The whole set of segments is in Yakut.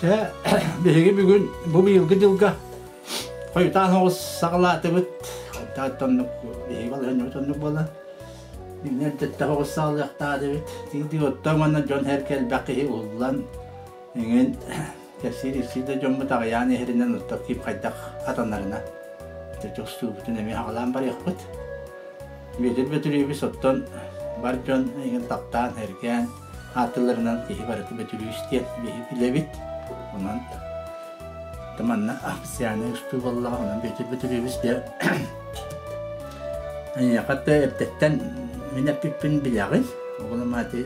Дьэ, биһиги бүгүн бу быйылгы дьылга хойутаан оҕус саҕалаатыбыт. Хойутаан оннук биһиги балаһыанньабыт оннук буолла. Иннэр дэттэх оҕус саҕалыахтаатыбыт. Тиийдик оттон уонна дьон эр элбэх киһи уһуллан эҥин кэпсиир ипсиир да дьоммут аҕыйаан иһэринэн оттон кип хайдах хатанарына тустуубутун эмиэ аҕалаан барыахпыт. Бүөтүр Бөтүрүөбүс оттон бар дьон эйигин таптаан, эргээн ааттыыларынан киһи барыта Бөтүрүүс диэн биһи билэбит. Онон манна официальнай устуу буоллаҕа, онон Бүөтүр Бөтүрүөбүс диэн эйиэхэ да эрдэттэн мин эппиппин билэҕин. Оҕолом ати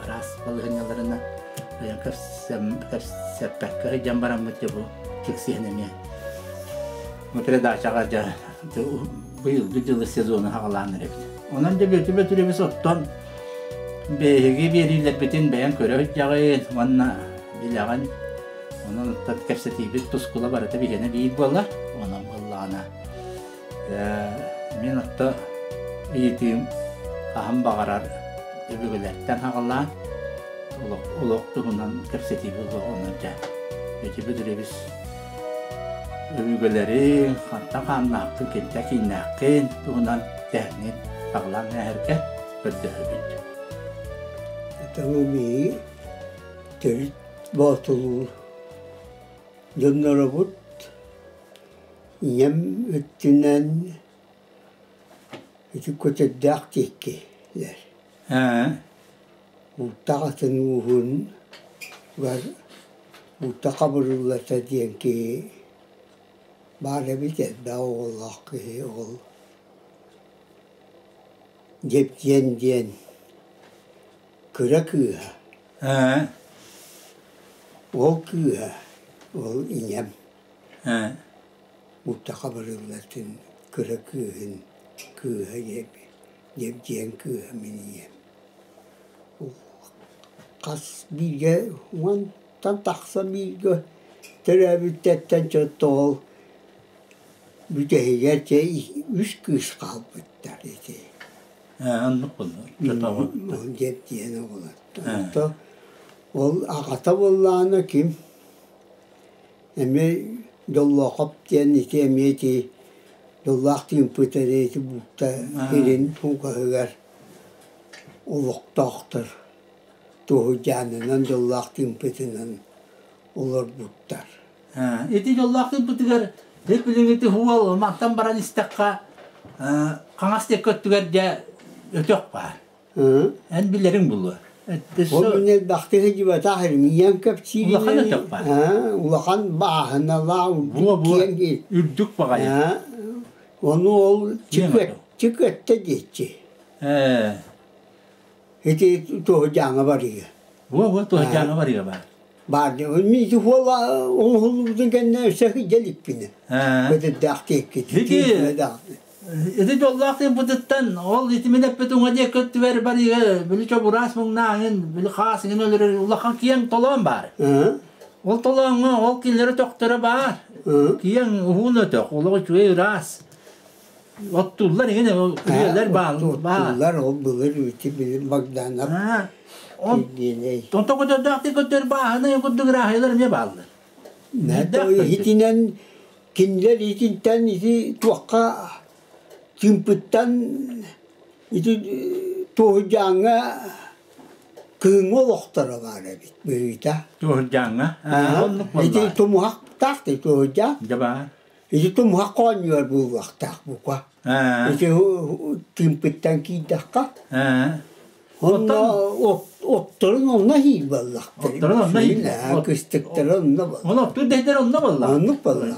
араас балаһыанньаларына бэйэм кэпсэппэккэ сылдьан бараммыт дьэ бу киксиһэн эмиэ бу передачаҕа дьэ быйылгы дьылы сезону хаҕалаан эрэбит. Онон дьэ Бүөтүр Бөтүрүөбүс оттон биһиги биэриилэрбитин бэйэҥ көрө сылдьаҕын уонна билэҕин. Онон оттон кэпсэтиибит тускула барыта биһиэнэ биир буолар. Онон буоллаҕына мин отто ыйытыым хаһан баҕарар өбүгэлэртэн аҕалаан олох, олох туһунан кэпсэтии буолуо онон дьэ Бүөтүр Бөтүрүөбүс Өбүгэлэриҥ, хантан хааннааххын, кимтэн кииннээххин туһунан тэһэҥҥин саҕалаан ээһэргэ көрдөһөбүт. Этому төрүт боотулуур дьонноробут ийэм өттүнэн ити көтөрдөөх диэккилэр. Ууттах атын ууһун угар Уутта Хабырыллата диэн киһи баар эбит, элбэх оҕолоох киһи ол Дьэбдьиэн диэн кыра кыыһа. Ол кыыһа, ол ийэм Уутта Хабырыллатын кыра кыыһын кыыһа Дьэбдьиэн кыыһа мин ийэм. Хас бииргэ уонтан тахса бииргэ төрөөбүттэртэн чотоол бүтэһигэр чэ үс кыыс хаалбыттар ити. Оннук буолла. Диэн оҕолор. Онто ол аҕата буоллаҕына ким эмиэ Дьоллоохоп диэн ити эмиэ ити дьоллоох тыымпыта ити буутта сирин тугаһыгар олохтоохтор туоһуйдаанынан дьоллоох тыымпытынан олорбуттар. Ити дьоллоох тыымпытыгар дьэ билиҥҥити уол мантан баран истэххэ хаҥас диэки өттүгэр дьэ өтөх баар. Эн билэриҥ булуо. Ол мин элбэхтик сылдьыбатах ийэм кэпсииринэн Улахан өтөх баар. Улахан бааһыналаах үрдүк киэҥ үрдүк баҕайы. Ону ол чыкыаттэ диэччи. Ити туоһудьааҥҥа барыа. Буо-буо туоһудьааҥҥа барыа баар. Баар мин ити хуола оҥоһуллубутун кэннэ өссө сылдьа иликпин. Көтөрдөөх диэккит. Ити ити дьоллоох тыымпытыттан ол ити мин эппит уҥа диэки өттүбэр барыга били чобураас муҥнааҥын били хаас иҥин өлөрөр улахан киэҥ толоон баар. Ол толооҥҥо ол кинилэри өтөхтөрө баар. Киэҥ уһун өтөх, олох үчүгэй ыраас. Оттуллар иҥин күрүөлэр бааллар. Оттуллар ол былыр ити били Богданов кирдиэнэй. Онто көтөрдөөх көтөр бааһынай курдук ырааһыйлар эмиэ бааллар. Итинэн кинилэр итинтэн ити туохха тыымпыттан ити туоһудьааҥҥа кыһыҥҥы олохторо баар эбит быһыыта. Туоһудьааҥҥа? Оннук Ити буоллаҕа. тумуһахтаах да туоһудьаан. Дьэ баар. Ити тумуһах хоонньугар буолуохтаах бука. Ити тыымпыттан киирдэххэ. Онно отторун онно иһиир буоллахтар. Отторун онно иһиир. Кыстыктара онно буолла. Оны оттуур дэйдэр онно буолла. Оннук буолла.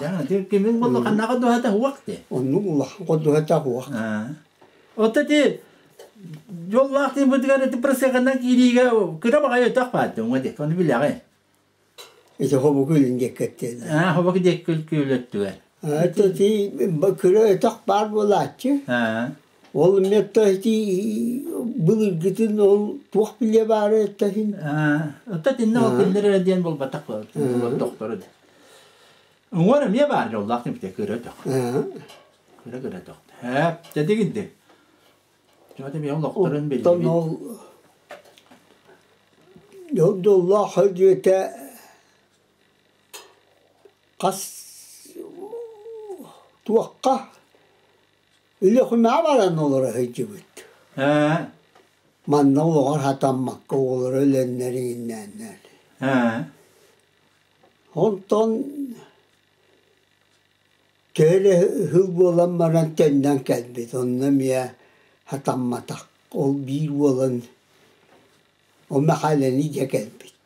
Кимин буолла ханнаҕа дуһата хуах ти. Оннук улахан ходуһата хуах. Ота ти дьоллоох тыымпытыгар ити просеканан киириигэ кыра баҕайы өтөх баарды уҥа диэки ону билэҕин. Ити хобуку илин диэккэттиэллэр. Аа, хобуку диэки күл өттүгэр. Это ти кыра өтөх баар буолааччы. Ол эмиэ ити былыргытын ол туох билиэ баара эттэхин. Оттон итиннэ ол кинилэр эрэ диэн буолбатах доктору. Уҥуор эмиэ баар дьоллоох тимпите кыра өтөх. Кыра кыра өтөх. Һээп, дэтигинди. Чума эмиэ олохторун Оттон биллибит. ол дьоллоох өдүөтэ. Хас туохха Өлүөхүмэҕэ баран олоро сылдьыбыт. Манна олоҕор хатаммакка оҕолоро өлөннөр иҥиннээннэр. Онтон төһө эрэ сыл буолан баран төннөн кэлбит, онно эмиэ хатамматах. Ол биир уолун ол Мэхээлэни дьэ кэлбит.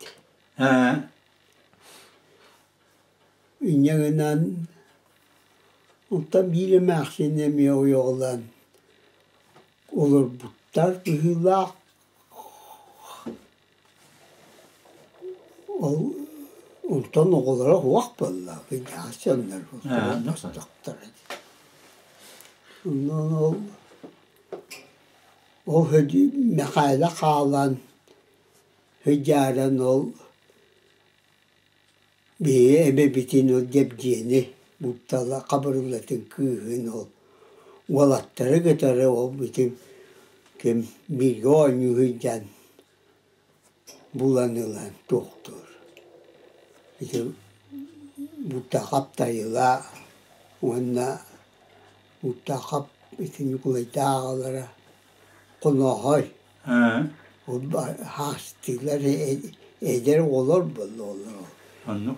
Инньэ гынан онтон биир эмээхсин эмиэ ойоҕолоон олорбуттар быһыылаах. Ол онтон оҕолоро суох буолла, кырдьаҕас дьоннор Онон ол ол Мэхээлэ хаалан сыдьааран ол Биһиги эбэбитин ол Дьэбдьиэни Буттала Хабырыллатын кыыһын ол уолаттары кытары ол бүтүн ким бииргэ оонньуу сылдьан булан ылан туохтуур. Ити Буттахап Тайыла уонна Буттахап ити Ньукулайдаах аҕалара Хонооһой Ол хаастыылар эдэр оҕолор буоллулар. Оннук.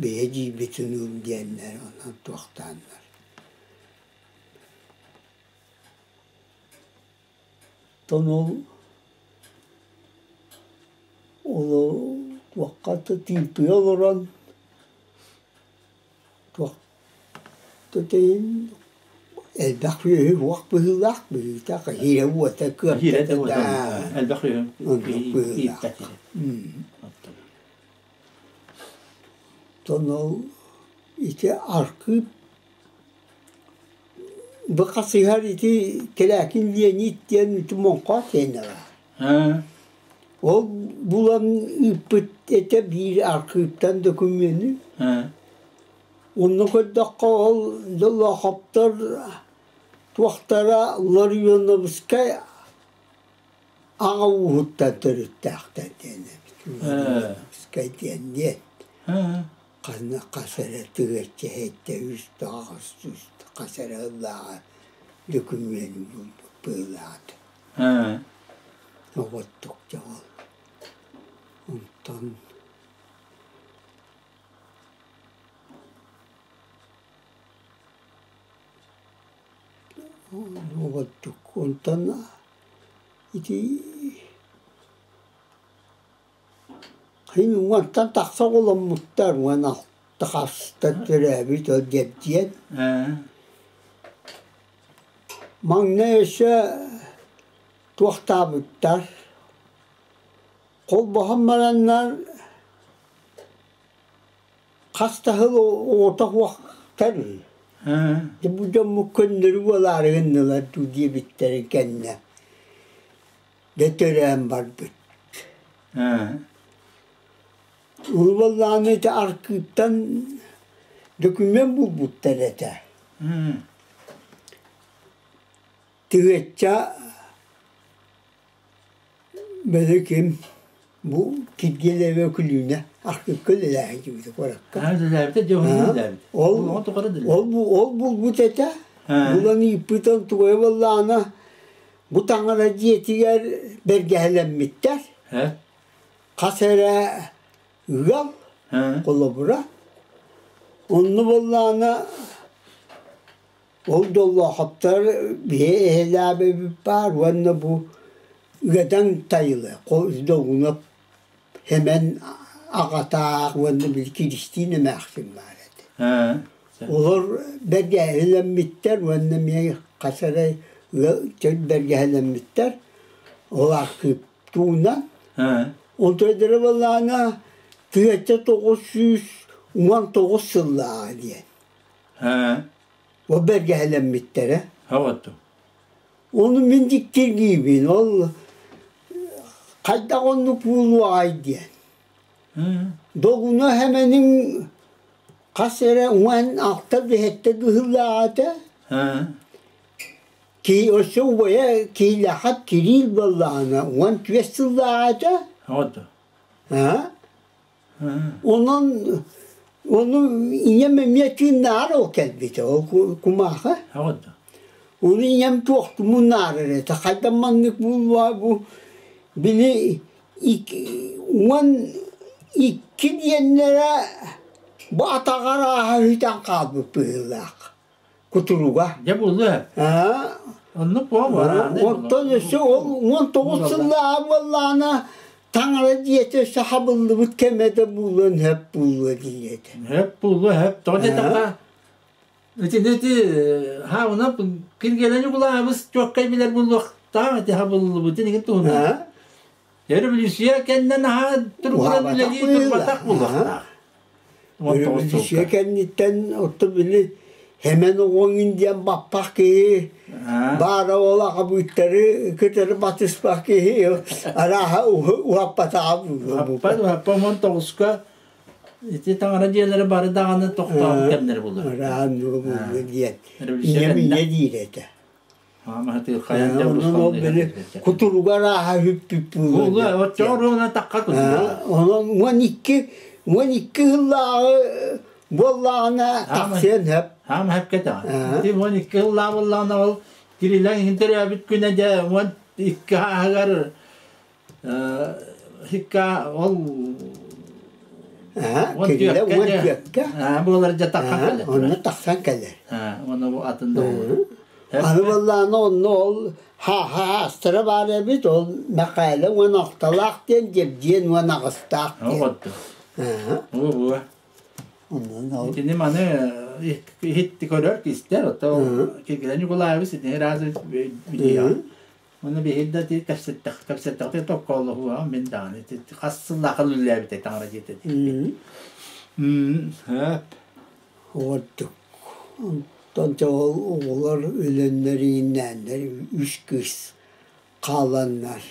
Бэйэ дьиибитин ыл диэннэр онон туохтааннар. Оттон ол ол туохха да тыыппыйа олорон туох элбэх сүөһү уох быһыылаах быһыыта киирэ уота кыартата элбэх сүөһү быһыылаах Оттон ол ити архыып бу хасыһар ити Кэлээкин Леонид диэн ити муҥха тиэннэҕэ. Ол булан ыыппыт этэ биир архыыптан докумуону. Онно көрдөххө ол Доллоохоптор туохтара Ларионовскай аҕа ууһуттан төрүттээхтэр диэн эбит. Ларионовскай диэн диэн. Ханна хас эрэ тыһыынча сэттэ үс тоҕус сүүс хас эрэ ыллааҕы дөкүмүөнү булбут быһыылаата. Оҕоттук дьэ ол. Онтон Оҕоттук онтон ити уонтан тахса оҕоломмуттар уон алта хаста төрөөбүт ол Дьэбдьиэн. Маҥнай өссө туохтаабыттар холбоһон бараннар Хас да сыл оҕото суохтар дьэ бу дьоммут көннөрү буолаары гыннылар дуу диэбиттэрин кэннэ дьэ төрөөн барбыт. Ол буоллаҕына ити аркыыптан документ булбуттар этэ. Тыһыачча Били ким бу Киргиэлэйбэ Өкүлүүнэ архыыпка үлэлээһин дьибитэ куоракка. Үлэлээбитэ дьэ үлэлээбит. Ол ол ол булбут этэ. Булан ыыппытын тугуйа буоллаҕына бу таҥара дьиэтигэр бэргэһэлэммиттэр. Хас эрэ ыал холобура. Онно буоллаҕына Ол Доллоохоптор биһи эһэлээбэбит баар уонна бу Ыадаҥ Тайылы Долгунов Сэмэн аҕатаах уонна били Киристиин эмээхсин баар этэ. Олор бэргэһэлэммиттэр уонна эмиэ хас эрэ ыал бэргэһэлэммиттэр. Ол архыыптуунан. Онтон буоллаҕына 1919 сыллааҕы диэн. Ол бэргэһэлэммиттэрэ. Ону мин дьиктиргиибин, ол хайдах оннук буолуоҕай диэн. Долгуна Сэмэниҥ хас эрэ 16 биһэттэ быһыылаах этэ. Ки өссө убайа Киилэхэ Кириил буоллаҕына 14 сыллаах этэ. Онон Ону ийэм эмиэ тыыннааҕар ол кэлбитэ, ол кумааҕы. Ону ийэм туох мунаарар этэ, хайдах маннык буолуо бу били 12 диэннэрэ бу атаҕар ааһа үтэн хаалбыт быһыылаах кутуруга. Дьэ буолуо. Оннук буолуо. Оттон өссө ол 19 сыллааҕы буоллаҕына таҥара дьиэтэ өссө хабыллыбыт кэмэ да буолуон сөп буолуо диир этэ. Сөп буолуо сөп. Тоҕо диэтэххэ итини ити хаабына киргиэлэни булаабыс чуоккай билэр буолуохтаах ити хабыллыбытын игин туһунан. Революция кэннэ наһаа тургутан үлэлии турбатах буолуохтаах. Революция кэнниттэн отто били Хэмэн оҕоҥун диэн баппах киһи баара ол аҕабыыттары кытары батыспах киһи арааһа уһаппатаҕа буолуо. Уһаппа 19-ка ити таҥара дьиэлэрэ бары даҕаны тохтообут кэмнэрэ буолар. Араан буолуо диэн. Ийэм ийэ диир этэ. Онон ол били кутуругар ааһа үппүт буолуо. Онон 12 сыллааҕы буоллаҕына тахсыан сөп. Хаама сөп кэтэҕин. Ити 12 сыллаах буоллаҕына ол Кириллэн иһин төрөөбүт күнэ дьэ 12 ааһыгар хикка ол Кириллэ 14-кэ буолар дьэ тахсан кэлэр. Онно тахсан кэлэр. Онно бу атын да Аны буоллаҕына онно ол ха-ха-астара баар эбит, ол Мэхээлэ 16-лаах диэн, Дьэбдьиэн 18-таах диэн. Оо, Итини маны иһитти көрөр кистэр, ото Киргилэ Ньукулаевич итини разы билиэҕин. Оны биһир да ти кэпсэттэх кэпсэттэхтэ токкоолоһуа мин даҕаны хас сыллаахха үлэлээбитэ таҥара дьиэтэ Хөп. Ордук. Онтон дьэ ол оҕолор өлөннөр ииннээннэр үс кыыс хааланнар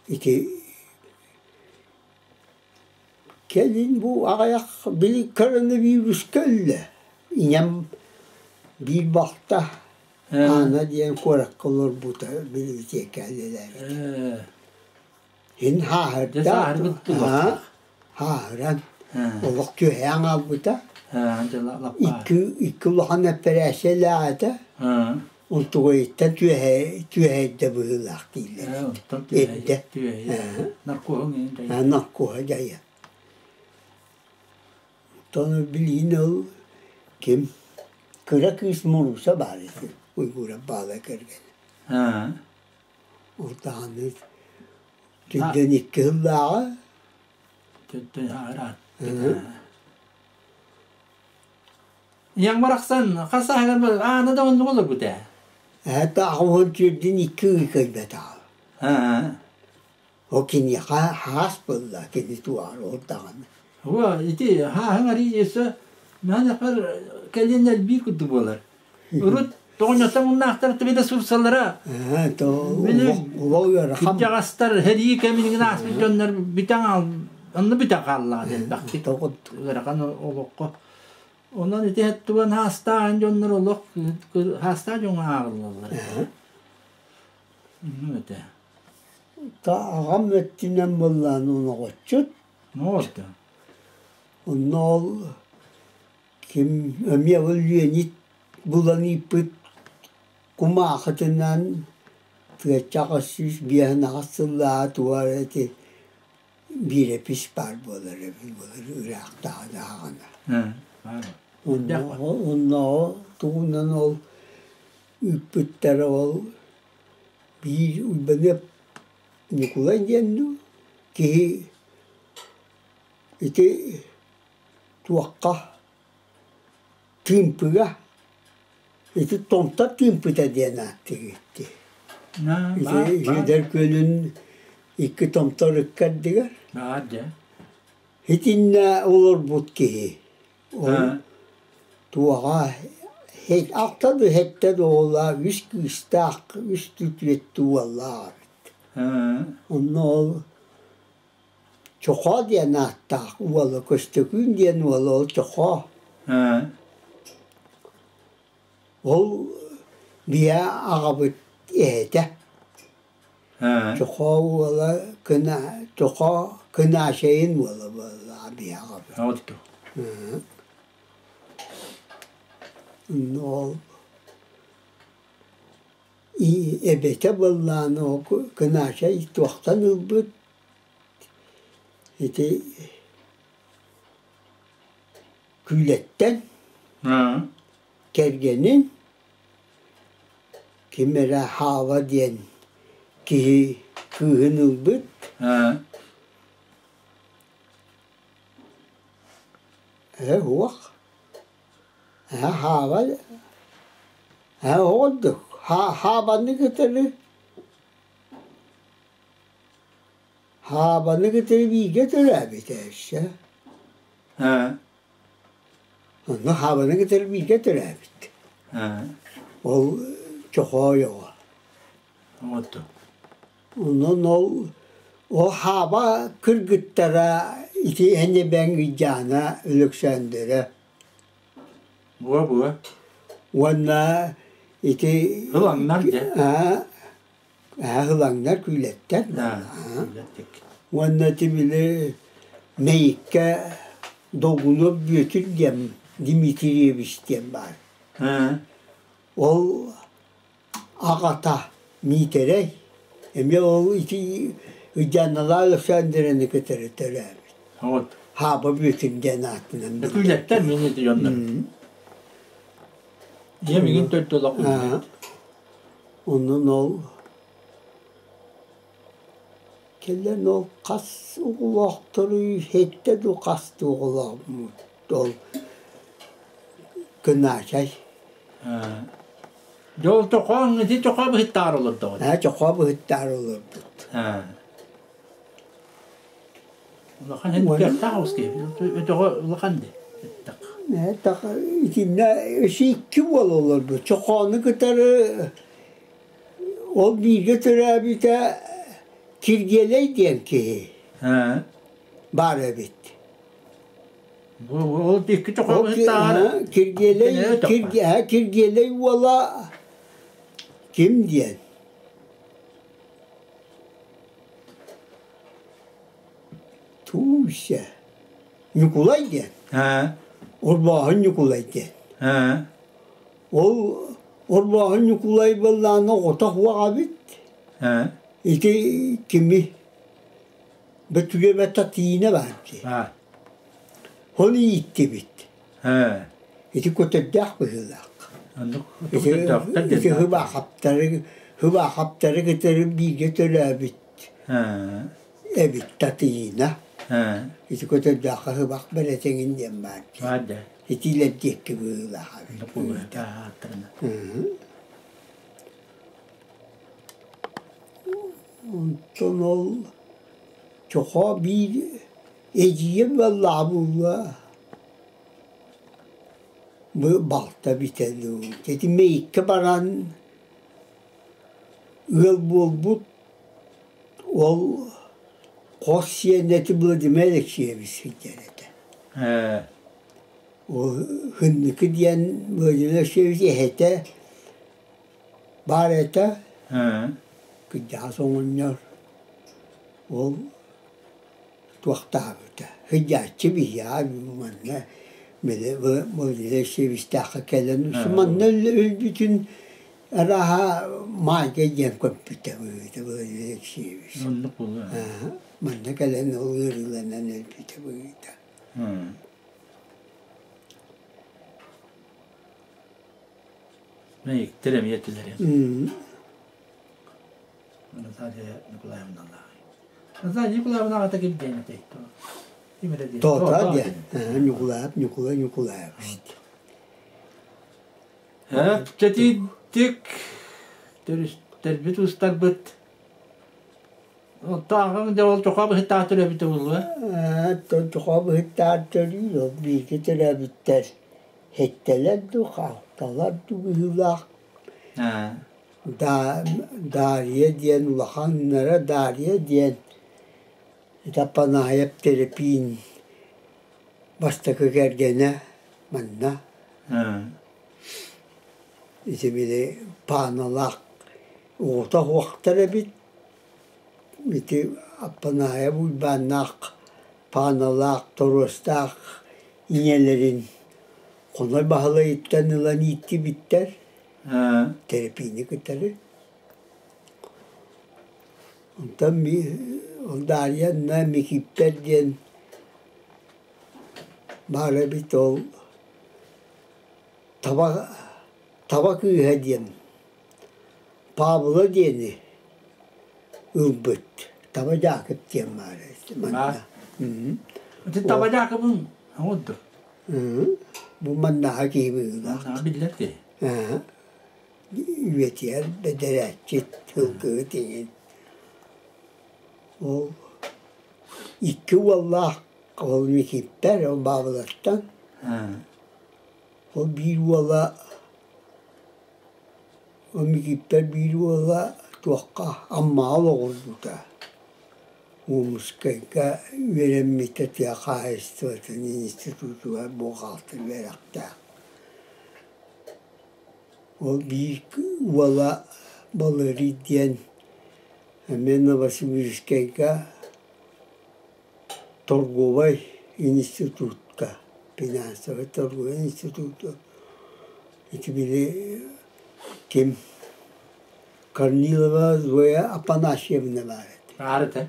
ити кэлин бу аҕыйах били коронавируска өллө. Ийэм биир балта Аана диэн куоракка олорбута билибитиэккэ үлэлээбит. Һин хааһырда, хааһыран олох түһээн хаалбыта. Икки улахан эппэрээссийэлээх этэ. Онтугайыттан түөһэйдэ быһыылаах дииллэр. Эрдэ. Наркоһа дьайа. Оттон билигин ол ким кыра кыыс Муруса баар этэ, Уйгуурап Баалай кэргэнэ. Ол даҕаны түрдэн 2 сыллааҕа. Түрдэн араат. Ийэҥ барахсан хас сааһыгар аана да оннук олорбут ээ. Ээ таах уон 42 ый кэлбэтэҕэ. Ол киниэхэ хаас буолла, кини туоҕар ол даҕаны. Уо, ити хааһыҥ арыый өссө наанахпар кэлин элбиир курдук буолар. Урут тоҕонньоттон муннаахтар тибитэ сурсаллара. Кырдьаҕастар сэрии кэмин ааспыт дьоннор бүтэн онно бүтэн хааллаҕа элбэхтик ыарахан олоххо. Онон ити туган хаастаан дьоннор олох хаастаах дьоҥҥо ааҕыллаллар. Этэ. Аҕам өттүнэн буоллаан оноҕоччут. Онно ол ким эмиэ ол Леонид булан ииппит кумаахытынан тыачча 858 сыллааҕы туга эрэ ити биэрэпис баар буолар эбит былыр ыраахтааҕы даҕаны. Оннооҕу тугунан ол ыыппыттара ол биир Уйбаныап Ньукулай диэн дуу киһи ити туохха Тыымпыга ити Томтор Тыымпыта диэн ааттыыр ити. Ити Сүөдэр күөлүн икки томтор ыккардыгар. Итиннэ олорбут киһи. Ол туоҕа алта да сэттэ да оҕолоох, үс кыыстаах, үс түөрт уоллаах эбит. Онно ол Чохоо диэн ааттаах уола Көстөкүүн диэн уола ол Чохоо. Ол биһи аҕабыт эһэтэ. Чохоо уола кына Чохоо Кынаачайын уола буолла биһиэхэ. Отто. Ол эбэтэ буоллаҕына ол Кынаачай туохтан ылбыт ити Күүлэттэн кэргэнин ким эрэ Хаава диэн киһи кыыһын ылбыт. Ээ уох ээ Хаава ээ оҕордук Хаабаны кытары Хаабаны кытары бииргэ төрөөбүтэ өссө. Онно Хаабаны кытары бииргэ төрөөбүт. Ол Чохоой оҕо. Онон ол ол Хаба кыргыттара ити эн эбэҥ Ыйдаана Өлөксөөндөрө. Буа-буа. Уонна ити Ыланнар дьэ. Аа ылаҥнар күүлэттэр Уонна ити били Мэйиккэ Долгунов Бүөтүр диэн Дмитриевич диэн баар. Ол аҕата Миитэрэй эмиэ ол ити Ыйдаанналаах Александровны кытары төрөөбүт. Вот. Хаба Бүөтүр диэн аатынан. Күүлэттэр мин ити дьоннор. Дьиэм игин төрт олох Онон ол кэлэн ол хас оҕолоохторуй сэттэ дуу хас да оҕолоохмут ол Кынаачай. Дьэ ол чохоон ити чохоо быһыттаар олордоҕун. Ээ чохоо быһыттаар олорбут. Улахан эн кыахтаах оҕус киһи. Өтөҕө улахан дии. Итиннэ өссө икки уол олорбут. Чохоону кытары ол бииргэ төрөөбүтэ Киргиэлэй диэн киһи баар эбит. Ол икки чохоо быһыттааҕар Киргиэлэй Киргиэлэй уола ким диэн Тууся Ньукулай диэн. Орбооһун Ньукулай диэн. Ол Орбооһун Ньукулай буоллаҕына оҕото суох эбит. Ити кими Бөтүгүөбэ Татыйыына баар дии. Ол ииттибит. Ити көтөрдөөх быһыылаах. Ити Хыбаахаптары Хыбаахаптары кытары бииргэ төрөөбүт эбит Татыйыына. Ити көтөрдөөххө хыбах бэлэтэҥин диэн баар дии. Итиилэр диэки быһыылаах эбит. Онтон ол чохоо биир эдьиийим буоллаҕа буолуо бу балта бүтэ дуу ити Мэйиккэ баран ыал буолбут ол хос сиэнэ Владимир Алексеевич сылдьар этэ. Ол Хынныкы диэн Владимир Алексеевич эһэтэ баар этэ кырдьаҕас оҕонньор ол туохтаабыта сылдьааччы биһиэхэ манна били Владимир Алексеевичтаахха кэлэн манна өлбүтүн арааһа маайга диэн көмпүтэ быһыыта Владимир Алексеевич Оннук буолуо. Манна кэлэн ол ыарыыланан өлбүтэ быһыыта. Мэйиктэр эмиэ этилэр. Наталья Николаевналаах. Наталья Николаевна аҕата ким диэн этэй? Ким эрэ диэн. Тота диэн. Ньукулаев, Ньукулай Ньукулаевич. Чэтиитик төрүстэрбит устарбыт Оттооҕуҥ дьэ ол чохоо быһыттаах төрөөбүтэ буолуо? Чохоо быһыттаах төрүүр, ол бииргэ төрөөбүттэр сэттэлэр дуу, хаалталар дуу быһыылаах. Дарья диэн улаханнара Дарья диэн Тапанаев Тэрэпиин бастакы кэргэнэ манна. Ити били пааналаах оҕото суохтар эбит. Ити Аппанаайап Уйбааннаах, Пааналаах, Торуостаах ийэлэрин Хоной Баһылайыттан ылан ииттибиттэр, Тэрэпиини кытары. Онтон Дарья Микииппэр диэн баар эбит ол таба таба кыыһа диэн Павла диэни ылбыт Таба Дьаакып диэн баар эбит манна. Ити Таба Дьаакыбын оҥордо. Бу маннааҕы киһи быһыылаах. Биллэр киһи. Үйэтигэр бэдэрээтчит сылгыһыт иҥин. Ол икки уоллаах ол Микииппэр, ол Баабылаттан. Ол биир уола ол Микииппэр биир уола туохха Аммаҕа олоҕурбута. Омскайга үөрэммитэ тыа хаһаайыстыбатын институтугар бухгалтер үөрэхтээх. Ол биир уола Баларий диэн эмиэ Новосибирскайга торговай институтка, финансовай торговай институту ити били ким Корнилова Зоя Апанасьевна баар этэ.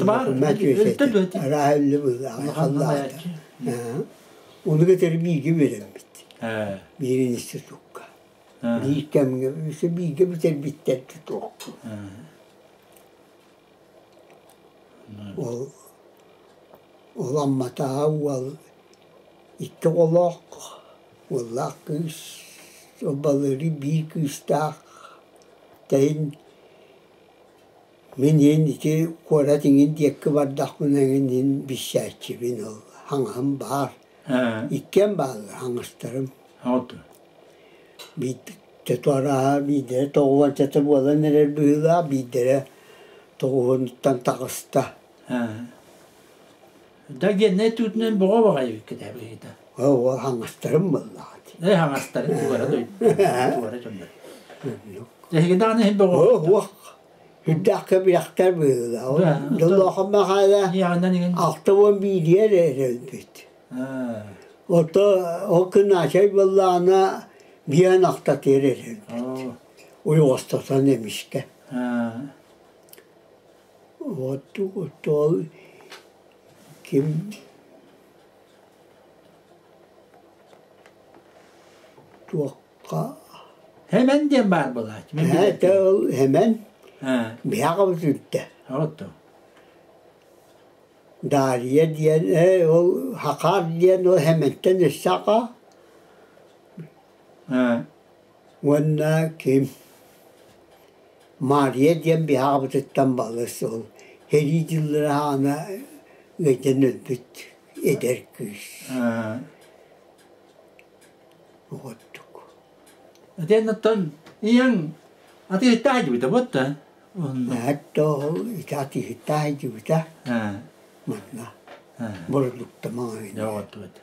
Баар этэ. Арааһа үлэ быһыылаах. Ону кытары бииргэ үөрэммит. Биир институкка. Биир кэмҥэ өссө бииргэ бүтэрбиттэр да туохпун. Ол ол Амматааҕы уол икки оҕолоох, уоллаах кыыс, ол Балыырый биир кыыстаах, тэйин Мин иһин ити куорат иҥин диэкки бардахпына эҥин иһин билсээччибин ол хаҥаһым баар. Иккиэн бааллар хаҥастарым. Биирдэ туорааһа биирдэрэ тоҕуончата буолан эрэр быһыылаах, биирдэрэ тоҕуһунуттан таҕыста. Да геннай туутунан боҕо баҕайы кэтэбиһита. Ол хаҥастарым буоллаҕа дии. Э хаҥастарын тугара тугара дьоннор. Эһиги даҕаны иһин боҕо. Уох Үрдээх кэбирэхтэр быһыылаах. Дьоллоохун Мэхээлэ 61 эрэ өлбүт. Ото ол күн Ачай буоллаҕына биэн ахтатыыр эрэ өлбүт. Уйуҕастатан эмискэ. Вот ол ким туохха Хэмэн диэн баар буолааччы. Ээ ол Хэмэн биһиэхэ сүттэ. Дарья диэн ээ ол Хакар диэн ол Хэмэнтэн өссө аҕа. Уонна ким Мария диэн биһиэхэ балыс ол сэрии дьыллара аана ыйдан өлбүт эдэр кыыс. Оҕоттук. Итиэннэ оттон ийэҥ атыыһыттаах дьибитэ буотта? Ол ити атыыһыттаах дьибитэ манна бородуукта маҕаһыыныгар. Оҕоттубут.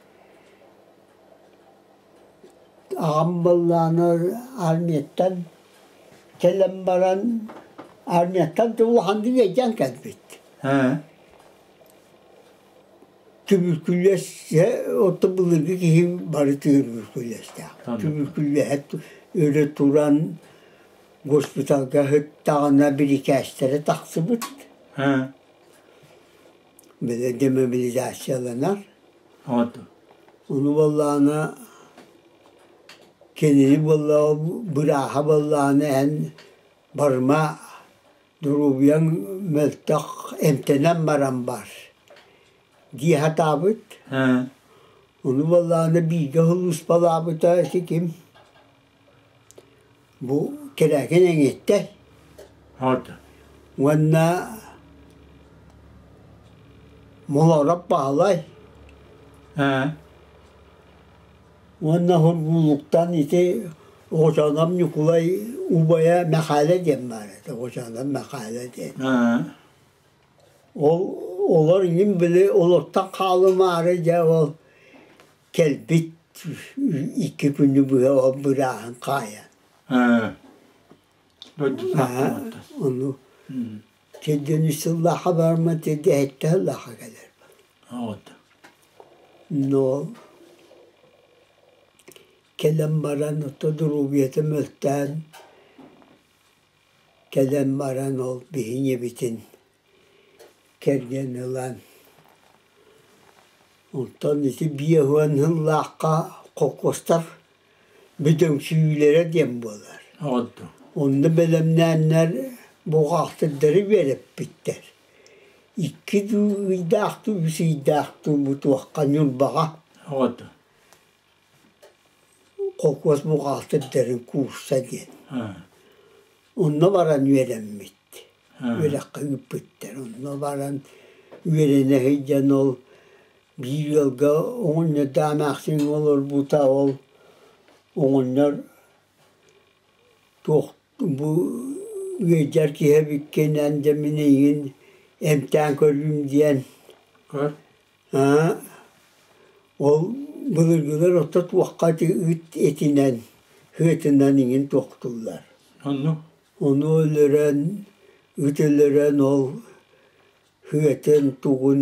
Аҕам былаана армияттан кэлэн баран армияттан улаханнык ыалдьан кэлбит. Түбүркүлүөс оттон былыргы киһи бары түбүркүлүөстээх. Түбүркүлүөһэ өрө туран госпиталга сыттаҕына бирикээстэрэ тахсыбыт. Били демобилизацияланар. Ону буоллаҕына кинини буоллаҕа бырааһа буоллаҕына эн барыма доруобуйаҥ мөлтөх эмтэнэн баран бар дии сатаабыт. Ону буоллаҕына бииргэ сулууспалаабыта ити ким бу Кэрээкин эҥиэттэй уонна Молоороп Баһылай Уонна Сургуулуктан ити Оҕочоонов Ньукулай убайа Мэхээлэ диэн баар этэ, Оҕочоонов Мэхээлэ диэн. Ол олор иҥин били олортон хаалымаары дьэ ол кэлбит икки күнү быһа ол бырааһын хаайан. Ону Тиэрдэн үс сыллаахха бараммын тиэрдэ сэттэ сыллаахха кэлэр. Вот. Но кэлэн баран ото доруобуйата мөлтөөн кэлэн баран ол биһи ийэбитин кэргэн ылан онтон ити 50 сыллаахха холкуостар бүдөҥсүйүүлэрэ диэн буолар. Онно бэлэмнээннэр буҕаалтырдары үөрэппиттэр. Икки дуу ыйдаах дуу, үс ыйдаах дуу бу туохха Ньурбаҕа холкуос буҕаалтырдарын куурса диэн. Онно баран үөрэммит. Үөрэххэ ыыппыттар. Онно баран үөрэнэ сылдьан ол биир ыалга оҕонньордоох эмээхсин олорбута ол оҕонньор туох бу ыалдьар киһи эбиккин эн дьэ мин эйигин эмтээн көрүүм диэн ол былыргылар ото туохха ыт этинэн сыатынан иҥин туохтууллар Оннук. Ону өлөрөн ыт өлөрөн ол сыатын тугун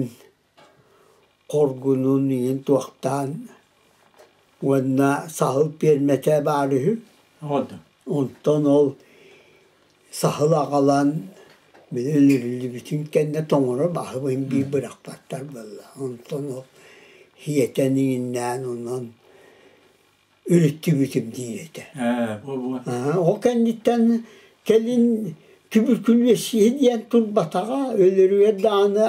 хоргунун иҥин туохтаан уонна саһыл пиэрмэтэ баар үһү. Онтон ол саһыл аҕалан били өлөрүллүбүтүн кэннэ тоҥоро баһыбын биир бырахпаттар буолла. Онтон ол сиэтэн иҥиннээн онон өрүттүбүтүм диир этэ. Ол кэнниттэн кэлин түбүркүлүөсиһи диэн турбатаҕа, өлөрүгэр даҕаны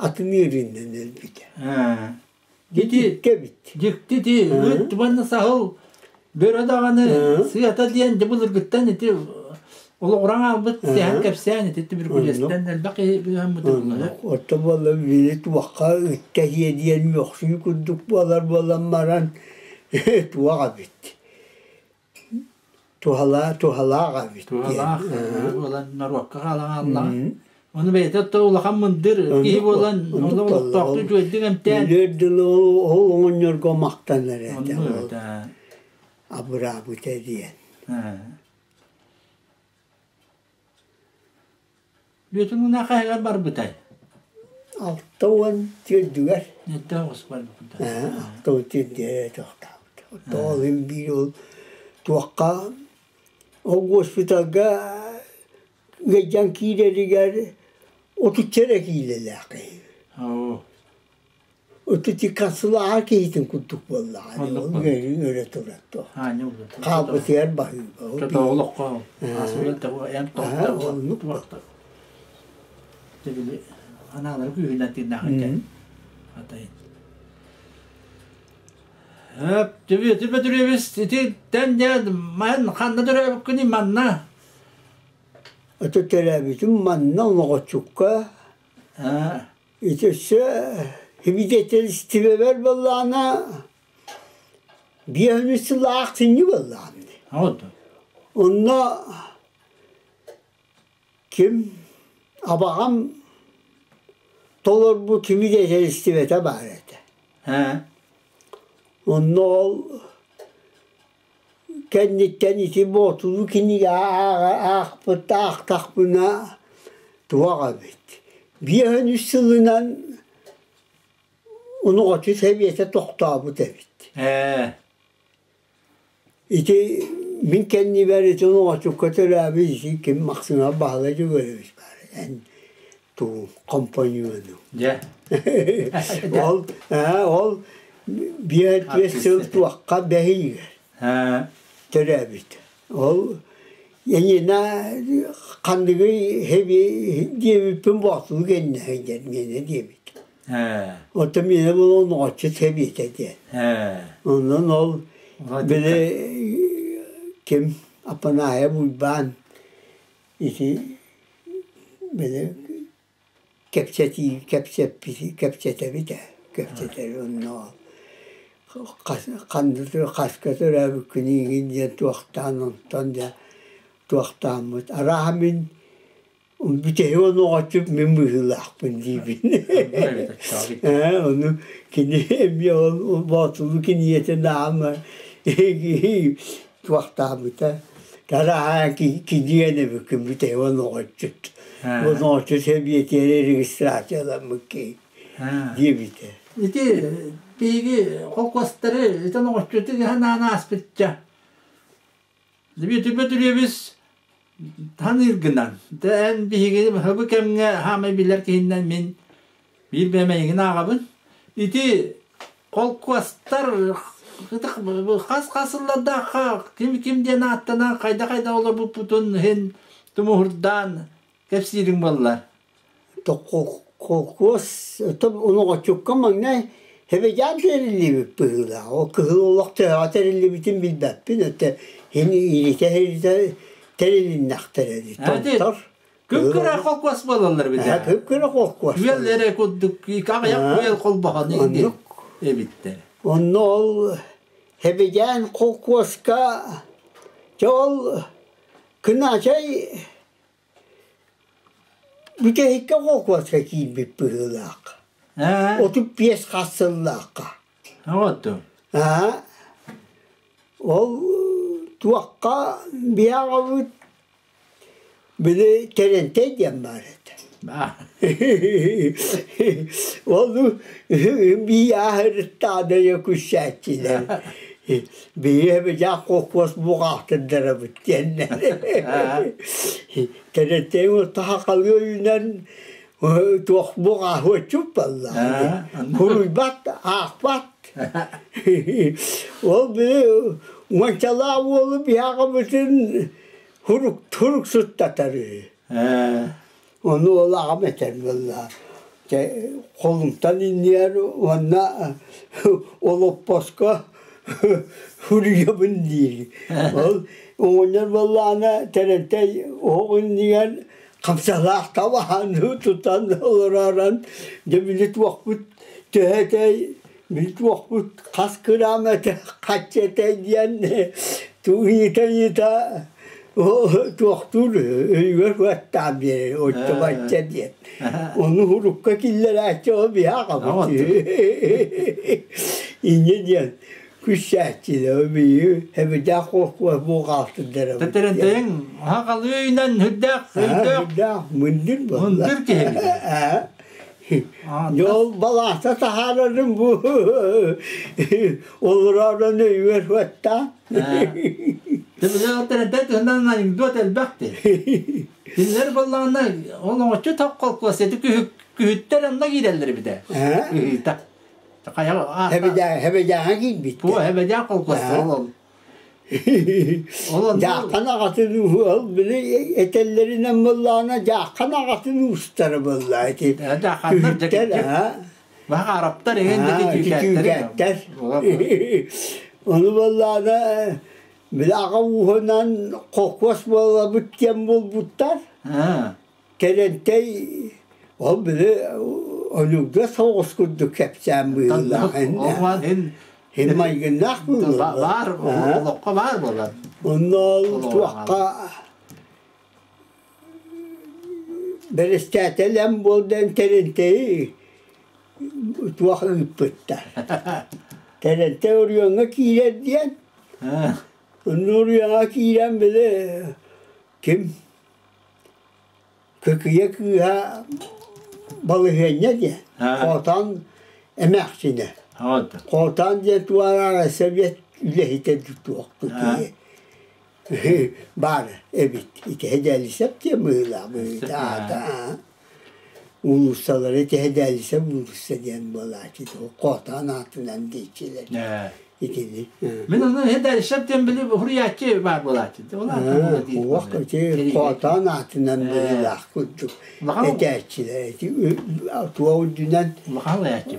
атын ыарыынан өлбүтэ. Дьикти эбит. Дьикти ити ыт уонна саһыл бөрө даҕаны сыата диэн дьэ былыргыттан ити олоҕуран хаалбыт сэһэн кэпсээн ити түбүркүлүөстэн элбэх киһи быыһаммыт. Отто буолла били туохха ытта иһиэ диэн мөхсүү курдук буолар буолан баран туох эбит туһалаах туһалаах эбит туһалаах буолан норуокка хаалан хааллаҕа ону бэйэтэ то улахан мындыр киһи буолан ону олохтоохтук үчүгэйдик эмтээн өлүөр дылы ол оҕонньорго махтанар этэ ол абыраабыта диэн. Бүөтүн мунаах хаһыгар барбытай? 60 түөрдүгэр. Нэттээх барбыта. 60 түөрдүгэр тохтообута. Ол иһин биир ол туохха ол госпиталга ыалдьан киирэригэр отучча эрэ киилэлээх киһи. Ытытикасылааҕа киһитин курдук буоллаҕа ол үөрүү өрө турар туох хаалбытыгар баһыыба олоххо анаалары күүһүнэн тыыннаахын атайын Түбүөтү Бөтүрүөбүс ити тэн дьэ ман ханна төрөөбүккүнүй манна? Ото төрөөбүтүм манна Оҥоҕоччукка. Ити өссө свидетельствебэр буоллаҕына биэһүнүс сыллаах ахсынньы буоллаҕым дии. Онно ким абаҕам толорбут свидетельствета баар этэ. Онно ол кэнниттэн ити Боотулуу кинигэ аахпыт аахтахпына туох эбит 53 сылынан Унуҕаччы сэбиэтэ тохтообут эбит. Ити мин кэннибэр ити Унуҕаччыкка төрөөбүт ити ким Махсыма Баһылай Дьөгүөрэбис баар эн туу компаньону. Дьэ. Ол ол биэс сыл туохха бэһийгэр төрөөбүт. Ол эйиэнэ ханныгый диэбиппин боотулу кэннэ диэн миэнэ диэбит. Оттон миэнэ буолан оҥоччу сэбиэтэ диэн. Онон ол били ким Апанаайап Уйбаан ити били кэпсэтии кэпсэппит кэпсэтэбит ээ кэпсэтэр онно ханна хаска төрөөбүккүн иигин диэн туохтаан онтон дьэ туохтааммыт арааһа мин бүтэһик оноҕоччу мин быһыылаахпын диибин ээ ону кини эмиэ ол боотулу кинийэтин аама туохтаабыта. Тараһаа кидиэн эбиккин бүтэй оноҕоччут. Оноҕоччут сэбиэтиэрэ регистрацияламмыт киһи диэбитэ. Ити биһиги холкуостары ити оноҕоччуту ханаан ааспычча. Дмитрий Петрович таныыргынан, эн биһиги бу кэмҥэ хаамай билэр киһиннэн мин биир бэйэм эйигин ааҕабын. Ити холкуостар хас-хас сыллардаахха ким-ким диэн ааттанан хайда-хайда олорбуппутун иһин тумуһурдаан кэпсиириҥ буоллар. Холкуос оноҕоччукка маҥнай Хэбэдьээн тэриллибит быһыылаах. Ол кыһыл олох төһөҕө тэриллибитин билбэппин. Өттө һин ииритэ-ииритэ тэрилиннэхтэрэ дии. Томтор. Күп-күрэ холкуос буолаллар эбит. Күп-күрэ холкуос. Үөл эрэ курдук аҕыйах үөл холбоһон эбиттэр. Онно ол Хэбэдьээн холкуоска дьэ ол Кынаачай Бүтэһиккэ холкуоска киирбит быһыылаах. 35 хас сыллаахха. Аа, ол туохха биһиэҕэбит били Тэрэнтэй диэн баар этэ. Ол бии ааһырыттаадайа күссээччилэр. Биһиэбитэх холкуос буҕаалтырдарабыт диэннэр. Тэрэнтэй сахалыы өйүнэн туох буҕааһыаччык буоллаҕа. Хуруйбат, аахпат. Ол били уончалаах уолу биһиэҕэбитин хурук хурук суттатар үһү. Ону ол аҕам этэр буолла. Дьэ холумтан иннигэр уонна олоппоско суруйабын диир. Ол оҕонньор буоллаҕына тэрилтэй оһох иннигэр хамсалаах табаһаны тутан олоророн дьэ били туохпут төһө этэй били туохпут хас кыраам этэ хачча этэй диэн ыйыта-ыйыта туохтуур өйүгэр уоттаан биэрэр оччо-бачча диэн. Ону урукка киллэрээччи ол биһиэхэ Инньэ диэн күссээччилэр биһи эбэдээх холкуос буҕаалтырдарабыт. Тэтэрэнтэйиҥ аһаҕалыы өйүнэн үрдээх үрдээх мындыр буолла. Мындыр киһи. Дьол балаата таһаарарым бу олоророн өйүгэр уоттаан. Тэтэрэнтэй туһунан анекдот элбэх дии. Кинилэр буоллаҕына ол оҥоччу тох холкуос ити күһүттэр онно киирэллэр эбитэ. Ыһыыта. Хэбэдээҕэ киирбит. Бу хэбэдээх холкуос ол. Дьааххан аҕатын ол били этэллэринэн буоллаҕына дьааххан аҕатын уустара буолла ити. Дьаахханнар Баха арабтар эҥин түүкээттэр. Ону буоллаҕына Били аҕа ууһунан холкуос буолабыт диэн буолбуттар. Тэрэнтэй ол били ойуурга соҕус курдук кэпсээн быһыылаах. Ин майгыннаах быһыылаах. Баар, олоххо баар буолар. Онно ол туохха бэрэстээтэл эн буолдан Тэрэнтэйи туох ыыппыттар. Тэрэнтэй оройуоҥҥа киирэр диэн онно оройуоҥҥа киирэн били ким Кыкыйа кыыһа балаһыанньа диэн Хотон эмээхсинэ. Хотон диэн туора Совет үлэһитэ туох киһи баар эбит. Ити диэн быһыылаах быһыыта аата уулуссалары Тэһэдээлисэп уулусса диэн буолааччы Хотон аатынан диэччилэр итини. Мин ону Тэһэдээлисэп диэн били суруйааччы баар буолааччы. Уох ити Хотон аатынан быһыылаах курдук этээччилэр ити туох үрдүнэн улахан лайааччы.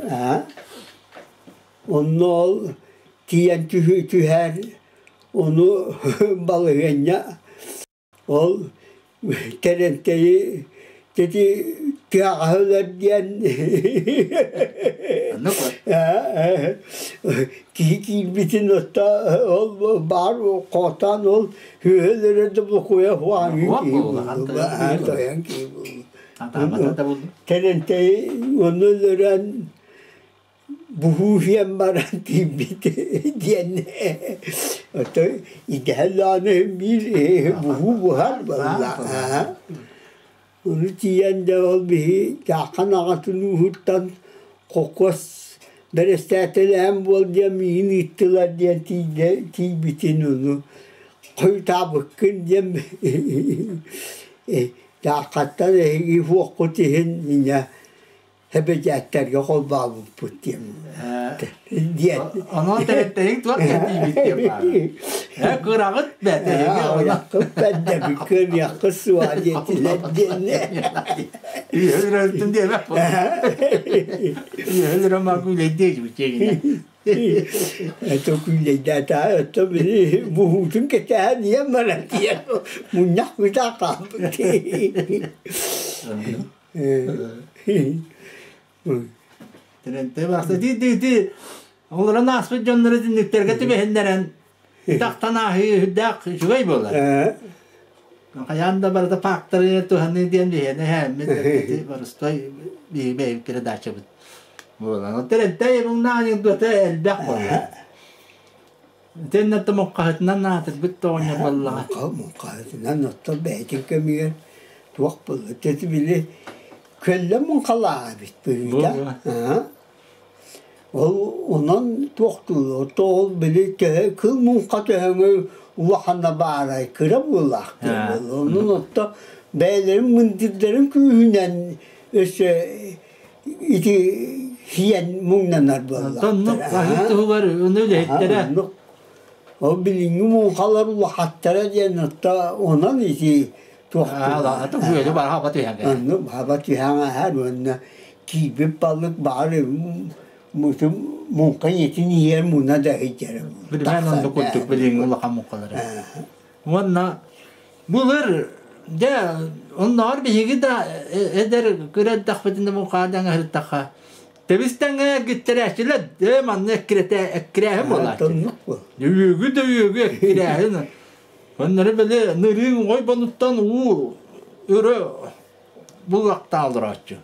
Онно ол тиийэн түһэр ону балаһыанньа ол Тэрэнтэйи ити тыаҕаһа өлөр диэн киһи киирбитин отто ол баар хотон ол үһөлөрө да букуйа хуаҥыы киһи тойон киһи буолла. Тэрэнтэйи онно өлөрөн. Буһуу иһэн баран тиийбит диэн ото идэһэллэҕинэ биир буһуу буһар буолла. Ону тиийэн дьэ ол биһи Дьаакан аҕатын ууһуттан холкуос бэрэстээтэлэһэн буол диэн миигин ыыттылар диэн тиийдэ тиийбитин ону хойутаабыккын диэн Дьаакаттан эһиги уоххут иһин инньэ эбэдьээттэргэ холбообуппут диэн диэн Онон тэрилтэһиҥ туох кэтиибит диэн баар. Э кыраҕыт бэт эһиги Аҕыйаххыт бэрдэбит кыаныаххыт суоҕа диэтилэр диэн Үһүрөлтүн диэмэх Үһүрө макулейдиэ дьүччэгинэ. Это күүлэйдээтэ это били буһуутун кэтэһэн ийэм баран тиийэн мунньах бытаа хаалбыт. Тэрэнтэй барахса ди ди ди олорон ааспыт дьоннору түннүктэргэ түбэһиннэрэн тахтан ааһыы үрдээх үчүгэй буолар. Хайаан да барыта факторы туһаныы диэн биһиэнэ эһээммит барыстой биһи бэйэбит передачабыт буолан. Тэрэнтэй муҥнаах анекдота элбэх буолар. Итиннэ муҥхаһытынан аатырбыт оҕонньор буоллаҕа. Муҥхаһытынан оттон бэйэтин кэмигэр туох буолла? Ити били көллө муҥхалаах эбит быһыыта. Ол онон туохтуур ото ол били төһө кыл муҥха төһөҥө улахана баарай кыра буолаах Онон отто бэйэлэрин мындырдарын күүһүнэн өссө ити хиэн муҥнанар Оннук аһыы туһугар ону үлэһиттэрэ. Оннук. Ол билиҥҥи муҥхалар улахаттара диэн отто онон ити Ата күөлү бар хаба түһэн. Оннук хаба түһэн аһар уонна киирбит балык баҕар муҥха ийэтин иһэр муна да иһдьэрэ. Билимэн оннук курдук билиҥҥи улахан муҥхалара. Уонна былыр дьэ оннооҕор биһиги да эдэр күрэрдэхпитинэ муҥхаан аҥаһыртахха тэбис-тэҥҥэ эргиттэрээччилэр ээ манна эккирэтэ эккирээһин буолааччы. Үөгү да үөгү эккирээһин. Оннары били нырыыҥ ойбонуттан уу өрө буллахтаан олорооччу.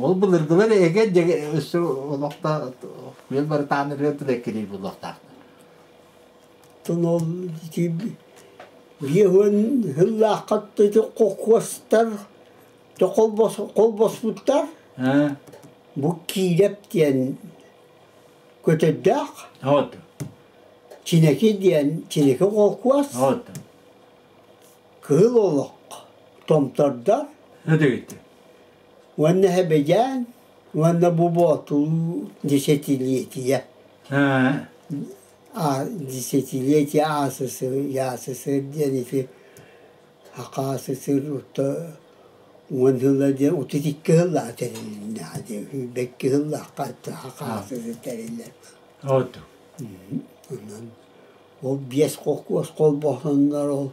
Ол былыргылар эгэ өссө олохто күөл барытаан ырыа тыл эккириир буллахтаахтар. Оттон ол ити биэһүөн сыллаахха ити холкуостар холбоспуттар. Бу Киирэп диэн көтөрдөөх. Чинэки диэн Чинэки холкуос. Кыһыл олох томтордор. Уонна Хэбэдьээн уонна бу Боотулуу десятилетие. Десятилетие АССР, ЯССР диэн ити ХАССР отто уон сыла диэн 32 сыллаах тэрилиннэ сүүрбэкки сыллаахха ХАССР тэриллэр. От. Онон ол биэс холкуос холбоһоннор ол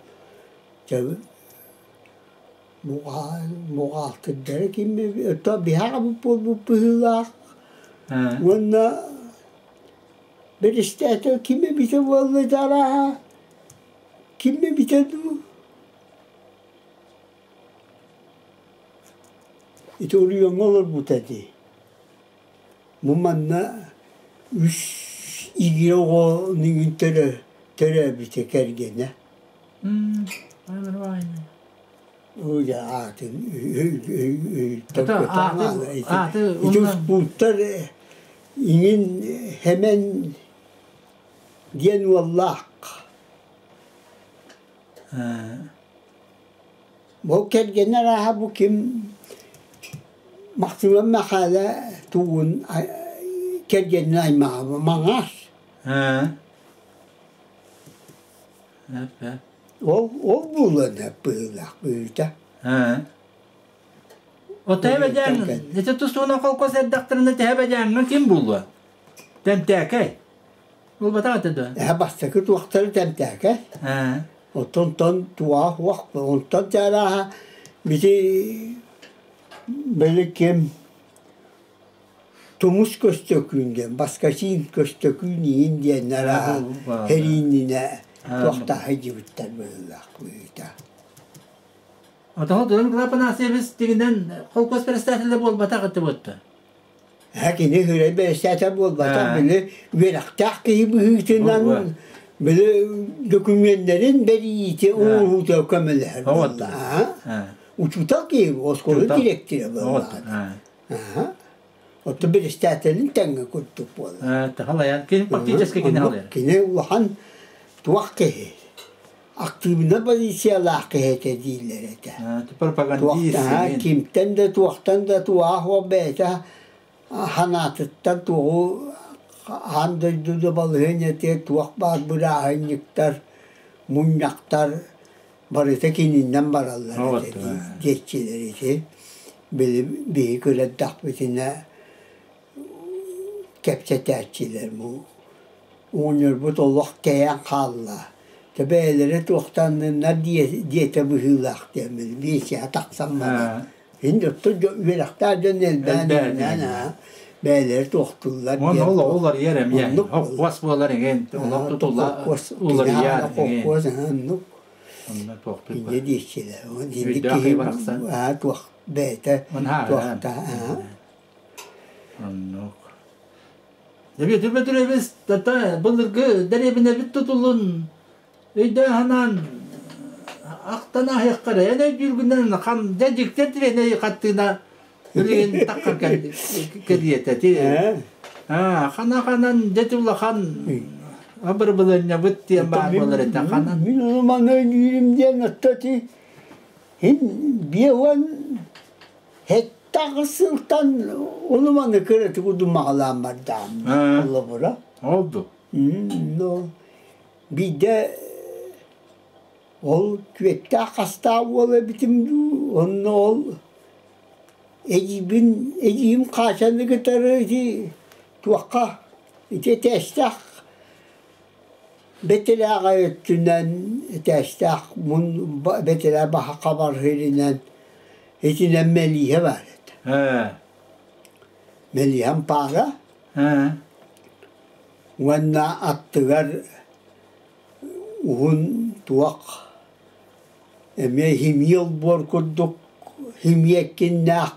буҕаалтырдара ким ото биһаҕа буолбут быһыылаах уонна Бэрэстээтэл ким эбитэ буолла арааһа ким эбитэ дуу Ити Уруйаҥҥа олорбута дии. Бу манна үс игирэ оҕону төрөөбүтэ кэргэнэ. Аатын Ити успууттар Иҥин Хэмэн диэн уоллаах. Бу кэргэнэ арааһа бу ким Махсыма Мэхээлэ тугун кэргэнин аймаҕа Маҥаас. Ол ол буолуон быһыылаах быһыыта. Отэбэдьээн ити тустууна холкуос эрдэхтэринэ тэһэбэдьээҥҥэ ким булуо? Тэмтээкэй. Булбатах этэ дуо? Эһэ бастакы туохтары тэмтээкэй. Оттон туох уох онтон чаарааһа бити били ким Тумус Көстөкүүн диэн Баскачиин Көстөкүүн иин диэн арааһа хэрииннинэ туохтааһы дьибиттэр быһыылаах быһыыта. Отоһо Дуран Клапанасьевич тигинэн холкуос председателэ буолбатах этэ буотта. Кини хүрэй бэрэссээтэ буолбатах, били үөрэхтээх киһи быһыытынан били докумүөннэрин бэрийиити оҥоһуута көмөлөһөр буолла. Учуутал киһи оскуола директора буолла. Оттон бэрэссэдээтэлин тэҥҥэ курдук буолла. Халайан кини практически кини халайар. Кини улахан туох киһи актыыбынай полициялаах киһи этэ дииллэр этэ. Пропагандист. Кимтэн да туохтан да туоһа суох бэйэтэ санаатыттан туоҕу аан дойду да балаһыанньатыгар туох баар бырааһынньыктар, мунньахтар барыта кининэн бараллар этэ диэччилэр ити. Били биһи көрөрдөхпүтүнэ кэпсэтээччилэр бу оҕонньорбут олох тэйэн хаалла да бэйэлэрэ туохтанныннар диэтэ быһыылаах диэммин биэсиһэ тахсан баран иһин оттон үөрэхтээх дьон элбээн элбээн бэйэлэрэ туохтууллар диэн ол уларыйар эмиэ хоппуос буолар эҥин олох тутула уларыйар хоппуос оннук онно туохтуур инньэ диэччилэр инник киһи туох бэйэтэ туохта Оннук. Дмитрий Петрович тата былыргы дэриэбинэбит тутулун өйдөөн-санаан ахтан ааһыахха эрэ. Эн өйдүүргүнэн хан дьэ дьиктэр тириэнэй хаттыына билигин таххар кэлиэтэ ти. Хана-ханан дьэ улахан абырбыланньабыт диэн баар буолар этэ ханан. Мин ону маны өйдүүрүм диэн отто ти хин 50 Сэттэ-аҕыс сылтан ону-маны кыратык удумаҕалаан бардаҕым холобура. Олду. Ну, биирдэ ол күөттээх хастаах уол эбитим дуу, онно ол эдьиийбин эдьиийим Хаачаны кытары ити туохха ити этээстээх бэтэрээҕэ өттүнэн этээстээх мун бэтэрээ баһа хабар сиринэн Итинэн мэлииһэ баар этэ. Мэлииһэм паара уонна аттыгар уһун туох эмиэ химия олбуор курдук химия эккиннээх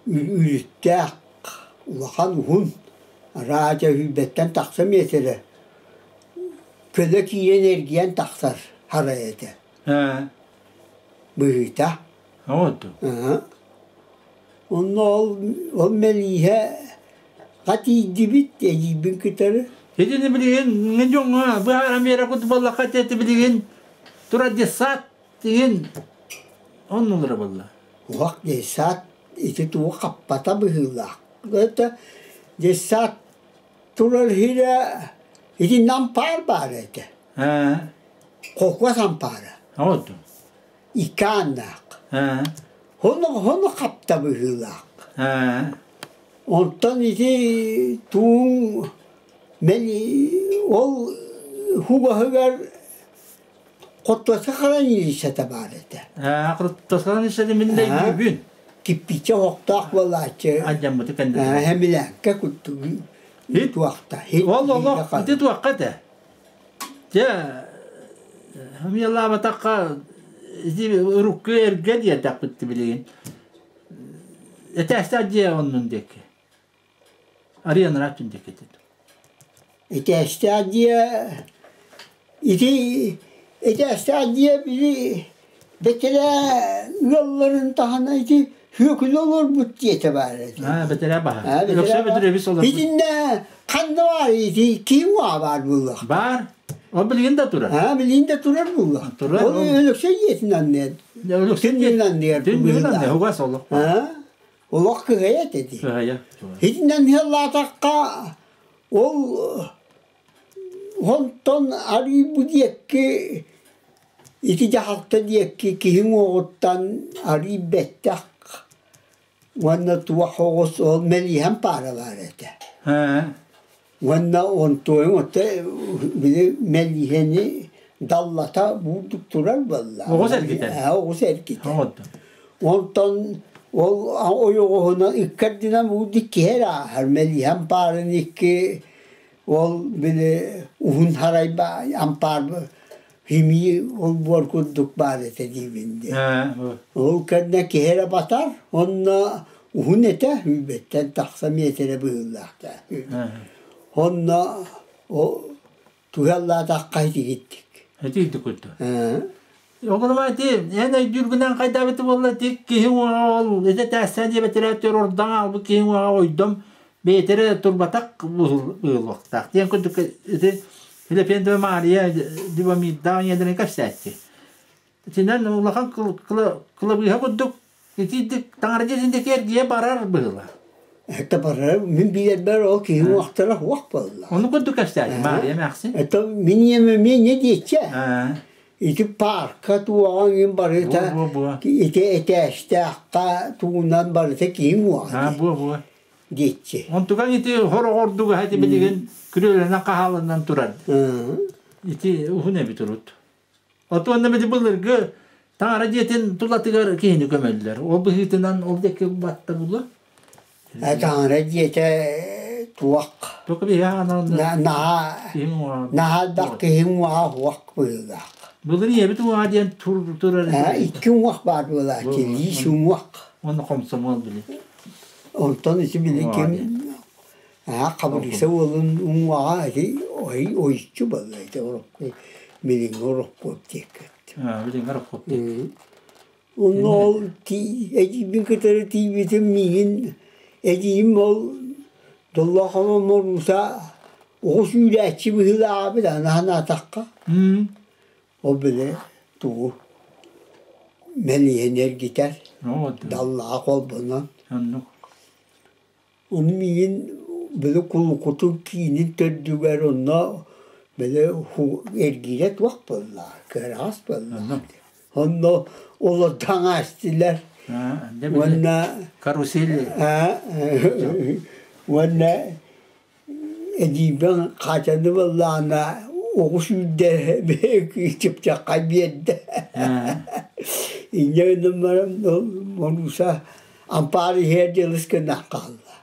үрүттээх улахан уһун араадьа сүүрбэттэн тахса миэтэрэ көлө киирэн эргийэн тахсар арай этэ. Быһыыта. Оҕоту. Онно ол ол мэлииһэ ха тиийдибит эдьиийбин кытары. Итини билигин дьоҥҥо быһааран биэрэ кут буоллахха ити билигин турар детсад тигин оннулара буолла. Уһах детсад ити тугу хаппата быһыылаах. Это детсад турар сирэ итиннэ ампаар баар этэ. Холкуос ампаара. Оҕоту. Икки ааннаах. Хоно хоно хапта быһыылаах. Онтон ити тууҥ ол хугаһыгар Хоттуоска хранилищета баар этэ. Хоттуоска хранилищета мин да өйдүүбүн. Кирпииччэ оһохтоох буолааччы. Алдьаммыты кэннэ. Хэмилээккэ курдук туохта. Ол олох ити туохха этэ. Дьэ, хомуйалаабатахха ити урукку эргэ диэтэхпит билигин. Этээстээх дьиэ оннун диэки. Арыйан түн диэки Этээстээх дьиэ ити этээстээх дьиэ били бэтэрээ ыалларын таһына ити Сүөкүлэ олорбут дьиэтэ баар этэ. Аа, бэтэрээ баһа. Өксө Бөтүрүөбүс олорбут. Итиннэ ханна баар ити киин уаа баар буолуох. Баар. Ол билигин да турар. Аа, билигин да турар буолуох. Турар. Ол Өлөксөй дьиэтин анныгар. Өлөксөй дьиэтин анныгар. Түннүгүн анныгар. Угас олох. Аа, олох кыһайа этэ дии. Кыһайа. Итинэн ыаллаатахха ол онтон арыы бу диэки Ити дьаһалта диэки киһи уҥуоҕуттан арыый бэттэх уонна туох оҕус ол мэлииһэм паара баар этэ. Уонна онтуойуҥ отто били мэлииһэни даллата буурдук турар буолла. Оҕус эргитэ. Оҕус эргитэ. Онтон ол ойоҕоһунан иккэрдинэн буурдук киһи эрэ ааһар мэлииһэм паарын икки Ол били уһун харайба ампаар химии олбуор курдук баар этэ диибин диэн. Ол кэннэ киһи эрэ батар, онно Уһун этэ, сүүрбэттэн тахса миэтэрэ быһыылаахта. Онно туһаллаатахха итигиттик. Итигиттик курдук. Оҕолоро ити эн өйдүүргүнэн хайдаабыт буолла ити киһи уҥуоҕа ол ити тээссээн диэбэтэрэ ордон аалбыт киһи уҥуоҕа ойдом бэйэтэрэ турбатах быһыллуохтаах диэн курдук ити Филиппендова Мария Любомирдаах ийэлэрин кэпсээччи. Итинэн улахан кылабыыһа курдук итиитик таҥара дьиэтин диэки эргийэ барар быһыылаах. Это барар, мин билэрбэр ол киһи уохтара уох буолла. Ону курдук кэпсээти Мария эмээхсин. Это мин ийэм эмиэ не диэччэ. Ити парка туоҕа иҥин барыта ити этээстээххэ тугунан барыта киһи уоҕа. Буо-буо. Диэччи. Онтукаҥ ити хороҕордуга ити билигин күрүөлэнэн хаһааланан турар. Ити уһун эбит урут. Отуонна били былыргы таҥара дьиэтин тулатыгар киһини көмөллөр. Ол быһыытынан ол диэки батта булу. Таҥара дьиэтэ туох наһаа наһаа элбэх киһи уҥуоҕа уох быһыылаах. Былыр ийэбит уҥуоҕа диэн турар. Икки уҥуох баар буолааччы, лиис уҥуох. Уонна хомсомуол били. Онтон ити били ким Хабырыыса уолун уҥуоҕа ити ойуччу буолла ити билиҥҥи ороккуоп диэккэт. Билиҥҥи ороккуоп диэккэт. Онно ол эдьиийбин кытары тиийбитим миигин эдьиийим ол Доллоохомо Морууса оҕус үүрээччи быһыылааҕа били аны санаатахха ол били тугу мэлиһин эргитэр даллаах холбонон Ону миигин били кулукутун киинин төрдүгэр онно били эргиирэ туох буолла, кыараҕас буолла. Онно олордон аастылар. Уонна карусель уонна эдьиийбин хаачаны буоллаҕына оҕус үүрдэ чыпчаххай биэрдэ. Инньэ гынан баран Моруса Ампаар иһэр дьылыс гына хаалла.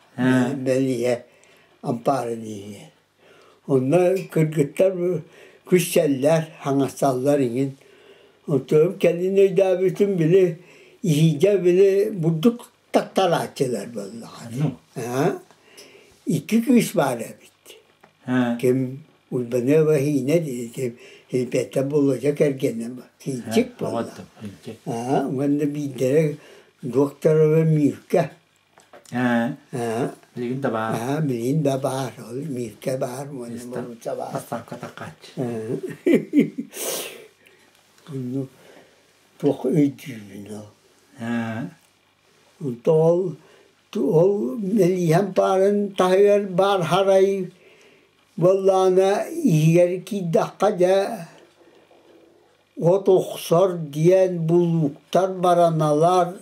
Бэлиэ ампаарын иһиэ. Онно кыргыттар күссэллэр, хаҥасаллар иҥин. Онтон кэлин өйдөөбүтүм били иһиидэ били бурдук таттарааччылар буоллаҕа. Икки кыыс баар эбит. Ким Уйбаныаба Иинэ диэки Хилиппиэттэ Болуодьа кэргэнэ Хинчик буолла. Уонна биирдэрэ Докторова Мирка. Билигин да баар. Билигин да баар. Ол Мирка баар уонна Моруца баар. Поставка такааччы. Онно туох өйдүүбүн ол. Онтон ол мэлииһэм баарын таһыгар баар харай буоллаҕына иһигэр киирдэххэ дьэ от охсор диэн булууктар бараналар,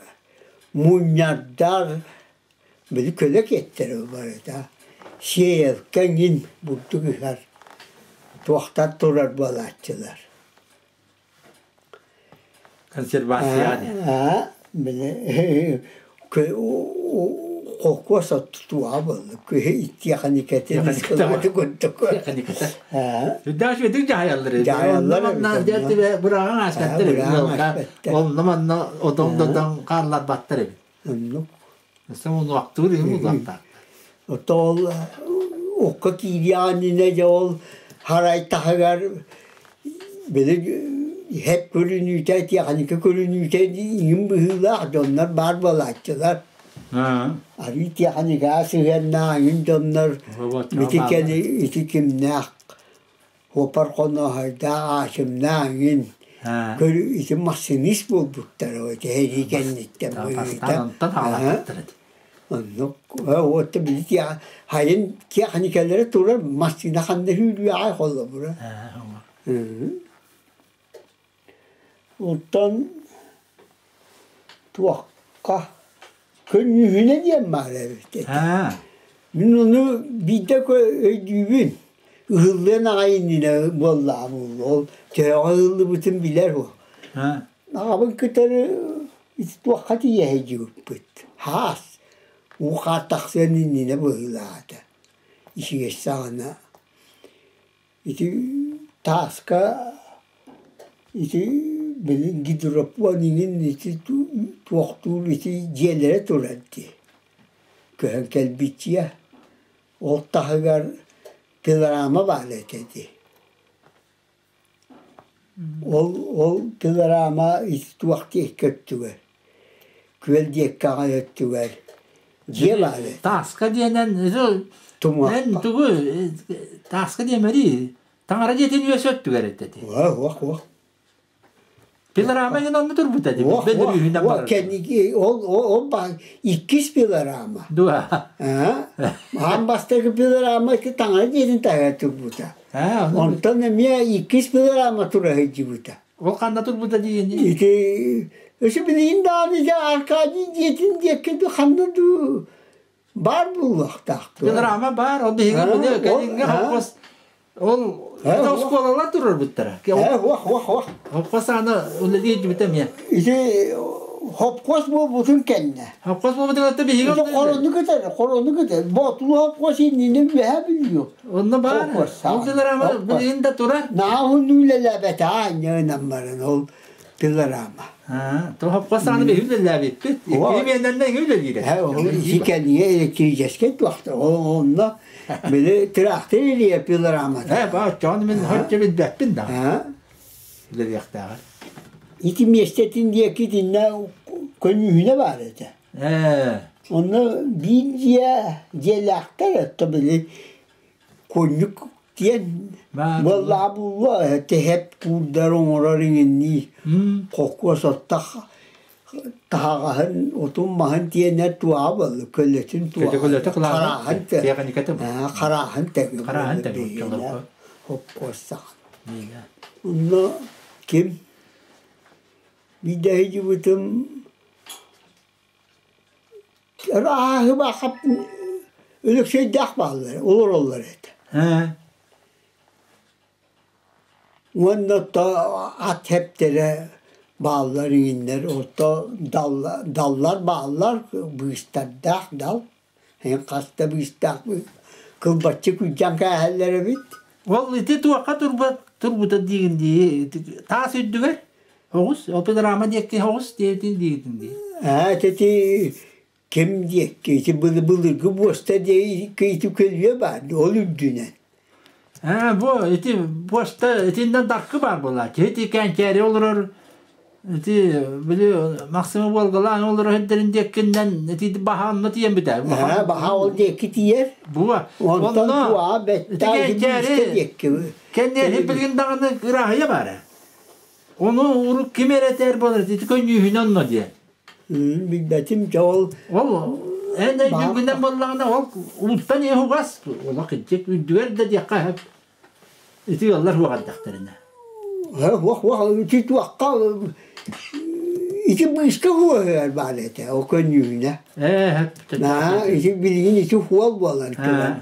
мунньардар били көлө киэттэрэ барыта сиэйэлкэ эҥин бурдук ыһар туохтар турар буолааччылар. Консервация Били холкуос туоҕа буолла тиэхиникэтин курдук. Үрдээх үчүгэйдик дьаһайаллар. Дьаһайаллар. Онно манна бырааҕын ааспаттар эбит. Онно манна отоҥ-дотоҥ хаалларбаттар эбит. Оннук. Өссө мунуохтуур иһин булуохтаахтар. Ото ол окко киириэҕин иннинэ дьэ ол харай таһыгар били иһэт көрүнүүтэ, тиэхиникэ көрүнүүтэ иҥин быһыылаах дьоннор баар буолааччылар. Арыы тиэхиникэҕэ сыһыаннаах иҥин дьоннор ити кэли ити кимнээх Уопар Хонооһойдоох Аачымнаах иҥин көрү ити машинист буолбуттар ити сэрии кэнниттэн быһыыта. Оннук уотта били хайын тиэхиникэлэрэ турар массыына ханна сүүрүөҕэй холобура. Оттон туохха көнньүһүнэ диэн баар эбит этэ. Мин ону биирдэ өйдүүбүн. Ыһыллыан аҕай иннинэ буоллаҕым ол төһөҕө ыһыллыбытын билэр уол. Аҕабын кытары ити туохха тиийэ сылдьыбыппыт. Хаас, уу хаар тахсыан иннинэ быһыылаата. Ичигэс саҕана Ити тааска ити били гидропон иҥин ити туохтуур ити дьиэлэрэ турар дии. Көһөн кэлбиччиэ. Ол таһыгар пилорама баар этэ дии. Ол ол пилорама туох диэки өттүгэр, күөл диэки аҕай өттүгэр дьиэ баар этэ. Тааска диэнэн эн тугу тааска диэмэрий таҥара дьиэтин үөс өттүгэр этэ дии. Уох уох Пилорама иһин онно турбута дии. Бөдөрүүһүнэн барар. Кэнники ол ол иккис пилорама. Дуа. Аан бастакы пилорама ити таҥара дьиэтин таһыгар турбута. Онтон эмиэ иккис пилорама тура сылдьыбыта. Ол ханна турбута диигин? Ити өссө билигин даҕаны дьэ Аркадий дьиэтин диэки ханна дуу баар буолуохтаах. Пилорама баар, ол биһиги били кэлиҥҥи холкуос ол оскуолалар турарбыттара. Уох, уох, уох. Холкуос аана үлэлии илдьибитэ эмиэ. Ити хопкуос буолбутун кэннэ. Хопкуос буолбутун кэннэ биһиги хорону кытары, хорону кытары. Боотулу хопкуос иннинэ үөһэ бүлүү. Онно баар. Ол пилорама билигин да турар. Наһаа уһуннук үлэлээбэтэ аанньа баран ол пилорама. Хопкуос ааны биһиги үлэлээбиппит. Икки миэннэннэ үлэлиирэ. Ол ити кэннигэ электрическэй туохта. Ол онно били тыраахтыр илиэ пилорамата. Ээ, баа, оччоҕуна мин соччо билбэппин да. Үлэлиэхтээҕэр. Ити миэстэтин диэки итиннэ көньүүһүнэ баар этэ. Ээ. Онно биир дьиэ дьиэлээхтэр это били кунньук диэн буоллаҕа буолуо тэһэп куурдар оҥорор иҥиннии холкуос оттох таһаҕаһын отун-маһын тиэнэр туоҕа буолла көлөтүн туоҕа харааһын харааһын тэҥэ холкуос саҕана онно ким биирдэ сылдьыбытым Ырааһыбаахап Өлөксөйдөөх бааллар, олороллор этэ. Уонна то ат хэптэрэ бааллар иҥиннэр, ото даллар бааллар, быыстардаах дал. Хас да быыстаах кылбаччы күрдьэн кээһэллэр эбит. Ол ити туохха турбат турбута диигин дии таас үрдүгэр оҕус опилорама диэки оҕус диэбитин диигин дии. Аа ити ким диэки ити былыргы буоста диэки ити көлүө баар ол үрдүнэн. Аа бу ити буоста итиннэн даркы баар буолааччы ити кэнчээри олорор Ити били Максима Волгалаан олорор сирдэрин диэккиннэн ити баһа онно тиийэн бүтэр. Ээ, баһа ол диэки тиийэр. Буа. Онтон туа бэттээ ити диэки. Кэнниэһи билигин даҕаны ырааһыйа баара. Ону урук ким эрэ этэр буолар ити көнньүүһүнэ онно диэн. Билбэтим дьэ ол. Ол эн өйдүүгүнэн буоллаҕына ол ууттан иһугас олох иччик үрдүгэр да диэххэ сөп. Ити ыаллар уоҕардахтарына. Уох уох ити туохха ити быыска хуоһугар баар этэ ол көнньүүнэ. Ээ ити билигин ити хуол буолан турар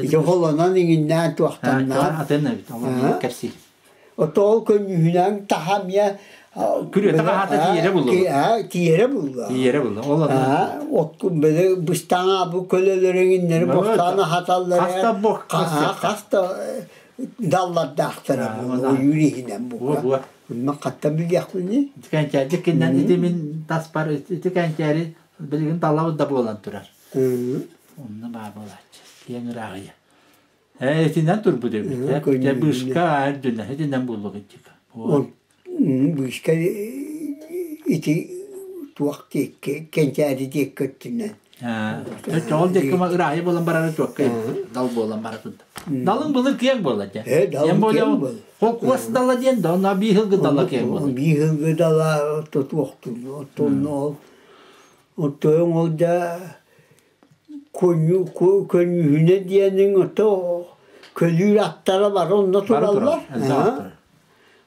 ити холонон иҥиннээн туохтаннаан атын эбит ол кэпсиир. Ото ол көнньүүнэн таһа эмиэ Күрүөтэ хаһаата тиийэрэ булла. Тиийэрэ булла. Тиийэрэ булла. Ол От били быстаҥа бу көлөлөрүҥиннэри бостаан аһаталлар. Хаста бу хаста даллардаахтара буолла ойуур иһинэн бука. Онно хатта билиэхпиний? Ити кэнчээри киннэн ити мин таспар ити кэнчээри билигин талабыт да буолан турар. Онно баа буолааччы. Киэҥ ырааҕыйа. Ээ итинэн турбут эбит. Дьэ быышка үрдүнэ итинэн буолуох итика. Быышка ити туох диэки кэнчээри диэки өттүнэн. Чоҕол диэки ырааһы буолан барара чуоккай дал буолан бара турда. Далын былыр киэҥ буола дьэ. Э, далын киэҥ буола. Холкуос дала диэн да, онно биир дала киэҥ буола. Биир дала тотуохтун, оттон ол оттон ол да Көньүүһүнэ диэниҥ ото көлүүр аттара бары онно тураллар.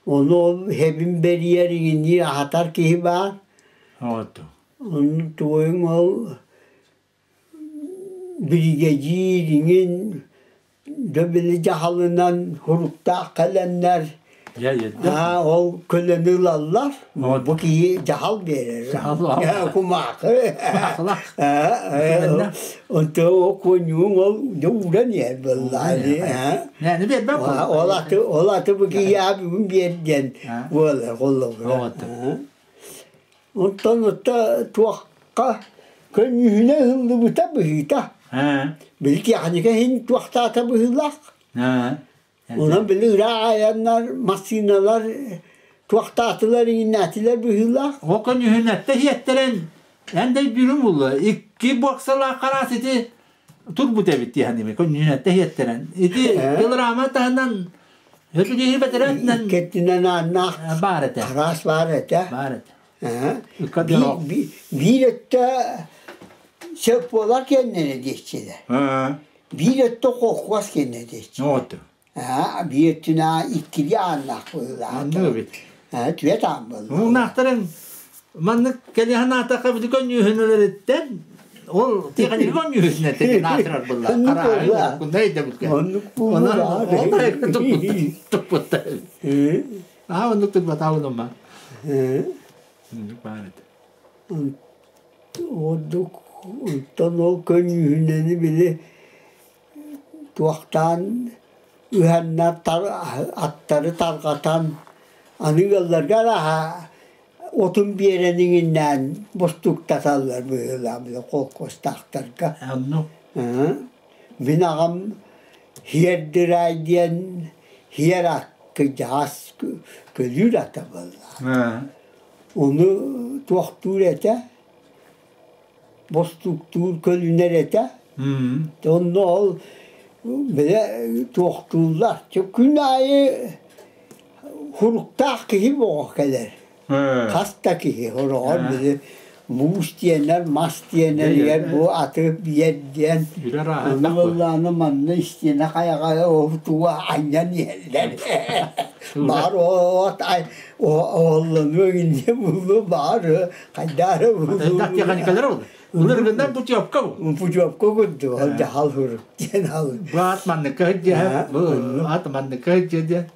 Ону ол хэбин бэрийэр иҥинии аһатар киһи баар. Ону туойуҥ ол биригэдьиир иҥин Дьэ били дьаһалынан хуруктаах кэлэннэр ол көлөнү ылаллар. Бу киһи дьаһал биэрэр. Кумаахы. Онто ол куонньугуҥ ол дьэ ууран иһэр буоллаҕа. Ол аты ол аты бу киһи бүгүн биэр диэн буолар холобура. Онтон отто туохха Көнньүһүнэ ыһыллыбыта быһыыта. Били тиэхиньикэ иһин туохтаата быһыылаах. Онон били ыраах айаннар, массыыналар туохтаатылар, иҥиннээтилэр быһыылаах. Ол көнньүһүнэттэ иһиэттэрэн эн да өйдүүрүм буолла. Икки боксалаах хараас ити турбут эбит диэханимы көнньүһүнэттэ иһиэттэрэн. Ити пилорама таһынан өтүдиһи бэтэрээтинэн Иккитинэн ааннаах баар этэ. Хараас баар этэ. Баар этэ. Биир өттө сөп буолар киэннэрэ диэччилэр. Биир өттө холкуос киэннэрэ диэччилэр. Биир өттүнэ иккилии ааннаах быһыылаах. Түөрт аан буолла. Муҥнаахтарын маннык кэлиһэн аатахха бити көнньүүһүнэлэриттэн ол тиэхэньиги көнньүүһүнэтин аатырар булла. Харааһы кундай да бүткэ. Оннук буолла. Туппуттар. Аа, оннук турбатаҕын Оннук баар этэ. Ордук онтон ол көньүүһүнэни били туохтаан ыһаннар аттары тарҕатан аны ыалларга арааһа отун биэрэн иҥиннээн бостууктаталлар быһыылаах били холкуостаахтарга. Оннук. Мин аҕам Һиэрдираай диэн һиэр кыдьаас көлүүр ата буолла. Ону туохтуур этэ, бостууктуур көлүнэр этэ. Онно ол бile туохтууллар. Күн аайы хуруктаах киһи боҕо кэлэр. Хас да киһи хороҕор били муус диэнэр, мас диэнэр иһэр бу аты биэр диэн ону буоллаҕына манна истиэнэ хайаҕа туга анньан иһэллэр. Баар от оһоллонуо инньэ буллу баар хайдаары буллу. Былыргынан путевка бу. Путевка курдук ол дьаһал хурук диэн ал. Бу ат манныкка сылдьыһа, бу ат манныкка сылдьыа диэн.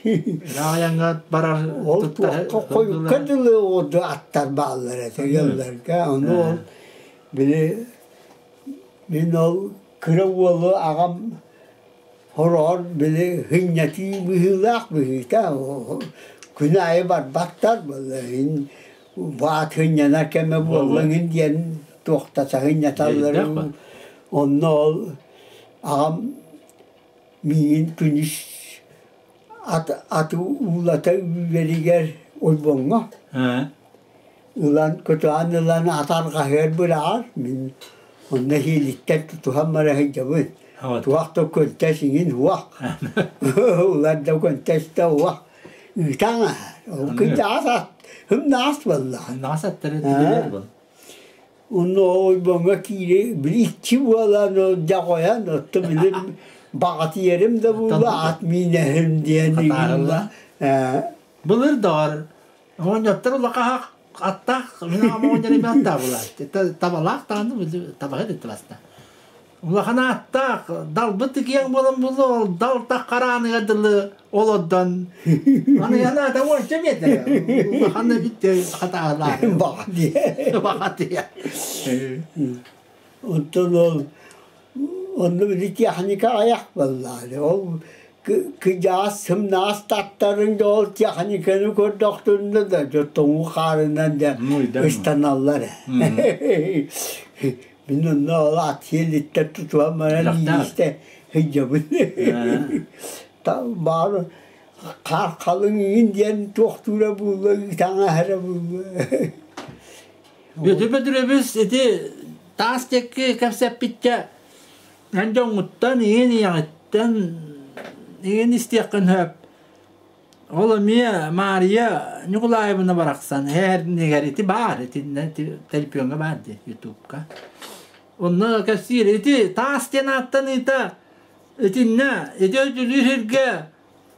Айаҥҥа барар Ол туохха хойукка дылы оду аттар бааллар этэ ыалларга. Ону ол били мин ол кыра уолу аҕам хороҕор били хынньатыы быһыылаах быһыыта күн аайы барбаттар буолла иһин баат хынньанар кэмэ буоллаҥын диэн туохтата хынньаталлар онно ол аҕам миигин күнүс аты уулата үүрэригэр ойбоҥҥо ылан көтөҕөн ылан ат арҕаһыгар быраҕар мин онно иһиилиттэн тутуһан бара сылдьабын туох да көнтөс иҥин уох улар да көнтөс да уох ыытаҥ ол кырдьаҕас ат һымнаҕас буоллаҕа Һымнаҕас аттары билэр буол. Онно ойбоҥҥо киирэ били иччи буолан дьаҕойон отто били баҕатыйарым да буолла ат миинэһим диэн Хатааһылла. Былыр доҕор оҕонньоттор улахаһах аттаах мин аҕам оҕонньор эмиэ аттаах буолааччы. Табалаах даҕаны табаһыт ити баста. Улахан ааттаах далбыт икиэн буолан булу ол дал таххарааныга дылы олордон аны янаата уонча метр улахан эбит хатаалаах Баҕа баҕатыйа Онтон ол онно били техника айах буоллаҕа ол кыдьаас сымнаҕас таттарыҥ да ол техниканы көрдөхтөрүнэ да дьэ тоҥуу хаарынан да ыстаналлар Мин онно ол ат сиэлиттэн тутуһан баран иистэ сылдьабын. Баар хаар халыҥ иҥин диэн туохтуура буолла, таҥаһара буолла. Бүөтүр Бөтүрүөбүс ити таас диэки кэпсэппиччэ эн дьоҥҥуттан иҥин ийэҕиттэн иҥин истиэххин сөп. Ол эмиэ Маарыйа Ньукулаайабына барахсан эһэрнигэр ити баар, итиннэ төлөпүөҥҥэ баар дии ютубка. Онно кэпсиир ити таас диэн ааттаныыта итиннэ ити өйдүүлүүр сиргэ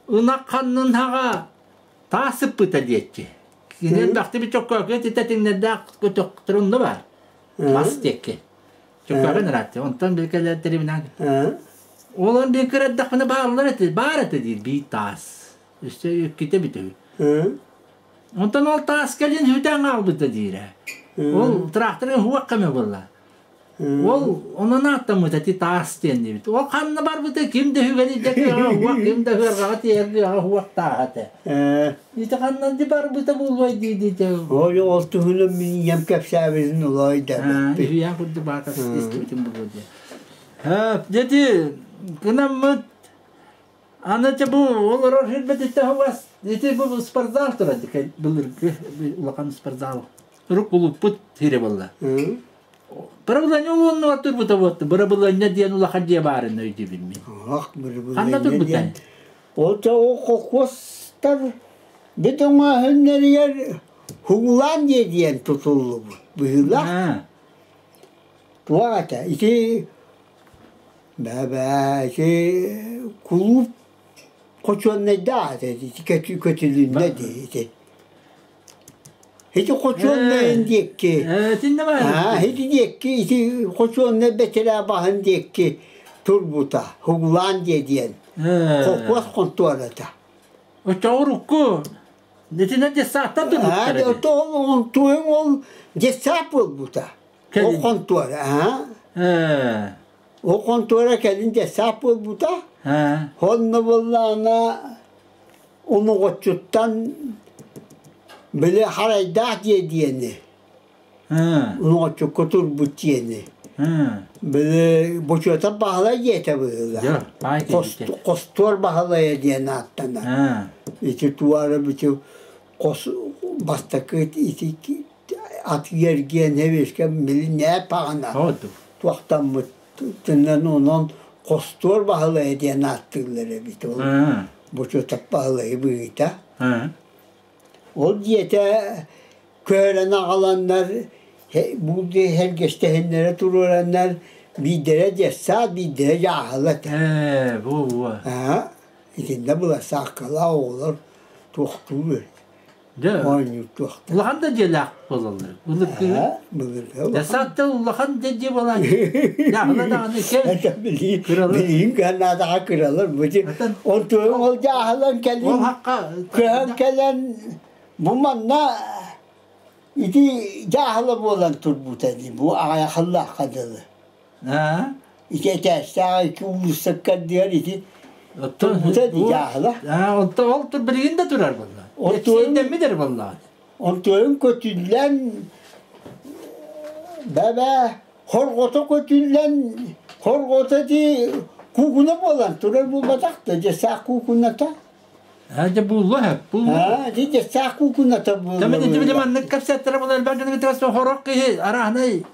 ынах ханнын хаҕа таас сыппыта диэччи. Кини элбэхтик чөккөөкү ити тэтиҥнэрдээх көтөхтөр онно баар. Мас диэки. Чөккөөкүн ыраатты. Онтон били кэлэрдэрибинэн Олор биир кыра эрдэхпинэ бааллар этэ, баар этэ диир биир таас. Өссө иккитэ эбитэ үһү. Онтон ол таас кэлин сүтэн хаалбыта диирэ. Ол тракторы уһуох кэмэ буолла. Ол онон ааттаммыта ти таас диэн диэбит. Ол ханна барбыта ким да үгэни уох ким да ыарҕаҕа тиэргэ уох тааһа этэ. Ити ханна ди барбыта буолуой дии дии. Ол ол туһунан мин ийэм кэпсээбитин улай да. Үһүйээн курдук баатар истибитим буолуо диye. Дети гынаммыт аны те бу олорор хүрбэтиттэ хугас ити бу спортзал турар былыргы улахан спортзал. Рук кулуппут сире буолла. Бырабылыанньа уонна турбута буотта. Бырабылыанньа диэн улахан дьиэ баарын өйдүүбүн мин. Ах, Ханна бырабылыанньа турбутай? диэн. Ол ол колхуостар бөдөҥөөһүннэригэр хугулаан дьиэ диэн тутуллубут быһыылаах. Туох этэ? Ити бэбэ ити кулууп хочуоннайдаах этэ ити көтүлүннэ дии ити. Ити хочуоннайын диэки. Итиннэ Аа, ити диэки ити хочуоннай бэтэрээ баһын диэки турбута, хугулаан диэ диэн. Холкуос хонтуората. Оччоҕурукку итиннэ детсадтан турбуттар Аа, ото ол онтуйун ол детсад буолбута. Ол хонтуора, аа. Ол хонтуора кэлин детсад буолбута. Онно буоллаҕына Уҥуоҕуччуттан били харайдаах дьиэ диэни, уҥуоҕуччукка турбут дьиэни, били Бочуота Баһылай дьиэтэ быһыылаах, Хостуор Баһылайа диэн ааттанар. Ити туора бити хос бастакы ити атыы-эргиэн эбиэскэ били нээп аҕана туохтаммыт Тынан онон Хостуор Баһылайа диэн ааттыыллар эбит ол Бочуотап Баһылайы быһыыта. Ол дьиэтэ көһөрөн аҕаланнар бу дьиэ сэргэстэһиннэрэ туруораннар биирдэрэ детсад, биирдэрэ дьааһыла этэ. Ээ, бу Аа, итиннэ быласааккалаах оҕолор туохтуур Дьэ, оонньуур туохтар. Улахан да дьиэлээх буолаллар. Былыргы. Былыргы. Десантта улахан да дьиэ буолан. Дьаһала даҕаны кэл. Билиим кыһаннаатаҕа кыралар. Онтуон ол дьааһылан кэлин. Ол хаққа. Көһөн кэлэн бу манна ити дьааһыла буолан турбута дии бу аҕайахаллаахха дылы. Ити этээстээх ики уулуссакка диэн ити турбута дии дьааһыла. Онто ол билигин да турар буолла. Онтуойун буолла. Онтуойун көтүллэн бэбэ хорҕото көтүллэн хорҕото дии куукуна буолан турар буолбатах да дьэ саах куукуната. Дьэ булла булла. Дьэ саах куукуната буолла. Тэмин ити били маннык кэпсэттэрэ буолар элбэх дьону кытта хорох киһи араһынай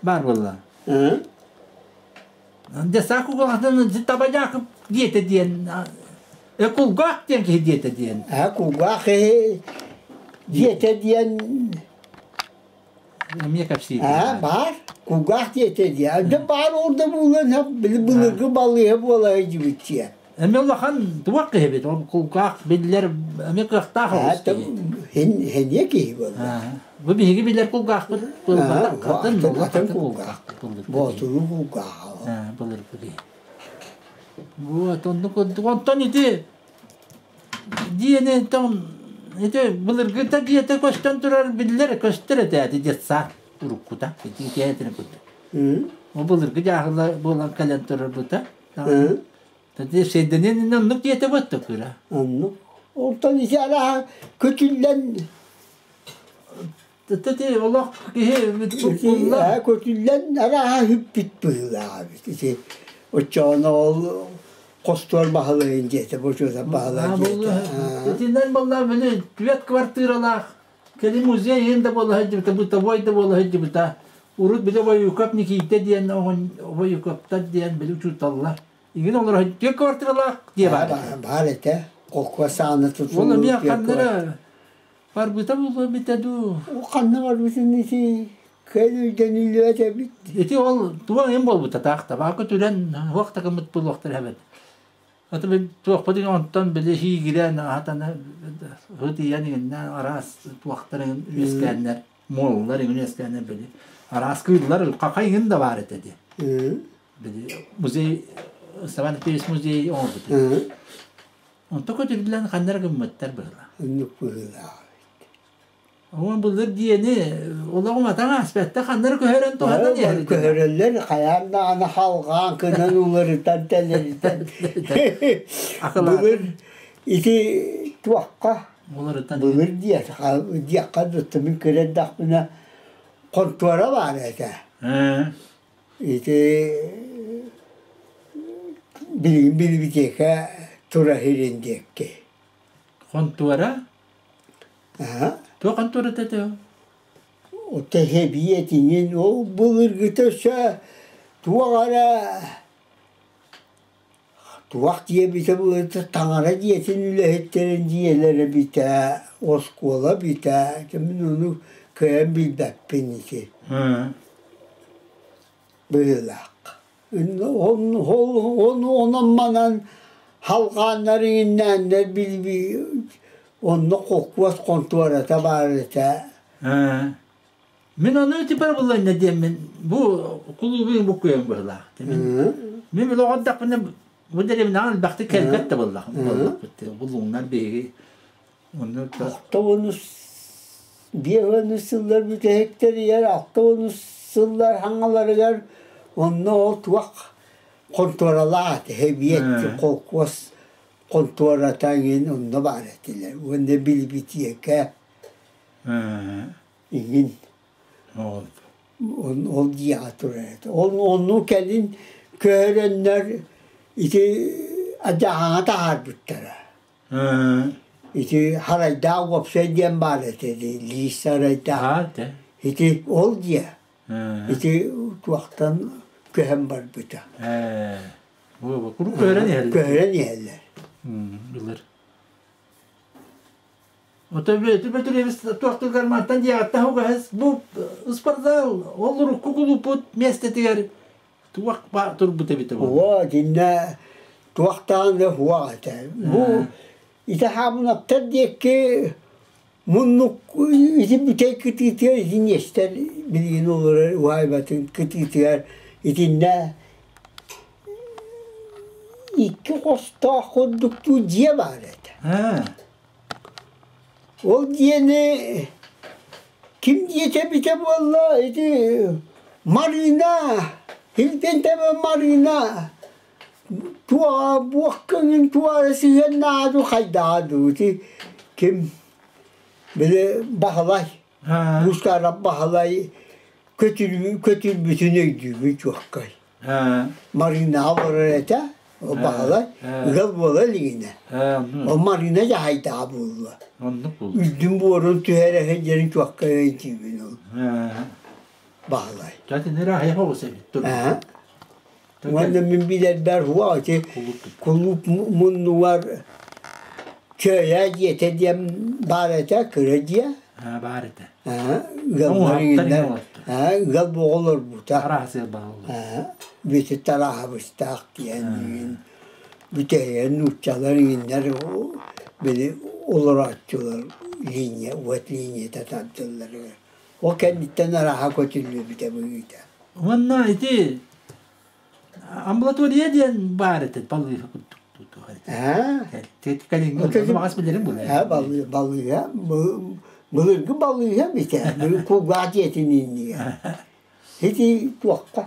бар буолла. Дьэ саах куукунатын табадьаакып диэтэ диэн кулгаах диэн киһи диэтэ диэн. А кулгаах киһи диэтэ диэн Эмиэ кэпсиир. А баар кулгаах диэтэ диэн. Дьэ баар орда буолан былыргы балыыһа буола дьибитчиэ. Эмиэ улахан туох киһи эбит, ол кулгаах биллэр эмиэ кыахтаах оҕус киһи. Хениэ киһи буолла. Бу биһиги билэр кулгаахпыт буолбатах, атын атын кулгаах. Боотулу кулгааҕа. Былыргы киһи. Вот, оннук онтон ити диэни ити былыргыта диэтэ көстөн турар биллэр көстөр этэ ити детсад уруккута ити театры курдук. Ол былыргы дьааһыла буолан кэлэн турарбыта. Сейденин оннук диэтэ буотта кыра. Оннук. Онтон ити араха көтүллэн Ити олох киһи булла. Көтүллэн араха хүппүт быһыылаах эбит. Ити оччоҕуна ол хостуор баһылайын диэтэ, бочуота баһылай диэтэ. Итинэн буолла били түөрт квартиралаах кэлин музей иһин да буола сылдьыбыта, бытовой да буола сылдьыбыта. Урут били Воюков Никита диэн Воюковтар диэн били учууталлар. Игин олоро түөрт квартиралаах дьиэ баар. Баар этэ. Холкуос саҕана тутуллубут. Ол эмиэ ханнара барбыта буолуо эбитэ дуу. Ханна барбытын ити кэл өйдөнүллүбэт эбит. Ити ол туох им буолбута таах табаакы түрэн уох такыммыт буолуохтар эбит. Аты мен туохпутун онтон били хиигирэн аатана хытыйан иҥиннэ араас туохтар үөскээннэр моллар иҥин үөскээннэр били араас кыыллар кака иҥин да баар этэ ди. Били музей Ставан Петрович музей оҥорбут. Онто көтүрүллэн ханнара гыммыттар быһыла. Оннук быһыылаах. Оон былыр диэни олоҕум атаҥ ааспатта ханнары көһөрөн туһанан иһэр Көһөрөллөр хайаан даҕаны халҕаан кынан уларытан тэлэритэн. Былыр ити туохха уларытан былыр диэххэ дыттымын көрөрдөхпүнэ хонтуора баар этэ. Ити билигин билибитиэкэ тура иһирин диэкки. Хонтуора? Туох хонтуората этэ ол? Тэһэбии этиҥин ол былыргыта өссө туох эрэ туох диэбитэ былыргыта таҥара дьиэтин үлэһиттэрин дьиэлэрэ эбитэ, оскуола эбитэ, мин ону кыайан билбэппин ити быһыылаах. Онон-манан халҕааннар иҥиннээннэр онно холкуос хонтуората баар этэ. Мин ону типер булланна диэммин бу кулуубун буккуйан быһылаах. Мин били оҕордохпуна бу дэриэбинэҕэ элбэхтик кэлбэт да буоллахпыт. Булуҥнар биһиги онно Алта 50 сыллар бүтэһиктэригэр 60 сыллар хаҥаларыгар онно ол туох хонтуоралаах эбиэт холкуос хонтуората эҥин онно баар этилэр уонна билибитиэкэ иҥин ол дьиэҕэ турар этэ ол онну кэлин көһөрөннөр ити адьаһаҥа таһаарбыттара. Ити Харайдаах уопсай диэн баар этэ Лиис Харайдаах. Ити ол дьиэ. Ити туохтан көһөн барбыта. Куруук көһөрөн иһэллэр. Көһөрөн иһэллэр. Билэр. Ото Бөтүрүөбүс туохтугар мантан диэҕиттэн хугаһыс бу спортзал ол урукку кулууппут миэстэтигэр туох баар турбут эбитэ буолла. Оо, итиннэ туохтаан да суох этэ. Бу ити хаамынаптар диэки муннук ити бүтэй кытыытыгар ити ньиэстэр билигин олорор уһаайбатын кытыытыгар итиннэ икки хостоох курдуктуу дьиэ баар этэ. Ол дьиэни ким дьиэтэ эбитэ буолла ити Марина, Илбэнтэбэ Марина туоҕа буох көҥүн туора сыһыаннааҕа дуу хайдаҕа дуу ити ким били Баһылай Бускаарап Баһылай көтүрбүтүн өйдүүбүн чуоккай. Марина олорор этэ, ол баһылай ыал буола илигинэ. Ол Марина дьаһайдаҕа буолла. Үрдүн буорун түһэрэ сылдьарын чуокка өйдүүбүн ол. Баһылай. Уонна мин билэрбэр хуа ити кулууп муннугар Чөөйөө дьиэтэ диэн баар этэ, кыра дьиэ. Баар этэ. Ыаллар ыал буола олорбута. Бүтү тарааһабыстаах диэн бүтэһигэр нууччалар иҥиннэр били олорооччулар линия уот линията тардылларыгар. Ол кэнниттэн арааһа көтүллүбүтэ быһыыта. Уонна ити амбулатория диэн баар этэ балыыһа курдук. Кэлиҥҥи билэрим буолар. Балыыһа былыргы балыыһа битэ кулгаах дьиэтин иннигэр. Ити туохха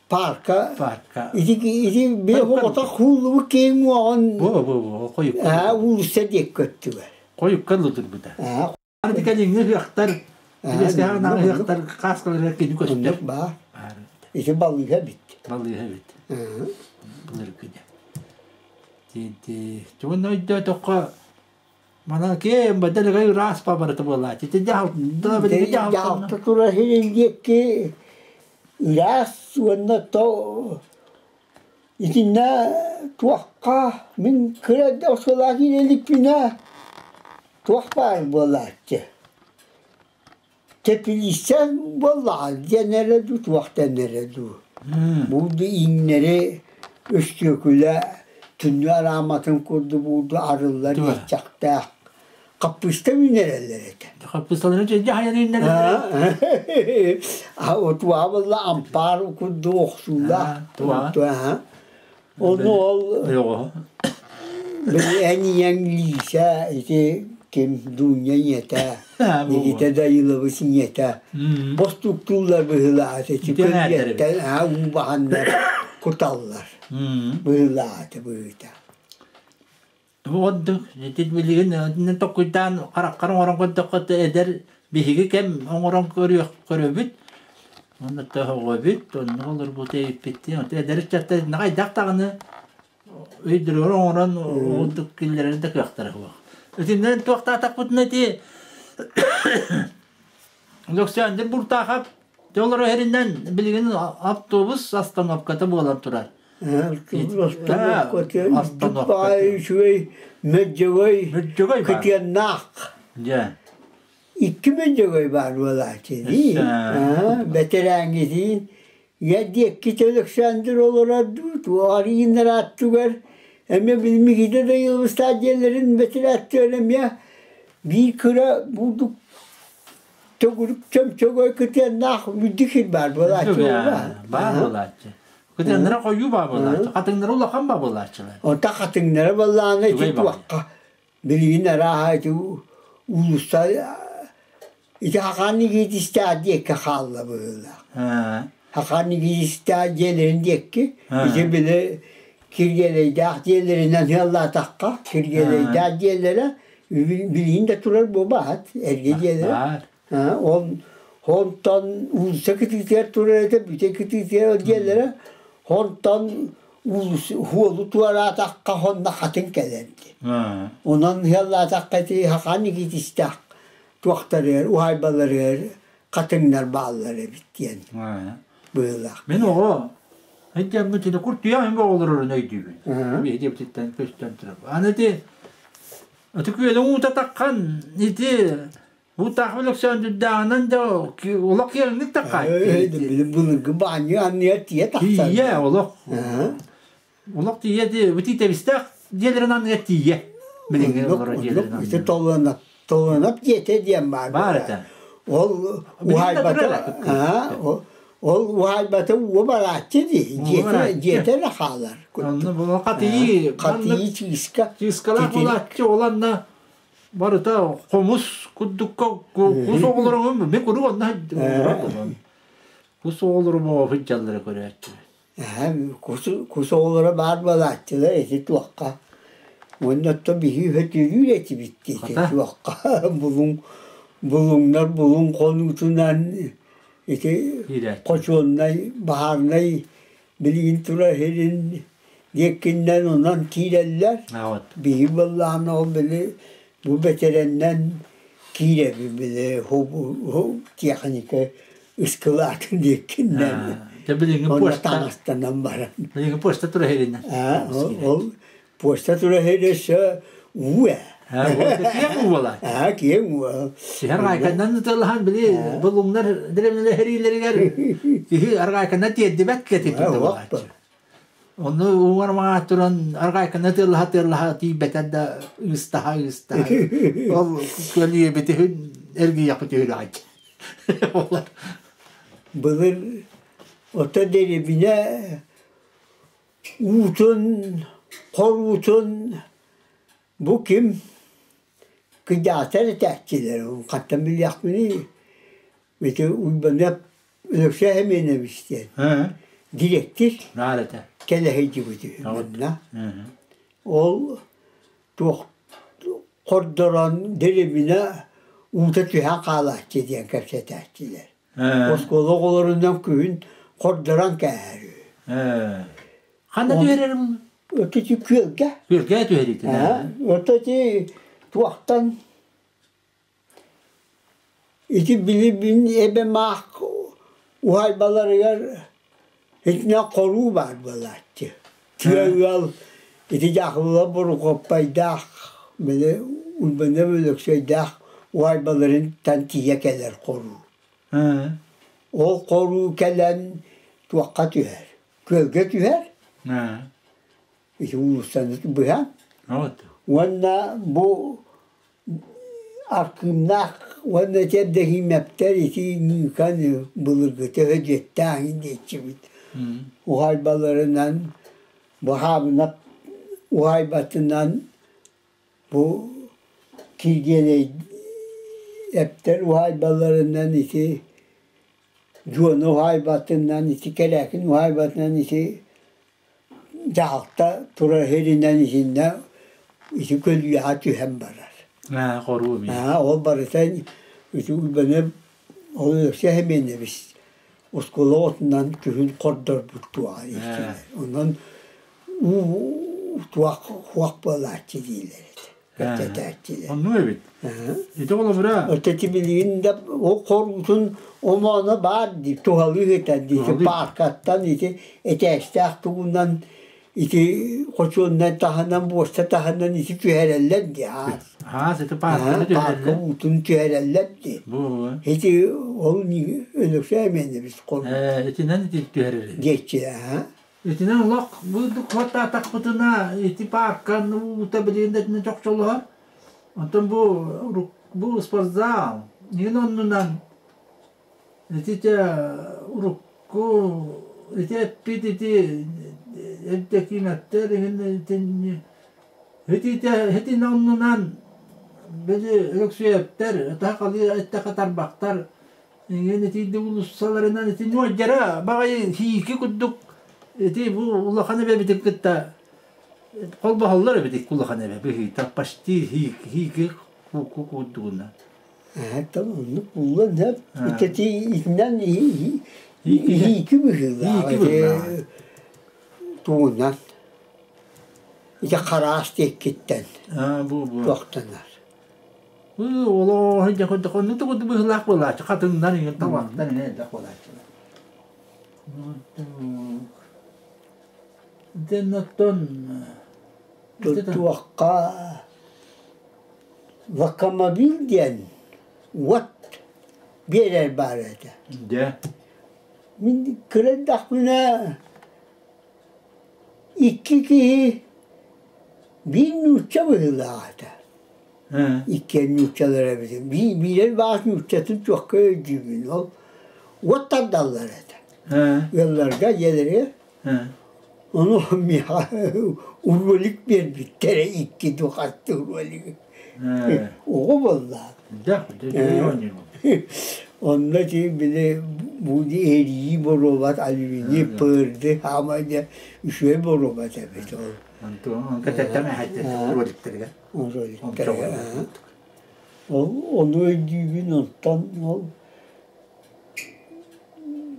парка парка ити ити били оҕото хууллубут киэҥ уоҕун бу бу бу хойукка уулусса диэк көттүгэр хойукка лутурбута Аны кэлиҥҥи ыһыахтар, Илиэстээх ыһыахтар кааскаларыгар кини көстөр. Баар. Ити балыыһа эбит. Балыыһа эбит. Былыргы дьэ. Тинти тугун өйдөөтөххө манан киэм бадалыгай ыраас барыта буолааччы. Ити дьаһалта билиги дьаһалта турар сирин диэки ыраас уонна то итиннэ туохха мин кыра да оскуолаҕа киирэ иликпинэ туох баар буолааччы тэпилииссэ буоллаҕа диэн эрэ дуу туох диэн эрэ дуу булду иҥнэри өстүөкүлэ түннү арааматын курдук булду арыллар иэччэхтээх хаппыыста үүнэрэллэр этэ хаппыысталарын дьаһайан үүннэрэллэр отуаҕа буолла ампаар курдук охсуулаах ону ол эн ийэҥ Лиисэ ити. Ким Дуня ийэтэ, Никита Данилович ийэтэ бостууктууллар быһыылаах ити көлүйэттэн уу баһаннар куталлар быһыылаах быһыыта. Ордук ити билигин токуйдаан хараххар оҥорон көрдөххө эдэр биһиги кэм оҥорон көрүөх көрөбүт онно тоһоҕобүт онно олорбут эбиппит эдэр ыччаттар хайдах даҕаны өйдөрүгэр оҥорон ордук киллэрэр да кыахтара суох. Итиннэн туохтаатахпытына ити Александр Буртахов олоро иһэринэн билигин автобус остановката буолан турар. Остановка үчүгэй мөддьөгөй Мөддьөгөй баар. кытыаннаах. Дьэ. Икки мөддьөгөй баар буолааччы дии. Бэтэрээҥҥитиин Ийэ диэкки Александр олорор дуу, туох арыйыннарааттыгар эмиэ билмигитэ да ыйылбыстаах дьиэлэрин бэтэрээттэр эмиэ биир кыра бурдук төгүрүк чөмчөгөй кытыаннаах үрдүк сир баар буолааччы Баар буолааччы. Кытыаннара хойуу баа буолааччы. Хатыҥнара улахан баа буолааччылар. Онта хатыҥнара баллаана ити туохха билигин арааһа ити уулусса Ити Хакан Никитистээх диэкки хаалла быһыылаах. Хакан Никитистээх дьиэлэрин диэкки ити били Киргиэлэйдээх дьиэлэринэн ыаллаатахха Киргиэлэйдээх дьиэлэрэ билигин да турар буолбаат эргэ дьиэлэрэ. Ол онтон уулусса кытыытыгар турар этэ бүтэ кытыытыгар ол дьиэлэрэ онтон уолу туораатахха онно хатын кэлэн Онон ыаллаатахха ити Хакан Никитистээх туохтарыгар, уһаайбаларыгар хатыҥнар бааллар эбит диэн быһыылаах. Мин оҕо Эддэммит ити куртуйах им оҕолорун өйдүүбүн. Биһиги көстөн турар. Аны ити ити күөлүн уута таххан ити Бутаах Өлөксөөндүрдээҕинэн да олох киэҥник таххааччы. Былыргы баанньы анныгар тиийэ тахсар. Тиийэ олох. Олох тиийэ бити тэбистээх дьиэлэрин анныгар тиийэ. Билиҥҥи олорор дьиэлэрин анныгар. Ити толуонап толуонап дьиэтэ диэн баар. Баар этэ. Ол уһаайбата ол уһаайбата уу барааччы дии. Дьиэтэ дьиэтэ эрэ хаалар. Онно бу хатыйыы хатыйыы чыыска. Чыыскалаах буолааччы ол анна барыта хомус курдукка кус оҕолорум мен куруук онно кус оҕолорум сылдьаллара көрөөччү. Кус оҕолоро баар буолааччылар ити туохха уонна оттон биһиги өтөрүүр этибит ити туохха булуҥ булуҥнар булуҥ хонуутунан ити хочуоннай баһаарнай билигин турар сирин диэкиннэн онон киирэллэр биһиги буоллаҕына ол били бу бэтэрэннэн киирэбит били тиэхиньикэ ыскылаатын диэккиннэн билиҥҥи почта таҥастанан баран билиҥҥи почта тура иһиринэн ол почта тура иһирэ өссө уу ээ киэҥ уу буолар аа киэҥ уу сиһэр арҕаайканнан ытылахан били булуҥнар дэриэбинэлэһэриилэригэр киһи арҕаайканнан тиэрдибэт кэтит Онно уҥар маҥаа туран арҕаайканы тыаллаһа-тыаллаһа тиийбэтэр да ыыстаһа-ыыстаһа ол көлүйэбитин эргийэхпит үһү Олар Былыр ото дэриэбинэ уутун, хоруутун бу ким кыдьаатар этээччилэр хантан билиэхпиний Ити Уйбаныап Өлөксөй Эмиэнэбис диэн дириэктир Наар этэ. кэлэ сылдьыбыт үһү манна. Ол туох хордорон дэриэбинэ уута түһэн хаалааччы диэн кэпсэтээччилэр. Оскуола оҕолорунан күһүн хордорон кээһэр үһү. Ханна түһэрэр бұл? Ити күөлгэ. Күөлгэ түһэритин. Ото ити туохтан Ити билибин эбэм аах уһаайбаларыгар итинэн хоруу баар буолааччы. Тыа ыал ити дьаахылла Борукуоппайдаах били Уйбаныап Өлөксөйдөөх уһаайбаларыттан тиийэ кэлэр хоруу. Ол хоруу кэлэн туохха түһэр? Күөлгэ түһэр. Ити уулуссаны быһан. Уонна бу Аркыымнаах уонна Чэрдэһиимэптэр ити Ньыыкан былыргыта өдүөттээх диэччибит уһаайбаларынан Баһаабынап уһаайбатынан бу Киргиэлэй эптэр уһаайбаларынан ити Дьуона уһаайбатынан ити Кэлээкин уһаайбатынан ити дьаһалта турар сиринэн итиннэ ити көлүйэҕэ түһэн барар. Аа, хоруу эмиэ. Аа, ол барыта ити Уйбаны ол өссө Сэмиэнэбис оскуола оҕотунан күһүн хордорбут туоҕа Онон уу туох хуох буолааччы дииллэр этэ. Кэпсэтээччилэр. Оннук эбит. Ити холобура Ити билигин да ол хоруутун омооно баар дии, туһалыы сытар дии. Ити пааркаттан ити этээстээх тугунан ити хочуоннай таһынан, буоста таһынан ити түһэрэллэр дии аас. Аас ити паарканы Паарка түһэрэллэр. уутун түһэрэллэр дии. Бу Ити ол Өлөксөй эмиэнэбис хор итинэн ити түһэрэр эбит. диэччи аа. Итинэн олох бу хаттаатахпытына ити паарканы уута билигин да итинэн чохчолоһор. Онтон бу бу спортзал иһин оннунан ити чэ урукку ити эппит ити эрдэкиимэттэр иһин итинни итите итин оннунан били Өлөксүйэптэр ытаһа эттэхэ тарбахтар Иҥэн итийдэ уулуссаларынан ити ньуойдара баҕайы хиики курдук ити бу улахан эбэбитин кытта холбоһоллор эбит икки улахан эбэ быһыыта почти хиики хиики курдугунан. Это оннук буллан сөп. Ити итинэн хиики быһыылаах. Хиики быһыылаах. Тугунан ити хараас диэккиттэн бу бу туохтанар. Олоо дьэ оннук да курдук быһыылаах буолааччы хатыҥнар иҥин табахтар иҥин элбэх буолааччылар. Дьэн оттон Туохха локомобиль диэн уот биэрэр баар этэ. Дьэ. Мин кыра эрдэхпинэ икки киһи биир нуучча быһыылаах этэ. Иккиэн нууччалар эбит. Биирэр баас нууччатын туохха өйдүүбүн ол уот тардаллар этэ. Ыалларга дьиэлэригэр. Ону миэхэ ролик биэрбиттэрэ икки духатты ролик. Оҕо буоллаҕа. Онно ити били бу эрийии боруобат алюминий пырды хаама диэн үчүгэй боруобат эбит ол. Кэтэттэн эһэттэр роликтарыгар. Роликтарыгар. Ол ону өйдүүбүн онтон ол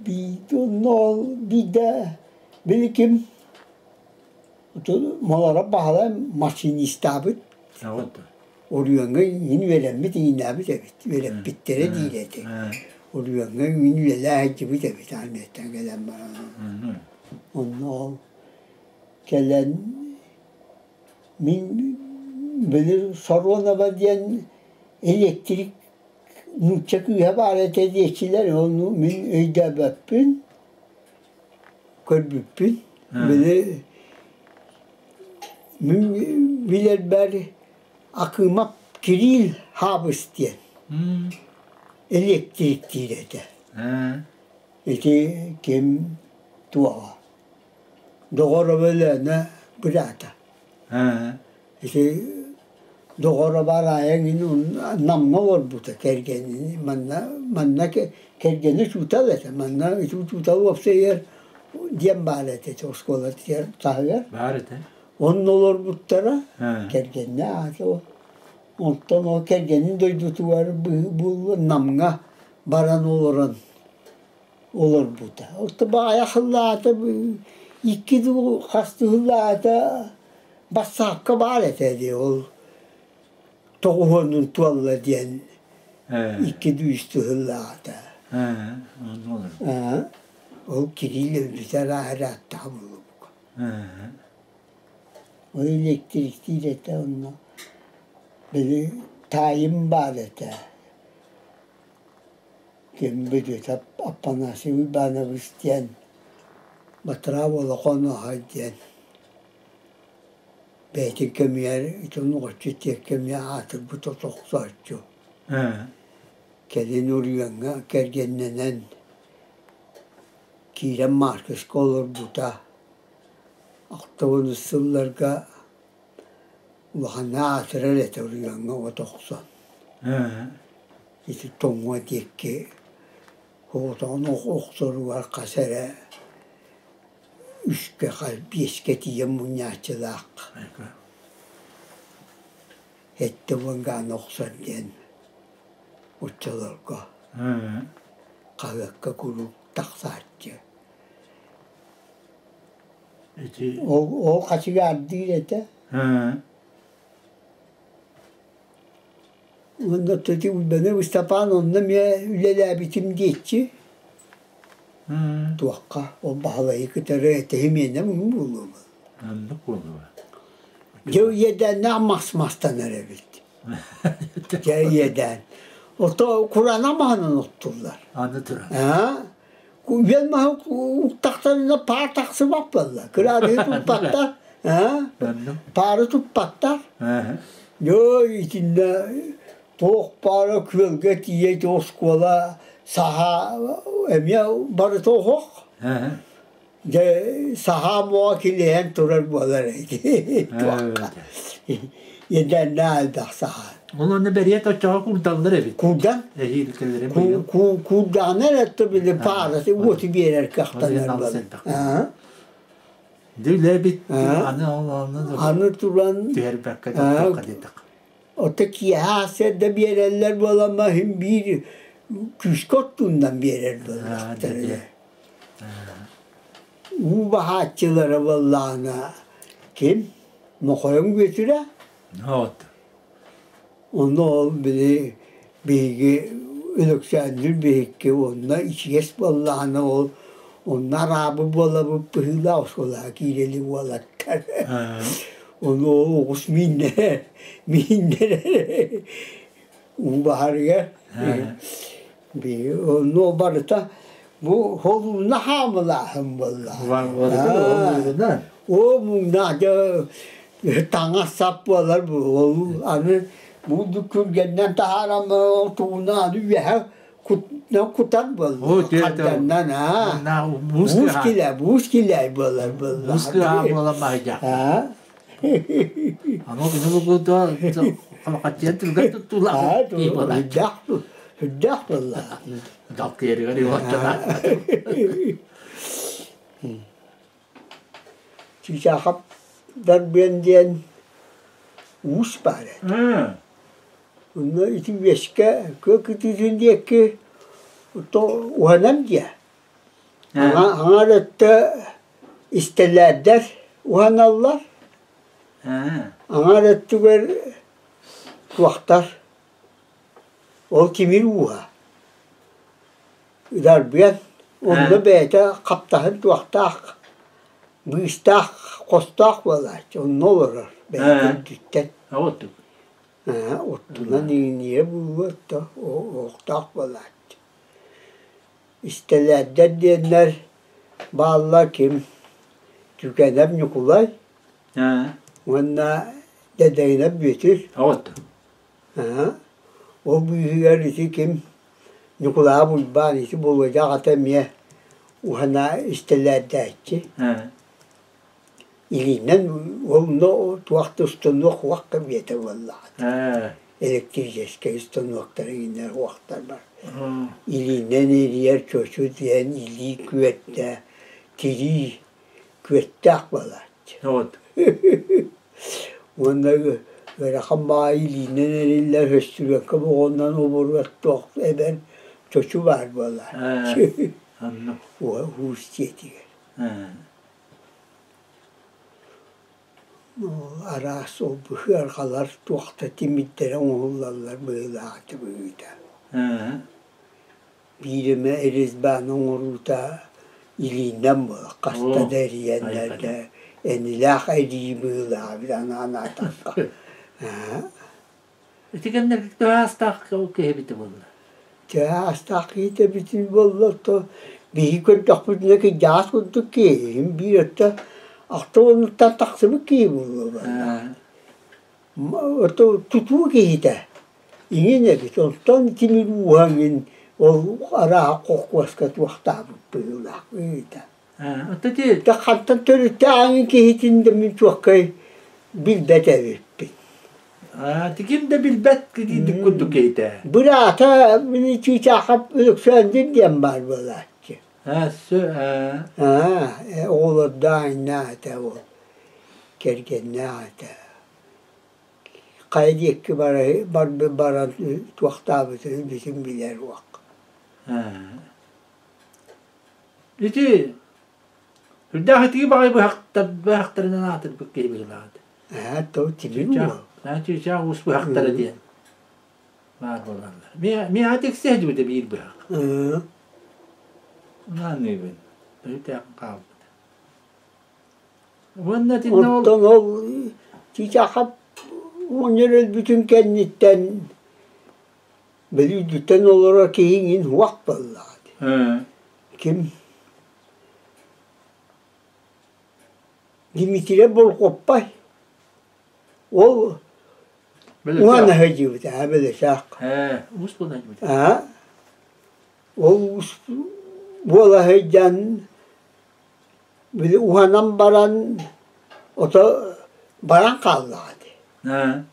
биирдэ онно ол биирдэ били ким Малара Баһылай машинистаабыт Оруйуоҥҥа иҥин үөрэммит иҥиннээбит эбит, үөрэппиттэрэ диир этэ. Оруйуоҥҥа иҥин үлэлээ сылдьыбыт эбит армияттан кэлэн баран. Онно ол кэлэн мин былыр Соруонаба диэн электрик нуучча кыыһа баар этэ диэччилэр, ону мин өйдөөбөппүн, көрбүппүн. Били Мин билэрбэр Акыымап Кириил Хаабыс диэн элиэктириктиир этэ. Ити ким туоҕа Доҕоров Өлөөнө быраата. Ити Доҕоров Араайа эҥин Намҥа олорбута кэргэнин манна манна кэргэнэ учуутал этэ манна ити учуутал уопсайыгар диэн баар этэ ити оскуола таһыгар. Баар этэ. Онно олорбуттара кэргэннэ аата ол. Онтон ол кэргэнин дойдутугар буолла Намҥа баран олорон олорбута. Оттон баайа хыллаата икки дуу хас сыллаата бассаапка баар этэ дии ол тоҕуһуонун туолла диэн икки дуу үс сыллаата. Ол Кирилл өлбүтэ арааһырааттаҕа буолуо. Ол электриктиир этэ онно били таайым баар этэ Ким Бүдүөтэп Аппанасий Уйбаанабыс диэн Батыраап олохон аҕай диэн бэйэтин кэмигэр ити оҥоччу тиэркэмҥэ аатырбыт отохсооччу. Кэлин Уруйаҥҥа кэргэннэнэн киирэн Маркеска олорбута. Ахтыбын сылларга Улаханна аатырар этэ Уруйаҥҥа от охсон. Ити тоҥуо диэки оҕотоҕун охсоругар хас эрэ үскэ биэскэ тиийэн мунньааччылаах 70 гааны охсор диэн оччолорго хаһыакка куруук тахсааччы. Ол ол хачыгаардыыр этэ. Уонна ити Уйбаны Ыстапаан онно эмиэ үлэлээбитим диэччи. Туохха ол Баһылайы кытары этэһимиэнэ буолуо. Оннук буолуо. Дьэ иэдээннээх мас мастанар эбит. Дьэ иэдээн. Ото кураанах маһынан оттуллар. Аны туран. Аа Үөн маһы уктахтарына паар тахсыбат буолла. Кыраадыһы туппаттар. Паары туппаттар. Дьэ итиннэ туох паара күөлгэ тиийэ оскуола саха эмиэ барыта оһох. Дьэ саха муоҕа килиһэн турар буолар ити. Иэдээннээх элбэх саха. Ол онно бэриэт оччоҕо курдаллар эбит. Курдан? Эһиилкэлэрин быйыл. Курдаҕына эрэ били паарасы уоту биэрэр кыахтанар буолар. Дьэ аны ол онно Аны туран түһэрбэккэ тохтуохха диэтэх. Ото киэһэ сэрдэ биэрэллэр буолама иһин биир күүскэ оттууннан биэрэр буоллахтар. Уу баһааччылара буоллаҕына ким? Мохойон Бүөтүрэ. Вот. Онно ол били биһиги Өлөксөөндүр биһикки уонна ичигэс буоллаҕына ол онно араабы буолабыт быһыылаах оскуолаҕа киирэли уолаттар. Ону ол оҕус мииннэрэр, мииннэрэр уу баһарыгар. Биһиги онно барыта бу холууна хаамылааһын буолла. Оо муҥнаах дьэ таҥас-сап буолар бу ол аны бу күргэннэн таһааран тугуна аны үөһэ кутан буолла хатаннан аа буус килэ буус килэ буолар буолла буус килэ буолар маһыйа Аны күнү бу халахаччыйан түргэн туттуулаах киһи буолар. Үрдээх буолла. Далкыйарыгар уоттана. Чыычаахап Дарбыан диэн уус баар этэ. Онно ити үөскэ кыа кытыытын диэки уһанан диэ. Аҥаар өттө истэлээрдэр уһаналлар. Аҥаар өттүгэр туохтар ол тимир ууһа. Дарбыан онно бэйэтэ хаптаһын туохтаах быыстаах хостоох буолааччы онно олорор бэйэтэ үрдүттэн. Оттунан иҥниэ буолуо оһохтоох буолааччы. Истэлээрдэр диэннэр бааллар ким Түкэнэп Ньукулай уонна Дэдэгинэп Бүөтүр. Ол быыһыгар ити ким Ньукулаап Уйбаан ити Болуодьа аҕата эмиэ уһана истэлээрдээччи. Илиинэн онно туох да станок уох кэбиэтэ буоллаҕа. Электрическэй станоктар иҥнэр уохтар бар. Илиинэн эрийэр чочу диэн илии күөртэ, тирии күөртээх буолааччы. Уонна ыарахан баҕайы илиинэн эриллэр өстүрүөккэ боҕоннон оборуот туох эбэн чочу баар буолааччы. Уус дьиэтигэр. Араас ол ыарҕалар туох да тимирдэрэ оҥоһуллаллар быһыылаах этэ быһыыта. Биир эмэ резьбаны оҥоруута илиинэн буолар хаста да эрийэннэр да энилээх эрии быһыылаах эбит анаан аатахха. Ити кэмнэргэ төһө аастаах киһи эбитэ буолла? Төһө аастаах киһитэ эбитин буолла то биһиги көрдөхпүтүнэ кырдьаҕас курдук киһи биир өттө алта уонуттан тахсыбыт киһи буолуо Ото тутуу киһитэ иҥин эбит онтон тимир ууһа иҥин ол арааһа холкуоска туохтаабыт быһыылаах ыйыта. Ото Хантан төрүттээх иҥин киһитин да мин чуоккай билбэт эбиппин. Ким да билбэт китиитик курдук киһитэ. Быраата били чыычаахап Өлөксөөндүр диэн баар буолааччы. Оҕолордоох иннээх этэ ол, кэргэннээх этэ. Хайа диэки барбыт баран туохтаабытын бүтүн билэр уох. Ити үрдээх итии баҕайы быһахтарынан аатырбыт киһи быһыылаах этэ. Ээ, то тимир уол. Чыычаах уус быһахтара диэн баар буолаллар. Миэхэ тиксэ сылдьыбыта биир быһах. Аныыбын. Өйдөөх хаалбыта. Уонна итиннэ ол Оттон ол чыычаахап оҕонньор өлбүтүн кэнниттэн били үрдүттэн олорор киһи иҥин уох буоллаҕа дии. Ким Дмитрий Болҕоппой ол уһана сылдьыбыта ээ бэлэсээх. Ээ, уус буола сылдьыбыта. Аа, ол уус буола сылдьан били уһанан баран ото баран хааллаҕа дии. Аа.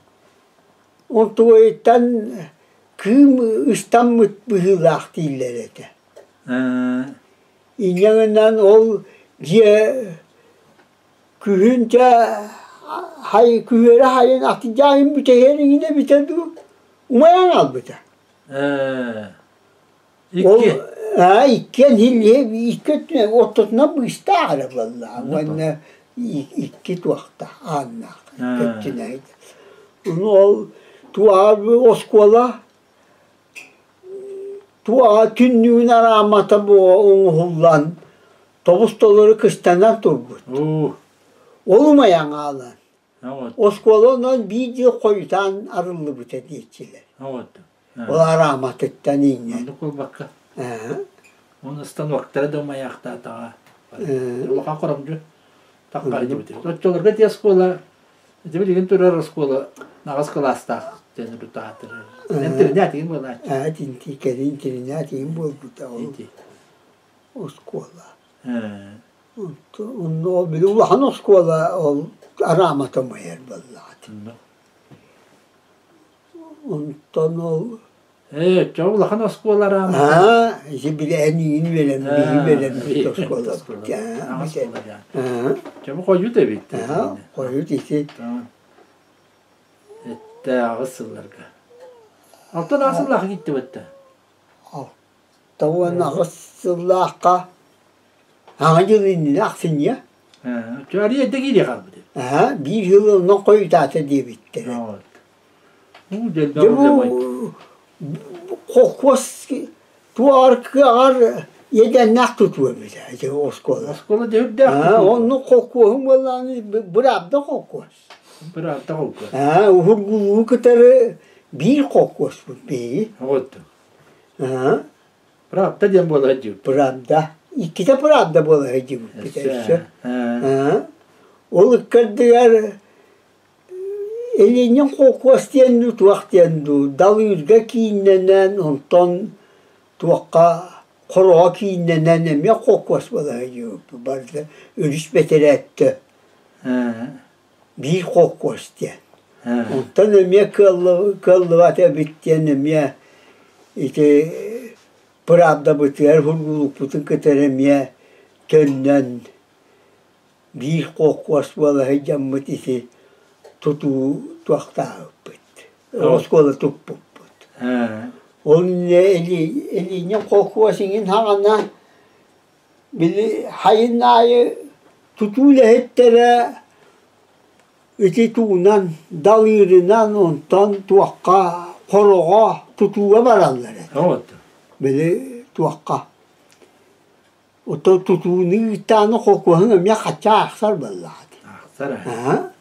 Онтугуйуттан кыым ыстаммыт быһыылаах дииллэр этэ. Аа. Инньэ гынан ол дьиэ күһүн дьэ хай күһүөрэ хайын атыдьаайын бүтэһиэр иҥинэ эбитэ дуу умайан хаалбыта. Ол Икки. Иккиэн һиллиһэ икки өттүнэн ортотунан быыстаах эрэ буоллаҕа уонна икки туохтаах ааннаах икки өттүнэн. Ону ол туоҕа оскуола Туоҕа түннүгүн араамата буола оҥоһуллан, тобус-толору кыстанан турбут. Ол умайан хаалан, оскуола онон биир дьыл хойутаан арыллыбыта диэччилэр. Ол арааматыттан иҥнэн. Оннук буолбакка. Уонна станоктара да умайаахтаатаҕа. Улахан хоромдьу тахха дибит. Оччолорго ити оскуола Ити билигин турар оскуола аҕыс кылаастаах диэн урутаатыр. Интэринээт игин буолааччы. Аа, тинти кэлин интэринээт игин буолбута ол оскуола. Онно били улахан оскуола ол араамата умайар буоллаҕа. Онтон ол Ээ, чэ улахан оскуола араамата. Аа, ити били эн иин үөрэн, биһи үөрэммит оскуолабыт. Аа, Чэ бу хойут эбит. Аа, хойут ити. Этте аҕыс сылларга. 68 сыллаахха киттибэтте. 68 сыллаахха аҥа дьыл иннинэ ахсынньы. Чэ арыйа эрдэ киириэ хаалбыт. Аа, биир сыл онон хойутаата диэбиттэрэ. Дьэ бу холкуос туоҕар кыаҕар иэдээннээх тутуу эбит ити оскуола. Оскуола дьэ үрдээх тутуу. Оннук холкуоһум буоллаҕына быраабда холкуос. Быраабда холкуос. Уһургулуу кытары биир холкуоспут биһиги. Вот. Правда диэн буола сылдьыбыт. Правда. Иккитэ правда буола сылдьыбыппыт өссө. Ол ыккардыгар Ленин холкуос диэн дуу, туох диэн дуу, Далыырга кииннэнэн, онтон туохха Хороҕо кииннэнэн эмиэ холкуос буола сылдьыбыппыт барыта өрүс бэтэрээттэ биир холкуос диэн. Онтон эмиэ кыаллыбат эбит диэн эмиэ ити правдабытыгар сургуулукпутун кытары эмиэ төннөн биир холкуос буола сылдьаммыт ити тутуу туохтаабыппыт, оскуола туппуппут. Ол иннинэ Ильинин холкуос иҥин саҕана били хайын аайы тутуу үлэһиттэрэ ити тугунан далыырынан онтон туохха хороҕо тутууга бараллар этэ. Били туохха Оттон тутууну ыытааны холкуоһуҥ эмиэ хачча аахсар буоллаҕа дии. Аахсар ээ.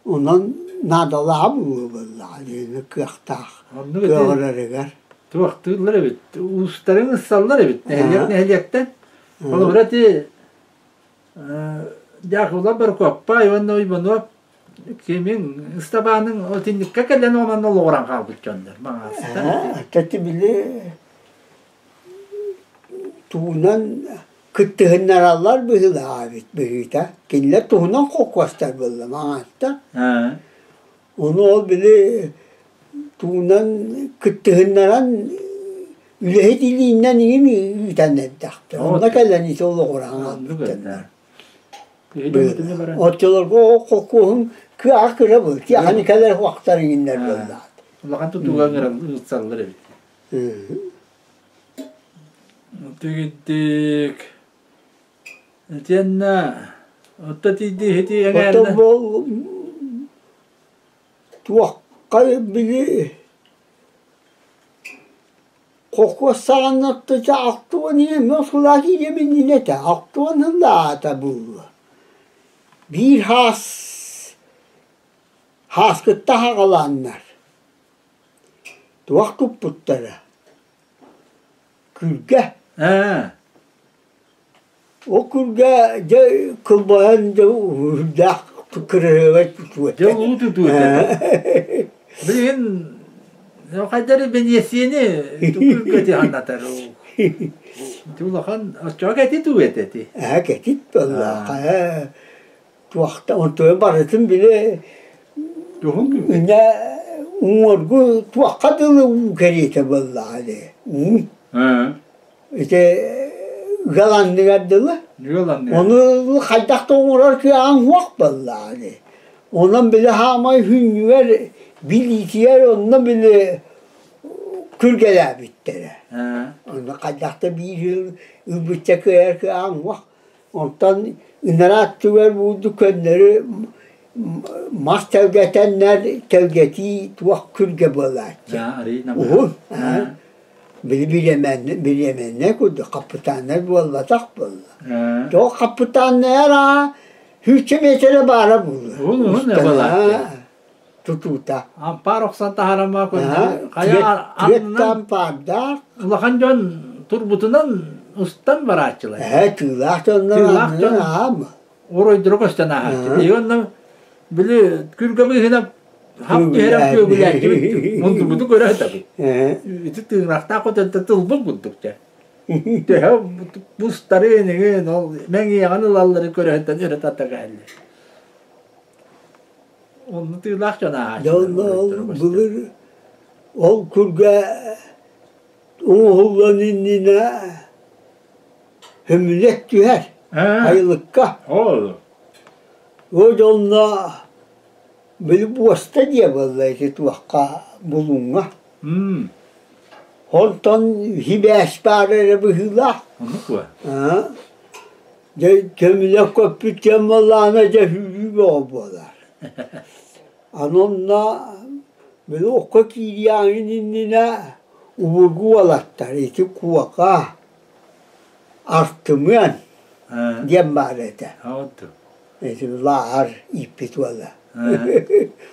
Онон наадалааҕа буолуо буоллаҕа дии кыахтаах кыаҕырарыгар. Туохтууллар эбит, уустарын ыссаллар эбит нэһилиэк нэһилиэктэн. Холобура ити Дьаакыбылап Борокуоппай уонна Уйбануоп Кимиҥ Ыстапааныҥ итинниккэ кэлэн онон олоҕуран хаалбыт дьоннор маҥаастар. Ити били тугунан Кыттыһыннараллар быһыылаах эбит быһыыта. Кинилэр туһунан холкуостар буолла маҥааттар. Ону ол били тугунан кыттыһыннаран үлэһит илииннэн иҥин ыытан эрдэхтэр. Онно кэлэн ити олоҕураҥ хаалбыттар. Оччолорго ол холкуоһун кыаҕа кыра был. Тиэхини кэлэр уохтар иҥиннэр буоллаат. Улахан тутууга ыҥыраллар эбит. Тигиддик итиэннэ отто тиийдии ити Оттон эҥээринэ бу туохха били холкуос саҕана 60 ийэм сылаа киириэм иннинэ этэ 60 сыллааҕыта буолуо биир хаас хааскытта хаҕалааннар туох туппуттара Күргэ. Ээ. Ол күргэ дьэ кылбаһан дьэ үрдээх кырыһыабай тутуу этэ. Дьэ улуу тутуу этэ. Билигин хайдары Бэниэссийэни күргэти анатар. Ити улахан оччоҕо кэтит уу этэ ити. Ээ кэтит буоллаах. Ээ туохта онтуйа барытын били Туһун инньэ уҥуоргу туохха дылы уу кэриэтэ буоллаҕа дии уу ити ыал анныгар дылы ыал анныгар ону хайдах да оҥорор кыаҕыҥ суох буоллаҕа дии онон били хаамай хүннүгэр билиитигэр онно били күргэлээбиттэрэ онно хайдах да биир ылбычча кыайар кыаҕыҥ суох Онтон ынараа өттүгэр буурду көннөрү мас тэлгэтэннэр тэлгэтии туох күргэ буолааччы. Уһун. Били бириэмэннэй курдук хаппытааннай буолбатах буолла. Тоҕо хаппытааннайар аа сүүсчэ миэтэрэ баара буолуо. Уһун уһун буолааччы. Тутуута. Ампаар охсон таһаарама хайа Түөрт ампаардаах. Улахан дьон турбутунан устан барааччылар. Ээ, тыылаах дьоннор Тыылаах дьон аам. оройдоро көстөн ааһааччы. И онно били күргэ быыһынан хап түһэрэн күөгүлээччибит мундубуту көрө сытабыт. Ити тыынахтаах өтөттө тылбын курдук дьэ. Төһө бустары эниҥин ол мэҥиэҕин ылаллары көрө сытан өрө тарда кэллэ. Онно тыылаах дьон Дьэ онно ол былыр ол күргэ оҥоһуллан иннинэ хөмүлэт түһэр айылыкка. Ол. Ол дьонно били буоста диэ буолла ити туохха булуҥҥа. Онтон сибээс баар эрэ быһыылаах. Оннук дуо? Дьэ көмүлүөк көппүт кэм буоллаҕына дьэ сүүрүү бөҕө буолар. Аны онно били окко киириэҕин иннинэ убургу уолаттар ити Куока, Артымыан диэн баар этэ. Ити Лааһар ииппит уола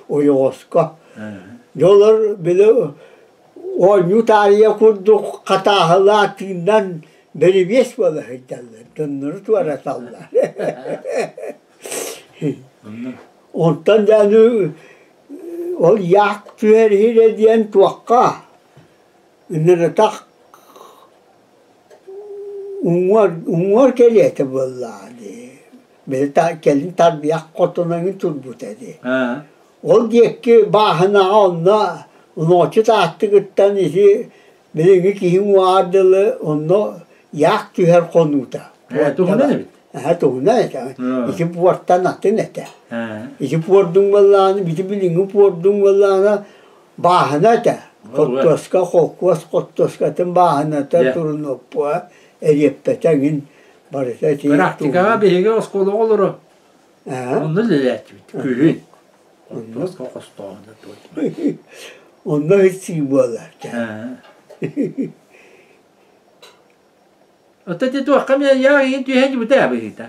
ойоҕоско. Дьэ олор били оонньуу таарыйа курдук хатааһылаа тыыннан Бэрибиэс буола сылдьаллар, дьоннору туораталлар. Онтон да аны ол яак түһэр иһирэ диэн туохха ынырытах уҥуор уҥуор кэлиэтэ буоллаҕа дии. Били кэлин тарбыйах хотунан турбута дии. Ол диэки бааһынаҕа онно Унооччут ааттыгыттан ити Билиҥҥи киһи уҥуоҕар дылы онно яак түһэр хонуута. Ээ, туһунан эбит. Ээ, туһунан этэ. Ити пуортан атын этэ. Ити пуордуҥ буоллаҕына, ити билиҥҥи пуордуҥ буоллаҕына бааһына этэ. Хортуоска, холкуос хортуоскатын бааһыната турунуоппуга эриэппэтэ эҥин барыта ити Практикаҕа биһиги оскуолаҕа олоро онно үлэлээччибит күһүн. Хортуоска хостооһуна Онно сии буолар. Оттон ити туохха эмэ яа иһин түһэн дьыбыта быһыыта.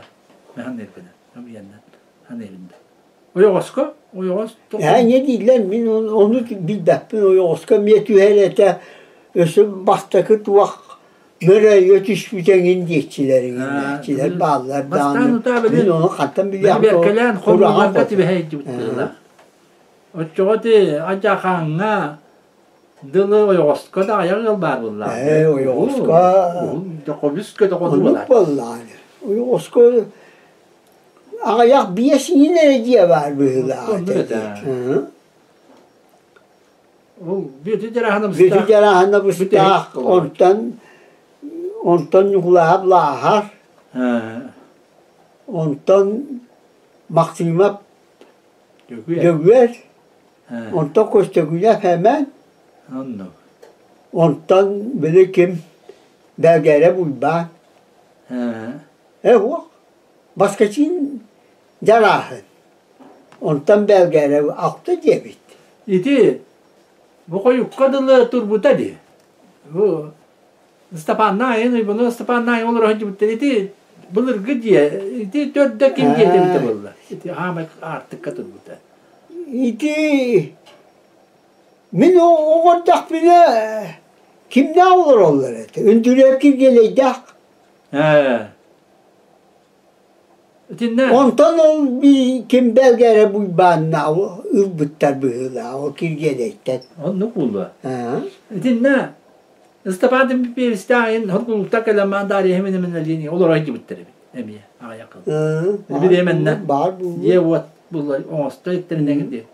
Ойоҕоско? Ойоҕос Ээ, не дииллэр, мин ону билбэппин, ойоҕоско эмиэ түһэр этэ. Өссө бастакы туох Мөрөйгө түспүт эҥин диэччилэр эҥиннээччилэр бааллар Бастаан даҕаны утаа мин били ону хантан билиэхпин бэбиэркэлээн кураҕа хонууларга түбэһэ илдьибит быһыылаах. Оччоҕо ити адьахаҥҥа Дылы ойоҕоско да аҕыйах ыал баар буоллаҕа. Ээ, ойоҕоско Хобүс көтөҕө оннук буоллаҕа. Ойоҕоско аҕыйах биэс иин эрэ дьиэ баар быһыылаах этэ. Ол Бүөтү Дьарааһына Бүөтү Дьарааһына быстаах, онтон онтон Ньукулааһап Лааһар, онтон Максимов Дьөгүөр, онтон Көстөкүүнэп Сэмэн, онтон били ким Бэлгээрэп Уйбаан. Ээ уох Баскачыын Дьарааһын. Онтон Бэлгээрэп алта диэбит. Ити бу хойукка дылы турбута дии. Бу Ыстапааннаах айан Уйбаныап Ыстапааннаах айан олоро сылдьыбыттар. Ити былыргы дьиэ, ити төрдө ким дьиэтэ эбитэ буолла? Ити хаамай аартыкка турбута. Ити мин оҕордохпуна кимнээх олороллор этэ? Үндүрүөп Киргиэлэйдээх. Ээ. Итиннэ Онтон ол ким бэлгэрэ Буйбаанна ылбыттар быһыылаах, ол Киргиэлэйтэн. Оннук буолуо. Итиннэ Ыстапаан Дмитриевичтээх иһин хоргулуктар кэлэн маан Дарья Химинэминэлиин олоро сылдьыбыттар эбит эмиэ аҕыйах хыл. Бириэмэннэ баар буолуо. Дьиэ-уот булла оҥосто иттэринэҥин диэн.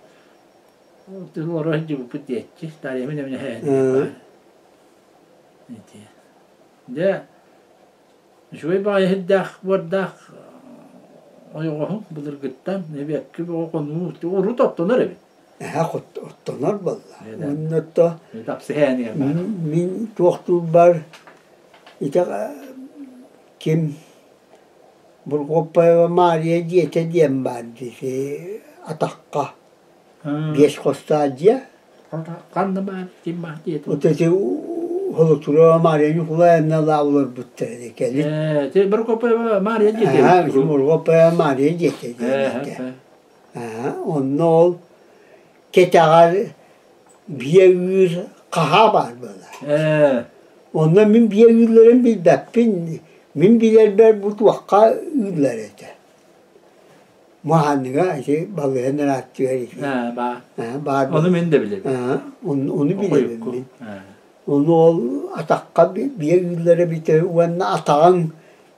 Олоро сылдьыбыппыт диэччи Дарья Химинэминэ Дьэ үчүгэй баҕайы сирдээх буордаах ойоҕоһун былыргыттан эбиэкки бөҕө хонуу урут оттонор эбит. Эһэ оттонор буолла. Уонна то мин туохтуурбар ити ким Бургоппаева Мария дьиэтэ диэн баар дии атахха биэс хостоох дьиэ. Ханна баар ким баар диэтэ. Вот эти Холотурова Мария Ньукулаевна олорбуттар кэлин. Ээ, Бургоппаева Мария дьиэтэ. Бургоппаева Мария дьиэтэ диэн Онно ол кэтэҕэр биэ ыыр хаһаа баар буолар. Онно мин биэ ыылларын билбэппин. Мин билэрбэр бу туохха ыыллар этэ. Маһаныга ити балыыһа ырааттыгар ити. Баар. Ону мин да билэбин. Ону билэбин мин. Ону ол атахха биэ ыыллар эбитэ уонна атаҕыҥ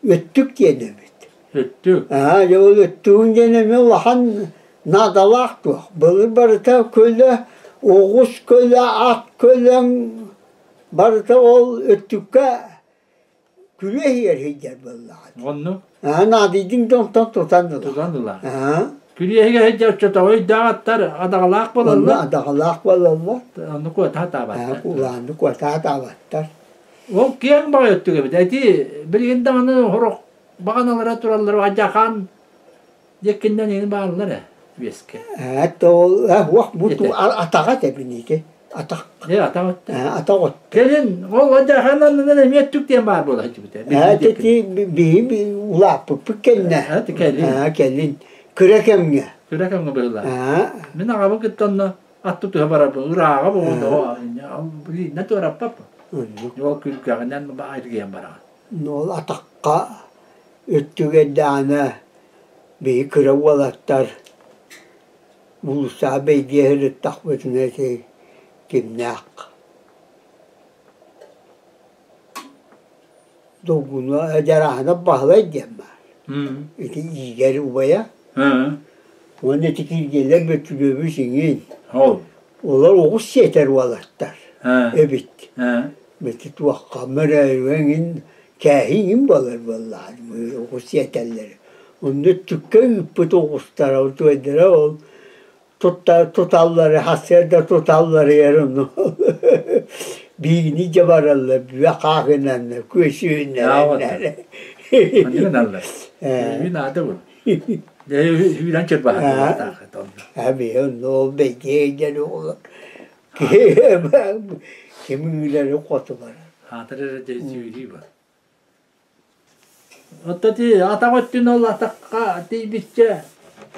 өттүк диэн эбит. Өттүк. Аа, дьэ ол өттүгүн диэн эмиэ улахан наадалаах туох. Былыр барыта көлө, оҕус көлө, ат көлөҥ барыта ол өттүккэ күрүө иһигэр сылдьар буоллаҕа. Оннук. Аа, наадыйдыҥ да онтон тутан ыла. Тутан ыла. Аа. Күрүө иһигэр сылдьар оччотооҕу өйдөөх аттар адаҕалаах буолаллар. Онно адаҕалаах буолаллар. Онну куота сатаабаттар. Аа, улаанны куота сатаабаттар. Ол киэҥ баҕайы өттүк эбит. Ити билигин даҕаны сорох Баҕаналара тураллар Адьахан диэккиннэн иһин бааллар ээ үөскэ. Ээ ол уох бу атаҕа тэбиниити атах. Ээ атах атах от. Кэлин ол Адьахан аннынан эмиэ өттүк диэн баар буола сылдьыбыта. Ээ ити биһи улааппыппыт кэннэ. Ээ кэлин. Ээ кэлин кыра кэмҥэ. Кыра кэмҥэ быһыылаах. Мин аҕабын кытта онно ат тутуһа барарбын ырааҕа буолуо билииннэ туораппаппын. Ол күлгэҕинэн эргийэн бараҕын. Ол атахха өттүгэрдэҕинэ биһи кыра уолаттар уулуссаҕа бэйдиэ сырыттахпытына ити кимнээх Долгуна Дьарааһынап Баһылай диэн баар. Ити иигэр убайа. Уонна ити киргиэлэр Бөтүрүөбүс иҥин. Олор оҕус сиэтэр уолаттар эбит. Бити туохха мөрөөйгө эҥин кээһии иҥин буолар буоллаҕа оҕус сиэтэллэр. Онно түккэ ыыппыт оҕустара утуойдара ол туталлары сарсыарда туталларыгар ону биини дьэ бараллар бүө хаахынаннар күөсүһүннэрэннэр. Манныгыналлар. Үүн аата бу. Үүнэн чырбаһар Аби онно ол бэйдиэ дьэн оҕолор ким ыылары хоту барар. Хаатыр эрэ дьэ бар. Оттон ити атах өттүн ол атахха тиийбиччэ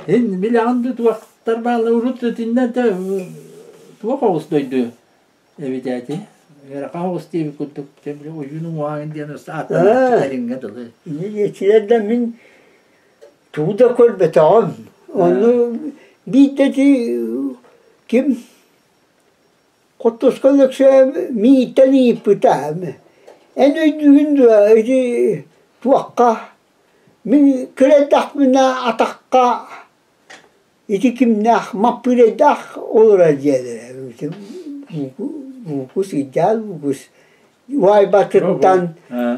ин билэҕин дуу туохтар бааллар урут итиннэ да туох оҕус дойду эбит ити ыарахан оҕус диэбит курдук ойуун уҥуоҕун диэн ааттанааччы кэлиҥҥэ дылы. Итилэр да мин тугу да көрбөтөҕүм. Ону биирдэ ити ким Хоттуска Өлөксөөм мииттэн ыйыппыта. Эн өйдүүгүн дуо ити туохха мин кыра эрдэхпинэ атахха ити кимнээх маппыырайдаах олорор дьиэлэрэ Буукус Ыйдаал Буукус уһаайбатыттан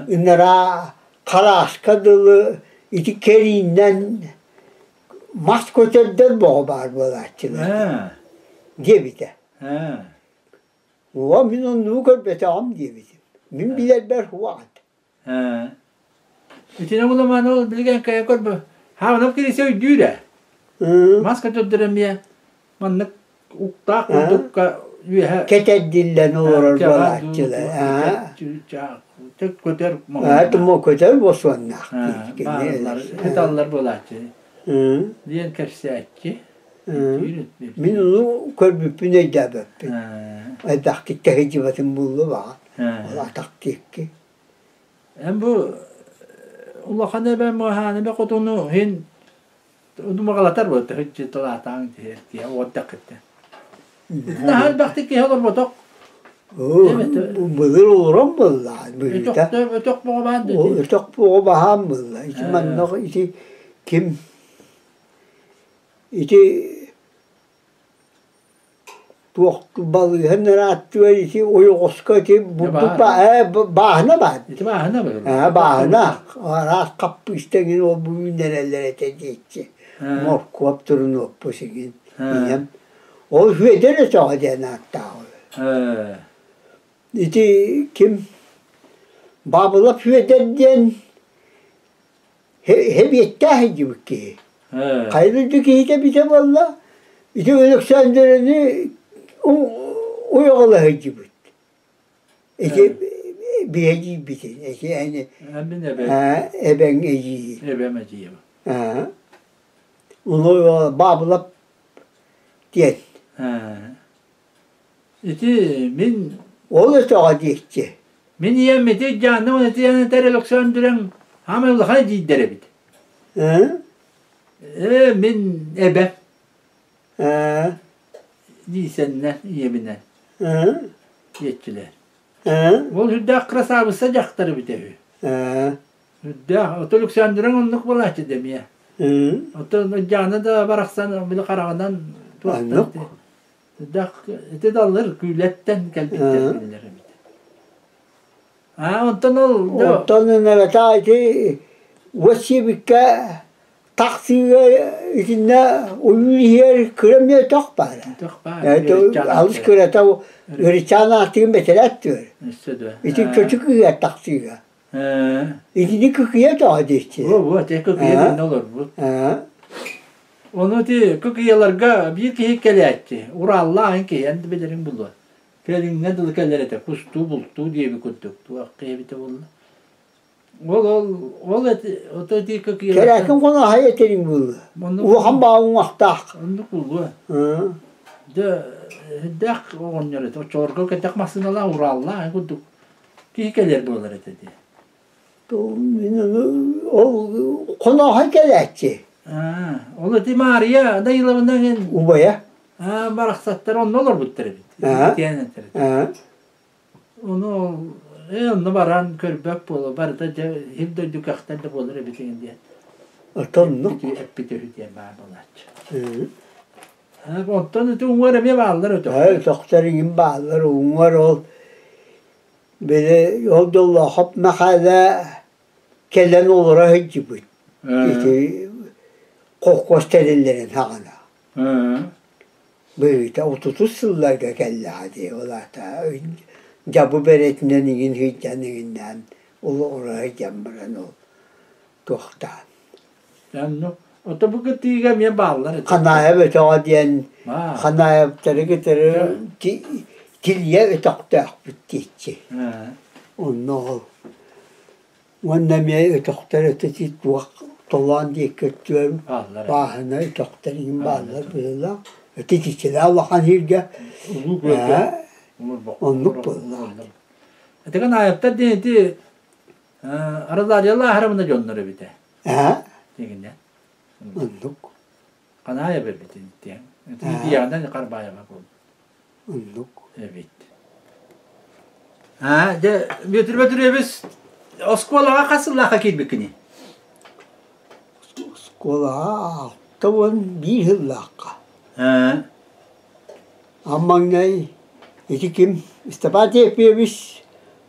ынараа харааска дылы ити кэрииннэн мас көтөрдөр боҕо баар буолааччылар диэбитэ. Уо мин оннугу көрбөтөҕүм диэбитим. Мин билэрбэр уаҕат. Итини буламаан ол билигин кэйэ көрбө. Хаанап кирисе өйдүүр ээ. Мас көтөрдөр эмиэ маннык уктаах курдукка үөһэ кэтэрдиллэн олорор буолааччылар. Көтөр Туму көтөр босуоннаах. Ыталлар буолааччы. Диэн кэпсээччи. Мин ону көрбүппүн өйдөөбөппүн. Элбэхтик тэһийдибэтим буолла баҕар. Ол атах диэки. Эн бу улахан эбэм хаан эбэ хотуну иһин удумаҕалатар буолта һүччү талаатаан тиһэр уоттаххыттан. Наһаа элбэхтик киһи олорботох. Былыр олорон буолла. Өтөх боҕо баан Өтөх боҕо баһаан буолла. Ити манна ити ким Ити туох балыыһа ырааттыгар ити ойоҕоско ити бурдук бааһына баар. Ити бааһына баар. Ээ бааһына араас хаппыыста эҥин ол бу үүннэрэллэр этэ диэччи. Моркуоп турунуоппус игин ийэм. Ол Сүөдэр өтөҕө диэн ааттаах Ээ. Ити ким Баабылап Сүөдэр диэн Хэбиэттээх илдьибит киһи. Хайа дойду киһитэ эбитэ буолла, ити Өлөксөөндөрөнү уйаҕала сылдьыбыт. Ити биһэдьиийбитин, ити эн эбэҥ эдьиийин. Эбэм эдьиийим. Ону Баабылап диэн. Ити мин Ол өтөҕө диэччи. Мин ийэм ити дьаанным ытыйан этэр Өлөксөөндүрэҥ хаамай улахан эдьиийдэр эбит. Ээ мин эбэм. Диисэннэ ийэбинэн. Диэччилэр. Ол үрдээх красавица дьахтар эбитэ үһү. Үрдээх. Ото Өлөксөөндүрэҥ оннук буолааччы дэмиэ. Оттон Дьаана да барахсан били хараҕынан туохтан Ити даллар күүлэттэн кэлбиттэр кинилэр эбит. Аа, онтон ол Оттон ыҥырата ити уот сиэбиккэ тахсыыга итиннэ ойуур иһигэр кыра эмиэ өтөх баара. Өтөх баар. Алыс кырата Ырычаан ааттыгын бэтэрээт түөр. Ити чочу кыыһа тахсыыга. Итини кыкыйа тоҕо диэччи. Во, те кыкыйа дэннэ олорбут. Ону ти кыкыйаларга биир киһи кэлээччи, Ураллаах киһи эн билэриҥ булуо. Кэлиҥҥэ дылы кэлэр этэ, кустуу, бултуу диэби курдук туох киһи буолла. Ол ол ол ото ти кыкыйалар. Кэрээкин хоно аһай этэриҥ буолла. Улахан баа уҥахтаах. Оннук буолуо. Дьэ, дээх оҕонньор этэ. Оччолорго кэтэх массыыналаах Ураллаах курдук Киһи кэлэр буолар этэ дии. Мин ол хонооһой кэлээччи. Аа, ол ити Маарыйа Даниловна эн Убайа. Аа, барахсаттар онно олорбуттар эбит. Итиэн этэр. Ону онно баран көрбөт буола барыта дьэ хим дойду кэхтэр да буолар эбит диэн. Отоннук. Эппит үһү диэн баар буолааччы. Онтон ити уҥуор эмиэ бааллар өтөх. Өтөхтөр иҥин бааллар уҥуор ол били ол Доллоохоп Мэхээлэ кэлэн олоро сылдьыбыт. Ити холкуос тэриллэрин саҕана. Быһыыта отутус сылларга кэллэҕэ дии ол аата дьабы бэрэтинэн иҥин сылдьан иҥиннээн олоро сылдьан баран ол туохтаан Ото бу кытыыга эмиэ бааллар этэ. Ханаайап өтөҕө диэн Ханаайаптары кытары килийэ өтөхтөөхпүт диэччи. Онно ол уонна эмиэ өтөхтөр өтө туох толоон диэки өттүгэр бааһына өтөхтөр иһин бааллар быһыылаах. Өтө итиччэлээх улахан сиргэ оннук буоллаҕа. Ити Ханаайаптар диэн ити Розалия Лааһаровна дьоннор эбитэ. Аа? Дигинэ. Оннук. Ханаайа бербитин диэн. Ити диэҕинэн Харбаева буолбут. Оннук. Эбит. Аа, дьэ, Бүөтүр Бөтүрүөбүс оскуолаҕа хас сыллаахха киирбиккиний? Оскуолаҕа 61 сыллаахха. Аа. Аан маҥнай ити ким Степан Тепьевич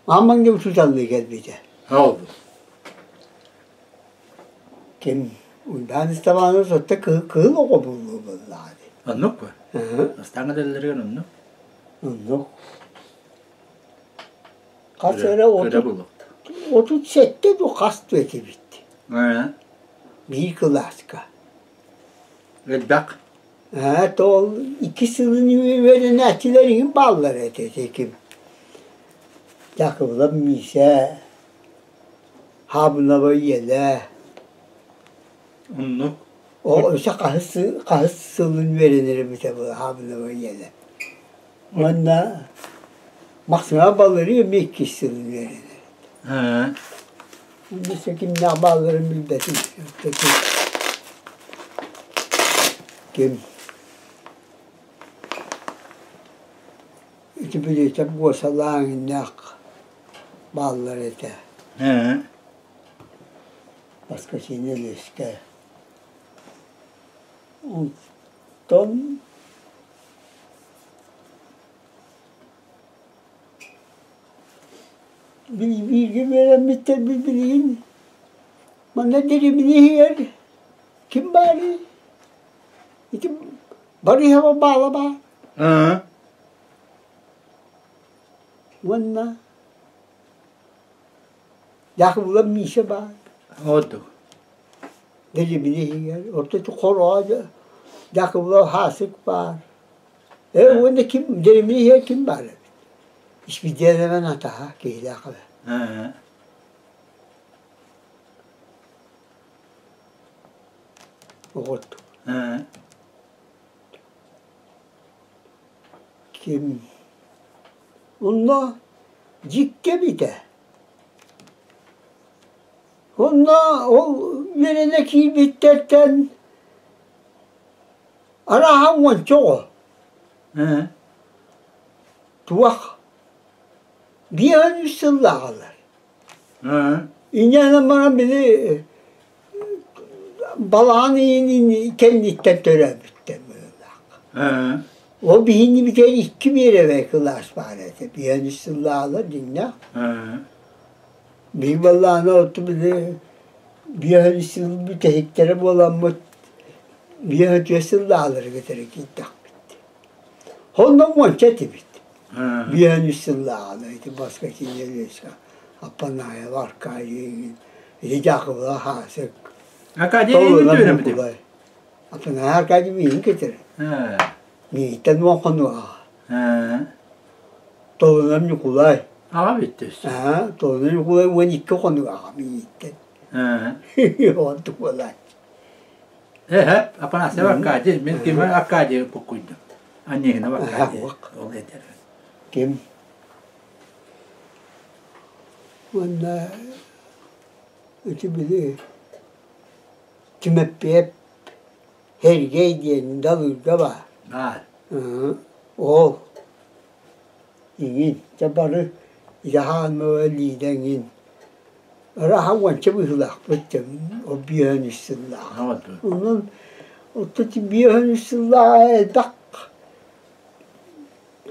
аан маҥнай учууталлыы кэлбитэ. Ол. Ким Уйбаан Степанович отто кыһыл оҕо буолуо буоллаҕа дии. Оннук буо. Астааҥҥа дэллэригэр оннук. Оннук. Хас эрэ 37 ду хас ду этибит. Биир кылааска. Элбэх. Ээ, ол икки сылын үөрэнээччилэр иһин бааллар этэ ити ким. Дьаакыбылап Миисэ, Хаабынаба ийэлээ. Оннук. Ол өссө хаһыс хаһыс сылын үөрэнэр эбитэ буолла Хаабынаба ийэлэ. Уонна Максима Балырый эмиэ иккис сылын үөрэнэр. Өссө кимнээх баалларын билбэтим. Ким ити билиитэ буосалаан бааллар этэ. Воскресенье лиэскэ. Онтон бииргэ үөрэммиттэр билигин манна дэриэбинэ иһигэр ким баарый? Ити Барыһова баала баар. Уонна Дьаакыбылап Миша баар. Ордук. Дэриэбинэ иһигэр ортоту хороо Дьаакыбылап Хаасык баар. Ээ уонна ким дэриэбинэ иһигэр ким баар эбит? Испидиэнэбэн атаһа киһилээх эбэ. Оҕотук. Ким онно дьиккэ эбитэ. Онно ол үөрэнэ киирбиттэртэн арааһа уонча оҕо. Туох 53 сыллааҕылар. Инньэ баран били балаҕан ыйын кэнниттэн төрөөбүттэр быһыылаах. Ол биһиги икки биэрэбэй кылаас баар этэ. Биһиги сыллаалар дьиҥнээх. Биһиги баллаана оту били биэһин сыл бүтэһиктэрэ буоламмыт биэһин түөрт сыллаалары кытары киирдэхпит. Онно уонча этибит. Биэһин үс сыллааҕына ити Баскакиня Леша, Аппанаева Аркадий, ити Дьаакыбыла Хаасык. Аркадий Ильин Аппанаев Аркадий миигин кэтэр. Миигиттэн уон хонуоҕа. Толунан Ньукулай. Аҕа бүттүс. Аа, Толунан Ньукулай 12 хонугаҕа миигиттэн. Онтук буолааччы. Эһэ, Апанасьев Аркадий, мин кими Аркадий буккуйдум. Анньыһынов Аркадий. Ол этэр. Ким? Уонна ити били Түмэппиэп Һэргэй диэн Далыырга баар. Баар. Ол иҥин дьэ бары Дьаһаанова Лида иҥин Ыраха уонча быһыылаахпыт дьэ ол биэһэн үс сыллааҕа. Онон оттон биэһэн үс сыллааҕа элбэх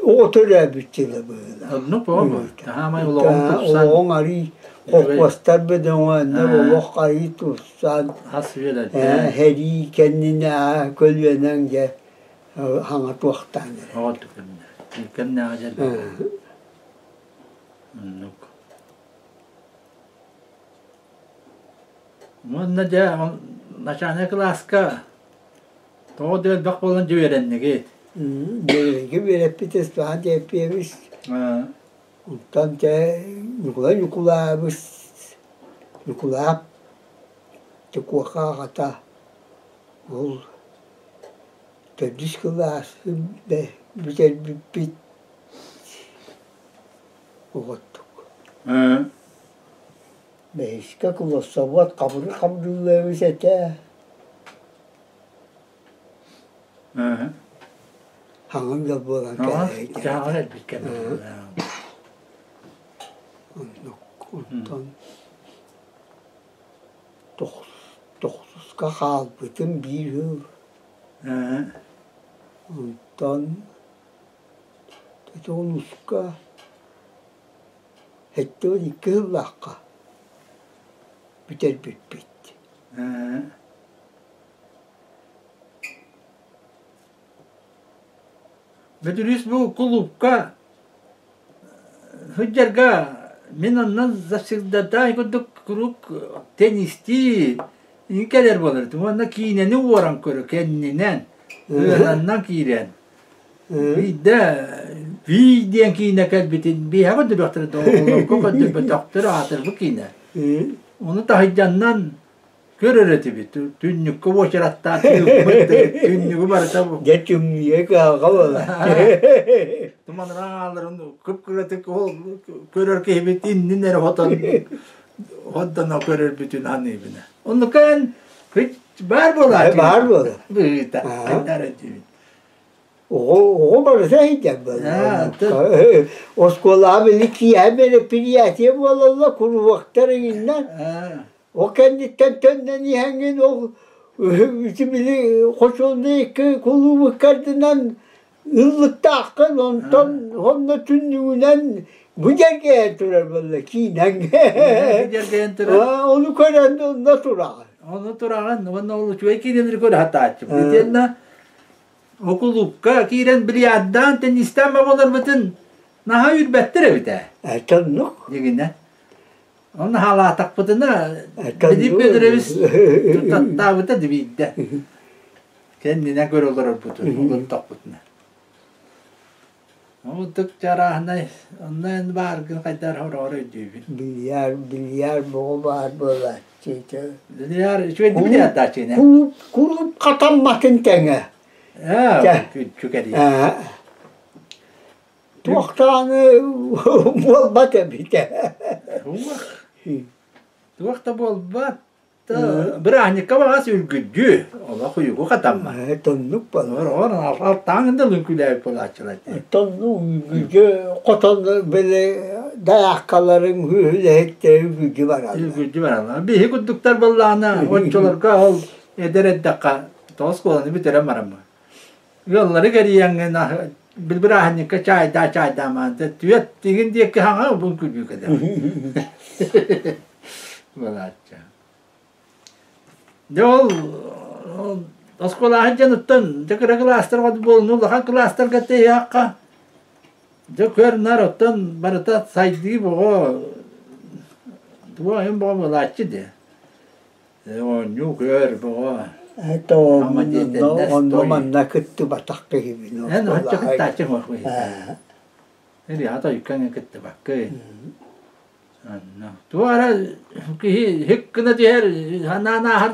оҕо төрөөбүт дьыла быһыылаах. Оннук буолуо. Таһаамай олоҕуҥ тупсан. Олоҕуҥ арыый холкуостар бөдөҥөөннөр олох арыый тупсан Ас үөлэдэ. Сэрии кэннинээҕи көлүөнэҥ дьэ хаҥа туохтаан эрэ. Оҕо кэмнэ. Кэмнээҕи дьэ Оннук. Уонна дьэ начальнай кылааска тоҕо да элбэх буолан дьэ үөрэннигит? Биһиги үөрэппит Степан Теппиевич. Онтон дьэ Ньукулай Ньукулаабыс Ньукулаап Чокуоха аҕата ол төрдүс кылаасы бүтэрбиппит Оҕоттук. Бэһискэ кулассабыат хабыры хабырыллыабыс этэ. Хаҥан ыал буолан кэлээйдэ. Дьаһаҕар элбит кэмэ. Оннук онтон тохсуска хаалбытым биир сыл. Онтон тоҕуска 72 сыллаахха бүтэрбиппит. Бөтүрүүс бу кулуупка сылдьарга мин онно завсегдатай курдук куруук теннистии кэлэр буолар этим уонна киинэни уоран көрө кэннинэн ыараннан киирэн биирдэ Вий диэн киинэ кэлбитин биһиэхэ көрдөрүөхтэрэ да оҕолорго көрдөрбөтөхтөр аатырбыт киинэ ону таһырдьаннан Көрөр этибит, түннүккэ уочараттаан тыыммыт, түннүгү барыта Дьэ түмнүйэ кыһалҕа буолар. Туманыран хааларын кып-кыратык ол көрөр киһибит иннин эрэ хотон хотдоно көрөрбүтүн саныыбына. Оннука эн баар буолааччы. Баар буолар. Быһыыта, хайдаар этибит. Оҕо оҕо барыта иһийдэр буолла. Оскуолаҕа били киэһэ мероприятие буолаллар, куруһуоктар иҥиннэр. Ол кэнниттэн төннөн иһэҥҥин ол ити били хочуолунай икки кулуубуккардынан ыллыктааххын, онтон онно түннүгүнэн бу дьэргэйэн турар буолла киинэҥ. Дьэргэйэн турар. Ону көрөн онно тураҕын. Ону тураҕын уонна ол үчүгэй киинэлэри көрө сатааччыбыт. Итиэннэ ол кулуупка киирэн бильярдаан, теннистээн бабаларбытын наһаа үүрбэттэр эбит ээ. Оннук. Дьиҥинэ. Онно хаалаатахпытына Дмитрий Федорович таттаабыта дибиирдэ. Кэннинэн көрө олорорбутун, олордохпутуна. Онтук чарааһынай онно эн бааргын хайдар хороҕор өйдүүбүн. Бильяр, бильяр боҕо баар буолааччы. Бильяр үчүгэйдик бильярдааччы Кулууп, кулууп хатамматын тэҥэ. Аа, күчүкэрий. Туохтааны буолбат эбитэ. Туох? Туох да буолбат. Бырааһынньыкка баҕас үргүддүү. Олох уйугу хатамма. Тоннук буолар. Алтааҥын да лүҥкүлээбит буолааччылар. Тоннук үргүддүү хотон били дайааккаларын үлэһиттэрэ үргүддүү бараллар. Үргүддүү бараллар. Биһи курдуктар буоллаҕына оччолорго ол эдэр эрдэххэ тоҕус оскуоланы бүтэрэн бараммын. Ыаллары кэрийэҥҥин бырааһынньыкка чаайдаа чаайдаамаан түөт тигин диэки хаҥа бу күлүү кэлэр. Балаачча. Дьэ ол оскуолаһын дьонуттан дьэ кыра кылаастарга буолуну улахан кылаастарга тэйиэххэ дьэ көр-нар оттон барыта сайдыы боҕо туох иһин боҕо буолааччы дии. Оонньуу көр боҕо. Это онно манна кыттыбатах киһибин. Эн оччо кыттааччы Риата үккэҥэ кыттыбаккын. Туох эрэ киһи һик гына түһэр санаан ааһар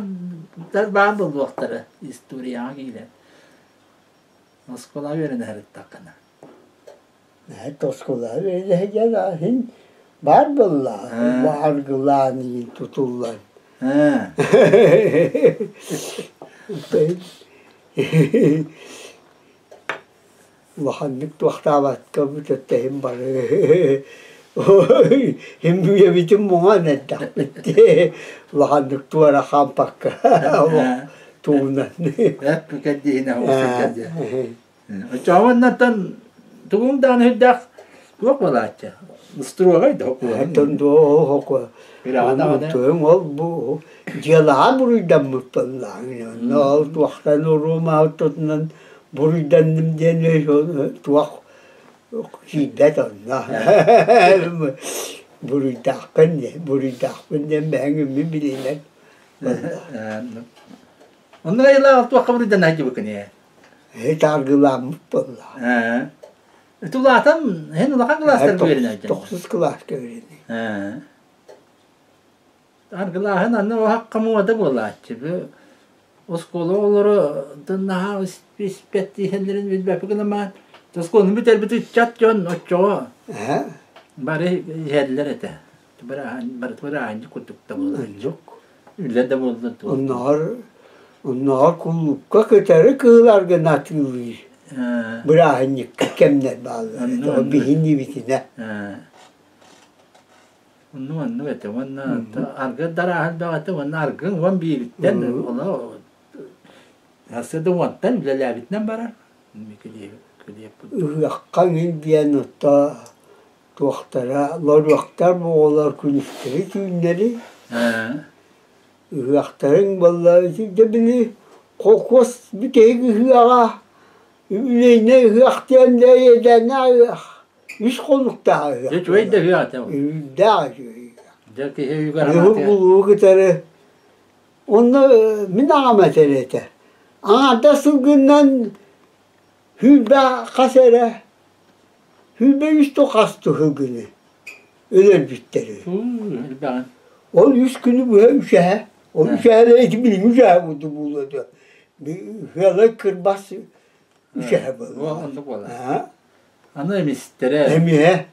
баар буолуохтара историяҕа киирэн. Оскуолаҕа үөрэнэ сырыттаххына. Оскуолаҕа үөрэнэ сылдьан син баар буолла аргылаан тутуллан. Улаханнык туохтаабакка бүтэттэһим бары иһин үйэбитин муҥан эрдэхпит дии улаханнык туора хаампакка тугунан Кэрдииһинэ Оччоҕо тугуҥ даҕаны үрдээх туох буолааччы? Устуруогай да Оттон дуо Тойон ол бу дьыалаҕа буруйдаммыт буоллаҕыҥ. Онно ол туохтан уруумаабытынан буруйданным диэн туох киирбэт онно. Буруйдааххын диэн, буруйдаахпын диэн бэйэҥ үммүн билинэн. Онно айылаах туохха буруйдана сылдьыбыккын ээ? Тааргыламмыт буолла. Ээ. Улаатан, эн улахан кылаастарга үөрэнээччи. Тохсус кылааска үөрэнэ. Ээ. Аргылааһын аны уһахха муода буолааччы. Бу оскуола оҕолоро наһаа испэт иһэллэрин билбэппит гына оскуоланы бүтэрбит ыччат дьон оччоҕо бары иһэллэр этэ. Бырааһынньык курдук да буолааччы. Үлэ да буолла Оннооҕор оннооҕор кулуупка көтөрү кыыларгын атыылыыр. Бырааһынньыкка кэмнэр бааллар этэ. Биһиннибитинэ. Оннук оннук этэ. Уонна аргы дарааһын бөҕөтө уонна аргын уон биириттэн ону сарсыарда уонтан үлэлээбитинэн барар. Ыһыахха мин диэн отто туохтара лоруохтар буолар күнүстэри түүннэри ыһыахтарыҥ буолла итинтэ били холкуос бүтэһик ыһыаҕа үбүлүөйнэй ыһыах диэн да иэдээннээх ыһыах үс хонуктаах ыһыах Үчүгэй да ыһыах этэ үрдээх үчүгэй Дьэ киһи өйүгэр Ыһык булуу кытары онно мин аҕам этэр этэ аҥаардас сылгыннан Сүүрбэ хас эрэ, 23 хас сылгыны өлөрбүттэр үһү. Элбэҕин. Ол үс күнү быһа үсэһэ, ол үсэһэлэр ити билиҥҥи үсэһэ курдук буолуо дуо? Ыалай кырбас үсэһэ буолла. Оннук буолар. Аны эмистэрэ. Эмиэ.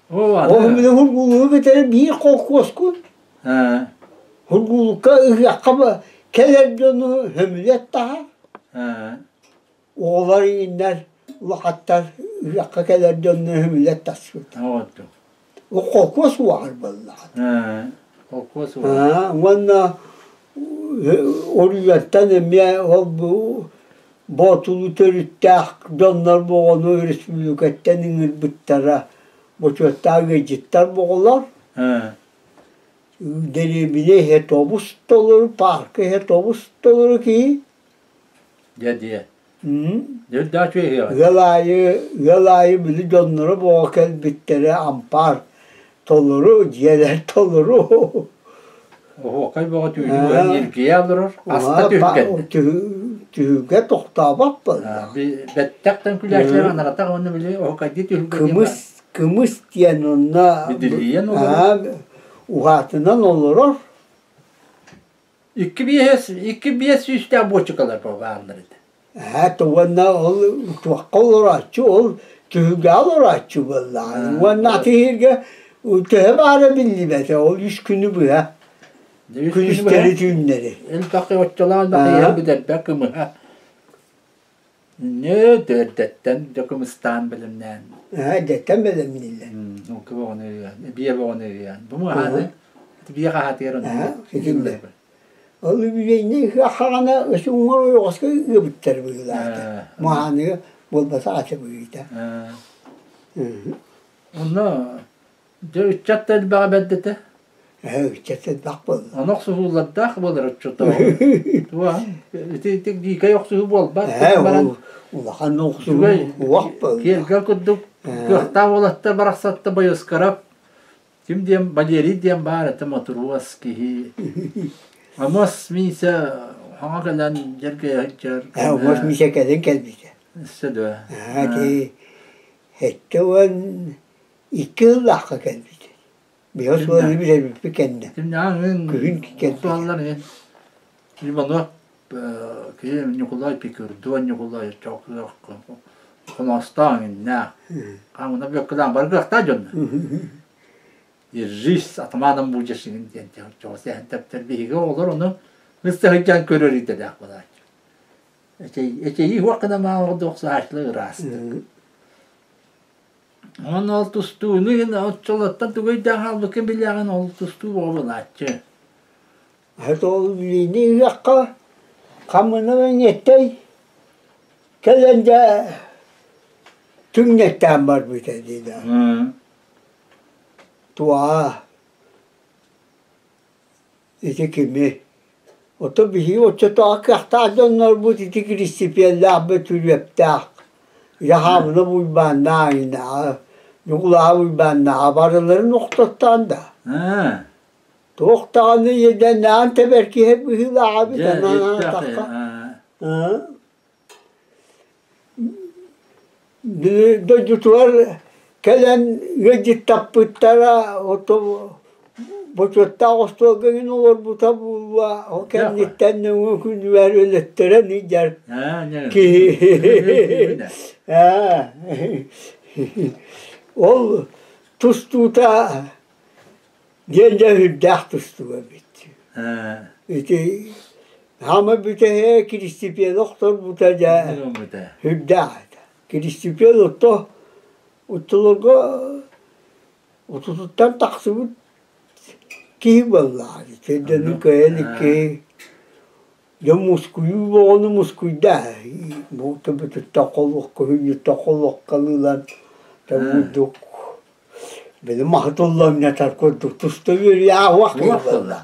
Ол мин Хургулугу кытары биир холкуоскун. Хургулукка ыһыахха кэлэр дьону сөмүлэт таһар. Оҕолор иҥиннэр улахаттар ыһыахха кэлэр дьонно үһүмүлэр тахсыбыта. Холкуос уоҕар буоллаҕа. Холкуос уоҕар. Уонна Оруйаттан эмиэ ол бу Боотулу төрүттээх дьоннор оҕону өрөспүүбүлүкэттэн ыҥырбыттара бочуоттаах ыалдьыттар оҕолор. Дэриэбинэ иһэ тобус толору, паарка иһэ тобус толору киһи. Дьэ диэ. Дьэ үчүгэй Ыал аайы, ыал аайы били дьонноро буола кэлбиттэрэ ампаар толору, дьиэлэр толору. Оһуокай бөҕө түүнү быһа ньиргийэ олорор, аста түһүлгэннэ. Түһүлгэ тохтообот буолла. Бэттэх күлээччилэр анаратах уонна били оһуокайдыы түһүлгэ Кымыс, кымыс диэн онно Бидилийэн олорор. Уһаатынан олорор. Икки биэс, икки биэс сүүстээх буочукалар бааллар этэ. Ээ, уонна ол туохха олорооччу, ол түһүлгэҕэ олорооччу буоллаҕа. Уонна атыыһыырга төһө баара биллибэтэ, ол үс күнү быһа, күнүстэри түүннэри. Элбэх оччолоон бахыйан бүтэрбэт кымыһа. Ньөө, эрдэттэн дьэ кымыстаан бэлэмнээн. Ээ, эрдэттэн бэлэмнииллэр. Ол бөҕөнү ыйаан, биэ бөҕөнү ыйаан. Бу муһааны биэ хаһаатыгар онно. Итиннэ. Ол үбүлүөйнэй хаҕана өссө уҥар ойоҕоско ыабыттар быһыылаата. Муһааныга буолбатах аты быһыыта. Онно Дьэ ыччат да элбэҕэ бэрт этэ. Ээ, ыччат элбэх буолла. Ону охсуһуулардаах буолар оччотооҕу. Туох ити ити дьиикэй охсуһуу буолбат. Ээ, ол улахан охсуһуу уох буолла. Киэргэл курдук кыахтаах уолаттар барахсатта Бойоскарап ким диэн Валерий диэн баар этэ мотуруос киһи. Амос Миисэ хаҥа кэлэн дьэргэйэ сылдьар. Ээ, Амос Миисэ кэлин кэлбитэ. Өссө дуо? Аа, ити 72 сыллаахха кэлбит. Биһи оскуоланы бүтэрбиппит кэннэ. Күһүн кэлбит. Иванов кини Ньукулай Пикырдуон Ньукулай хоностоон иннээх. Хаамына бүөккэлээн бары кыахтаах дьонно. Держись, атаманом будешь диэн чоҕус эһэн тэптэр биһиги оҕолор ону ыс сыһыдьан көрөр идэлээх буолааччы. Эчэйии хуох гына маалҕа охсуһааччылар ыраастык. Уонна ол тустууну оччолортон тугу өйдөөн хаалбыккын билэҕин, ол тустуу бөҕө буолааччы. Это ол билиини ыһыахха хамына эҥиэттэй кэлэн дьэ түҥнэттээн барбыта дии да. Туоҕа Ити кими? Оттон биһиги оччотооҕу кыахтаах дьоннорбут ити Киристипиэллээх Бөтүрүөптээх, Яхаабынап Уйбааннаах иҥнээҕи, Ньукулааһап Уйбааннааҕы барыларын охтоттоон да. Туох даҕаны иэдээннээҕин тэбэр киһи быһыылааҕа эбит анаатахха. Дойдутугар кэлэн ыалдьыттаппыттара, бочуоттаах остуолга иҥин олорбута буолуо, ол кэнниттэн нөҥүө күнүгэр өлөттөрөн илдьэр киһи. Ол тустуута диэн дьэ үрдээх тустууга эбит. Ити Хаама бүтэһэ Киристипиэли охторбута дьэ үрдээх этэ. Киристипиэл отто оччолорго отутуттан тахсыбыт киһи буоллаҕа. Төрдөнү кыайан илик киһи дьон мускуйуу бөҕөнү мускуйда. Бу төбөтүттэн холуокка, хүнньүттэн холуокка ылан курдук били маһы туллаҥнатар курдук туста үөрүйээх уох киһи буолла.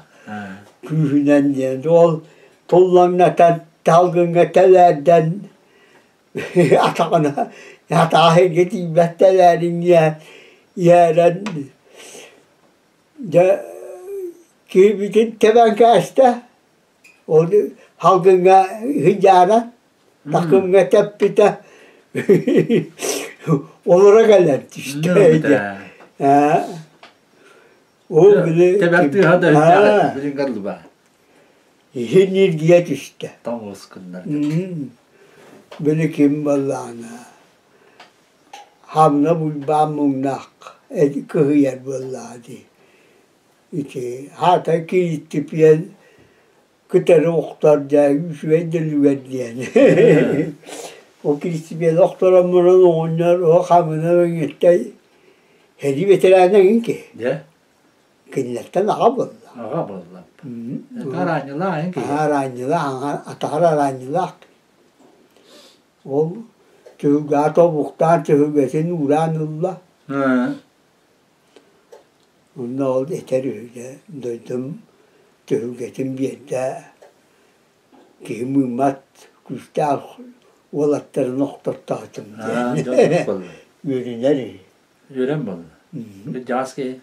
Күүһүнэн диэн ол туллаҥнатан салгыҥҥа тэлээрдэн атаҕына атааһыга тиийбэт тэлээриҥҥэ иһэрэн дьэ киһибитин тэбэн кээстэ. Ол салгыҥҥа сыдьаана такымҥа тэппитэ олоро кэлэн түстэ ээ ол били Тэбэр тыаһа да үрдээх билин галлыба. Иһин ньиргийэ түстэ. Тоҥус гыннар. Били ким буоллаҕына хамна буйбаан муҥнаах кыһыйар буоллаҕа дии. Ити аата кириттипиэн кытары охтор дьэ үчүгэй да үлүгэр диэн. Ол кириттипиэн охторон баран оҕонньор о хамына өҥүттэй сэрии бэтэрээнэ эҥин киһи. Дьэ. Кинилэртэн аҕа буолла. Аҕа буолла. Араанньылаах эҥин киһи. Араанньылаах, атаҕар араанньылаах. Ол түһүлгэҕэ тобуктаан түһүлгэтин уураан ылла. Онно ол этэр үһү дьэ дойдум түһүлгэтин биэрдэ киһи мыыммат күүстээх уолаттарын охтортоотум диэн үөрүнэр үһү. Үөрэн буолла. Кырдьаҕас киһи.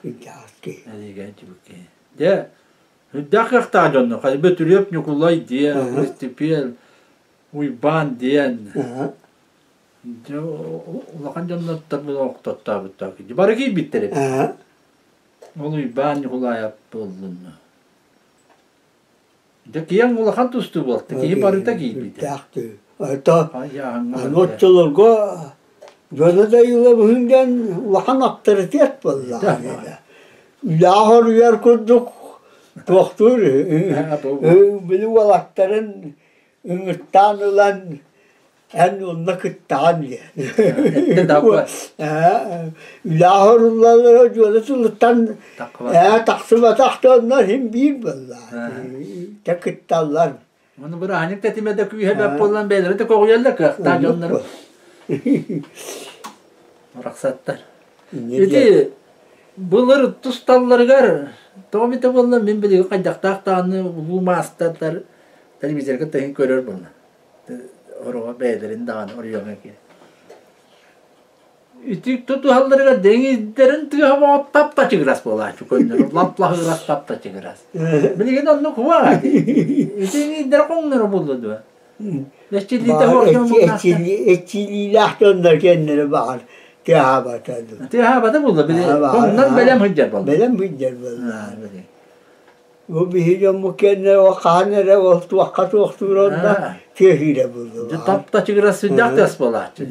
Кырдьаҕас киһи. Эдигээн киһи. Дьэ, үрдээх кыахтаах дьонно Хайбы Түрүөп Ньукулай диэн, Христипиэл, Уйбаан диэн. Дьэ, улахан дьоннортон охтоттообуттар. Бары киирбиттэр эбит. Ол Уйбаан Ньукулаайап буоллун. Дьэ, киэҥ улахан тустуу буолта. Киһи барыта киирбитэ. Это аны оччолорго дьоно да ыла диэн улахан авторитет буолла. Үлэҕэ хоруйар курдук туохтуур били уолаттарын ыҥыртаан ылан Эн онно кыттаҕын диэн. Үлэҕэ оруллаллара дьуола тылыттан ээ тахсыбатах да онно син биир буолла. Тэ кытталлар. Ону бырааһынньык тэтимэ да күүһэ бэрт буолан бэйэлэрэ да көҕүйэллэр кыахтаах дьоннору. Барахсаттар. Ити былыр тусталларыгар тоҕо эмитэ буолла мин билигин хайдахтаах даҕаны улуу маастардар телевизорга тэһин көрөр буолла. Ороҕо бэйэлэрин даҕаны оройуоҥҥа киирэн. Ити тутуһалларыгар дэҥиирдэрин тыаһа боҕо тап-тачыгырас буолааччы көннөрү лап-лаһыгырас тап-тачыгырас. Билигин оннук уа ити иҥиирдэрэ хоҥноро буолла дуо? Эччилиитэ Эччилиилээх дьоннор кэннэрэ баҕар тыаһаабата дуу. Тыаһаабата буолла били хоҥнон бэлэм сылдьар буолла. Бэлэм сылдьар буолла. Бу биһи дьоммут кэннэ ол хаһан эрэ ол туохха туохтуур онно тыаһыыра буолуо. Дьэ тап-тачыгырас сүрдээх тыас буолааччы.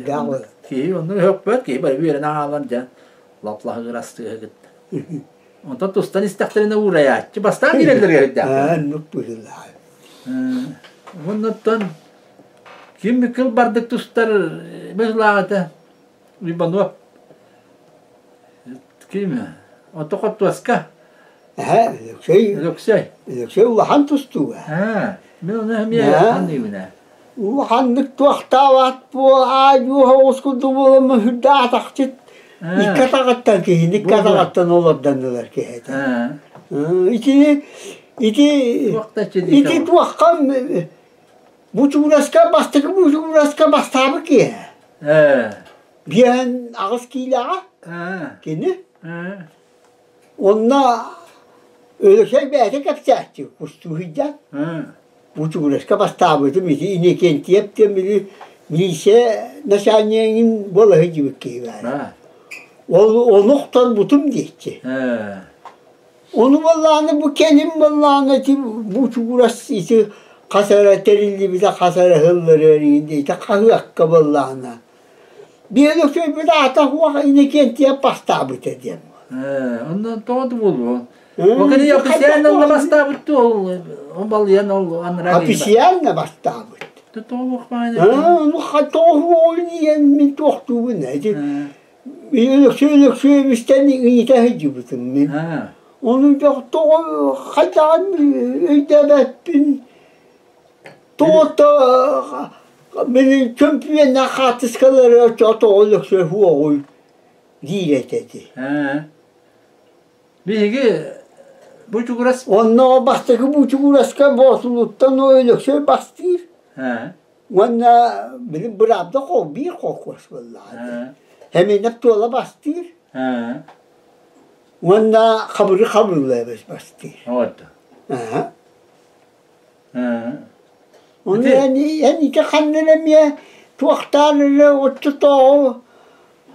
Киһи онно өһөхпөт, киһи бары үөрэнэ хаалан дьэ лап-лаһыгырас тыаһы кытта. Онтон тустан истэхтэринэ уурайааччы. Бастаан киирэллэригэр үрдээх. Оннук быһыылаах. Оннуттан ким кыл бардык тустар быһыылаах этэ. Уйбанов Ким? Ото Хоттуоска. Эһэ, Өлөксөй. Өлөксөй. Өлөксөй улахан тустууга. Аа, мин ону эмиэ саныыбын ээ. Улаханнык туохтаабат буол аа-дьуо соҕус курдук буоламмын сүрдээх атахчыт икки атаҕыттан киһини икки атаҕыттан олордоннулар киһи этэ. Итини ити ити туохха бучуураска бастакы бучуураска бастаабыт киһи. 58 киилэҕэ кини. Онно Өлөксөй бэйэтэ кэпсээччи кустууһуйдаан. Бучугураска бастаабытым ити Иннокентьев диэн били милиция начальнигын буола сылдьыбыт киһи баар. Ол ону охторбутум диэччи. Ону буоллаҕына бу кэлин буоллаҕына ити бучугурас ити хас эрэ тэриллибитэ хас эрэ сыллары ити хаһыакка буоллаҕына Биир үчүгэйбит аата суох Иннокентьев бастаабыта диэн. Онно тоҕо да буолуо. Ол кини официально бастаабыт ол балыйан ол анараа Официально бастаабыт. Ну тоҕо диэн мин туохтуубун ити Өлөксөй Өлөксөйөбүстэн ыйыта сылдьыбытым мин. Ону тоҕо хайдаҕын өйдөөбөппүн. Тоҕо били чөмпүйүөннээх хаартыскалары тоҕо Өлөксөй суоҕуй диир этэ ити. Биһиги Бучугурас Онно бастакы Бучугураска Боотулуттан Өлөксөй бастыыр. Уонна били быраабда биир холкуос буоллаҕа. Эминэп туола бастыыр. Уонна хабыры хабырыллабыс бастыыр. Ону эн ити ханна эрэ эмиэ туохтаан эрэ оччотооҕу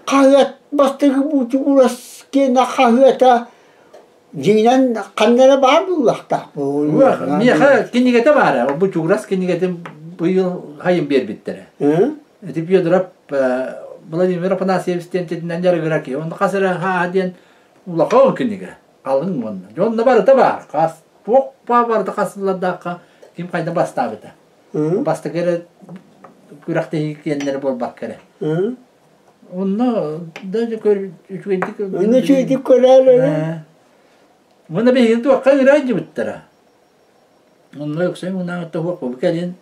хаһыат бастакы Бучугурас киэнэ хаһыата дьиҥинэн ханна эрэ баар буолуохтаах Миэхэ кинигэтэ баара. Бу Чугурас кинигэтин быйыл хайын биэрбиттэрэ. Ити Федоров Владимир Афанасьевич диэн титинэн дьарыгыра киһи. Онно хас эрэ хааһа диэн улахан кинигэ. Халыҥ уонна. Дьонно барыта баар. Хас туох барыта хасыллардаахха ким хайда бастаабыта. Бастакы эрэ күрэхтэһии киэннэрэ буолбакка эрэ. Онно даже үчүгэйдик Онно үчүгэйдик көрөөр эрэ. Уонна биһиги туохха ыраан дьыбыттара. Онно Өксөй мунаҕытта уһуох бу кэлин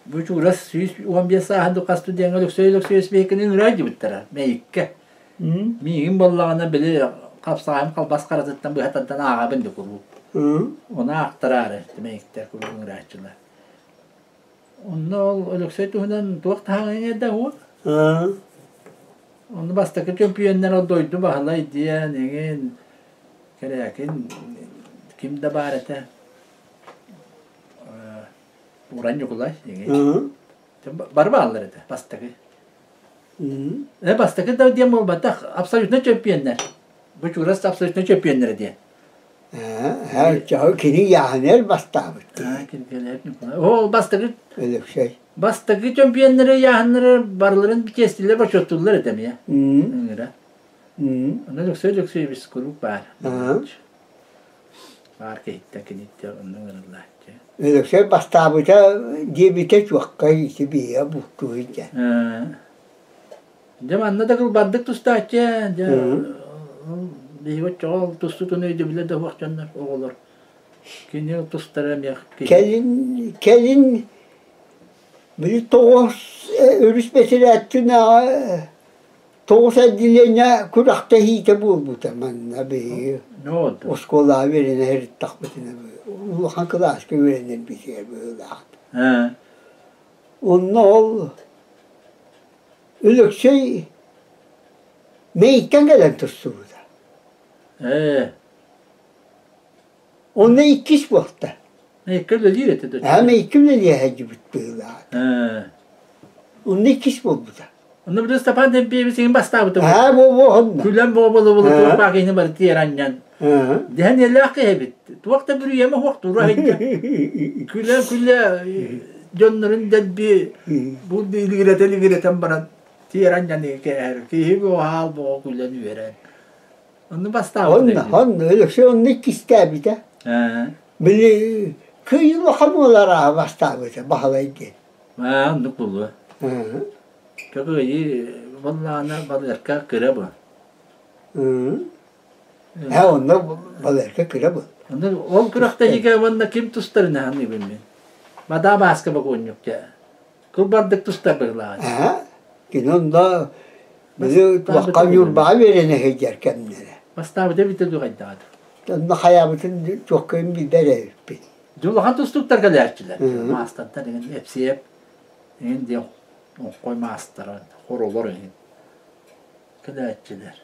бу чуурас 115 сааһын ду хас студеҥҥа Өлөксөй Өлөксөйүс биһиккини ыраан дьыбыттара Мэйиккэ. Миигин буоллаҕына били хапсаҕайым халбас харатыттан быһа тардан ааҕабын да куруук. Ону аахтараары Мэйиктэр куруук ыҥырааччылар. Онно ол Өлөксөй туһунан туох таһаҕаҥ иҥэрдэ уо? Онно бастакы чөмпүйүөннэр ол дойду Баһылай диэн эҥин Кэрээкин ким да баар этэ. Уран Ньукулай эҥин. Бары бааллар этэ бастакы. Бастакы да диэн буолбатах, абсолютно чөмпүйүөннэр. Бу чугас абсолютно чөмпүйүөннэрэ диэн. Ээ, кини яһанер бастаабыт. Ол бастакы Өлөксөй. Бастакы чөмпүйүөннэри яһаннары барыларын чиэстилэр бочуоттууллар этэ эмиэ. Ыҥыра. Онно Өлөксөй Өлөксөйөбүс куруук баар. Баар киһиттэн киниттэн онно ыҥырыллааччы. Өлөксөй бастаабыта диэбитэ чуоккай ити биһиэ бултуу сылдьан. Дьэ манна да кылбардык тустааччы, дьэ биһиги оччоҕо тустуутун өйдөбүлэ да суох дьоннор, оҕолор. Кини тустара эмиэ Кэлин, кэлин били тоҕус өрүс бэсирээттинээҕи тоҕус отделение күрэхтэһиитэ буолбута манна биһиги оскуолаҕа үөрэнэ сырыттахпытына улахан кылааска үөрэнэрбитигэр быһыылаах. Онно ол Өлөксөй Мэйиктэн кэлэн тустубута. Ээ. Онно иккис буолта. Мэйиккэ үлэлиир этэ да. Аа, Мэйиккэ үлэлиэ сылдьыбыт быһыылаах. Ээ. Онно иккис буолбута. Онно били Степан Демпиевич син бастаабыта. Аа, бу бу онно. Күлэн буола-буола туох баа киһини бары тиэр анньан. Дэһэн иэлээх киһи эбит. Туох да бүрүйэмэ суох тура сылдьар. Күлэ-күлэ дьоннорун дэлби бу илигирэтэ-илигирэтэн баран тиэр анньан кээһэр. Киһи буоһаал буоҕа күлэн үөрэн. Онну бастаабыт. Онно, онно, Өлөксөй онно иккистээбитэ. Били кыайыы улахан уоларааһы бастаабыта Баһылай диэн. Аа, оннук буолуо. Кыайыы буоллаҕына балыарка кыра бу. Ээ, онно балыарка кыра бу. Онно ол күрэхтэһиигэ уонна ким тустарын аһаныыбын мин. Мадаа Бааска бокуонньук дьэ. Кылбардык тустар быһылааҕа. Аа, кини онно били туохха Ньурбаҕа үөрэнэ сылдьар кэмнэрэ. Бастаабыта эбитэ дуу хайдаҕа Онно хайаабытын туохкайын билбэт эбиппин. Дьэ улахан тустууктар кэлээччилэр. Маастардар эҥин Эпсиэп эҥин диэн оҥхой маастара, хоролор эҥин кэлээччилэр.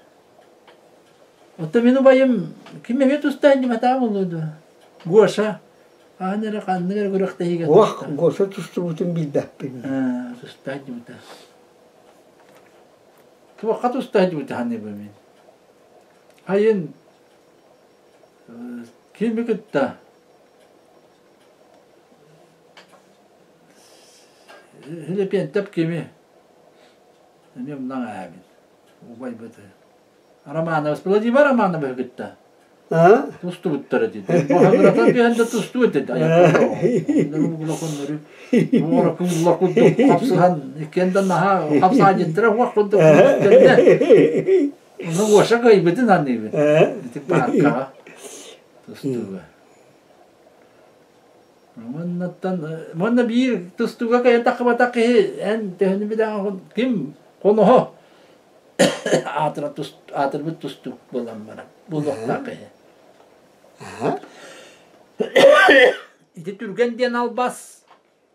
Оттон мин убайым ким эмиэ тустаан дьиматаа буолуо дуо? Гоша хаһан эрэ ханнык эрэ күрэхтэһиигэ Ох, Гоша тустубутун билбэппин. Тустаан дьимата. Туохха тустаан дьимата ханыыбын мин. Айын кими кытта Филиппиэнтэп кими эмиэ умнаҥ ээбин убайбыты Романович Владимир Романовиһы кытта. Тустубуттара дии. Баһыгырата түһэн да тустубут этэ. Уора куулла курдук хапсыһан иккиэн да наһаа хапсаадьыттара уох курдук күүстэннэ. Ону Гоша кыайбытын аныыбын. Ити пааркаҕа тустууга. Маннаттан манна биир тустууга кыайан таххыбатах киһи эн төһөнү билэҕин ким хоноһо аатыра аатырбыт тустуук буолан баран буолуохтаах киһи. Ити түргэн диэн албас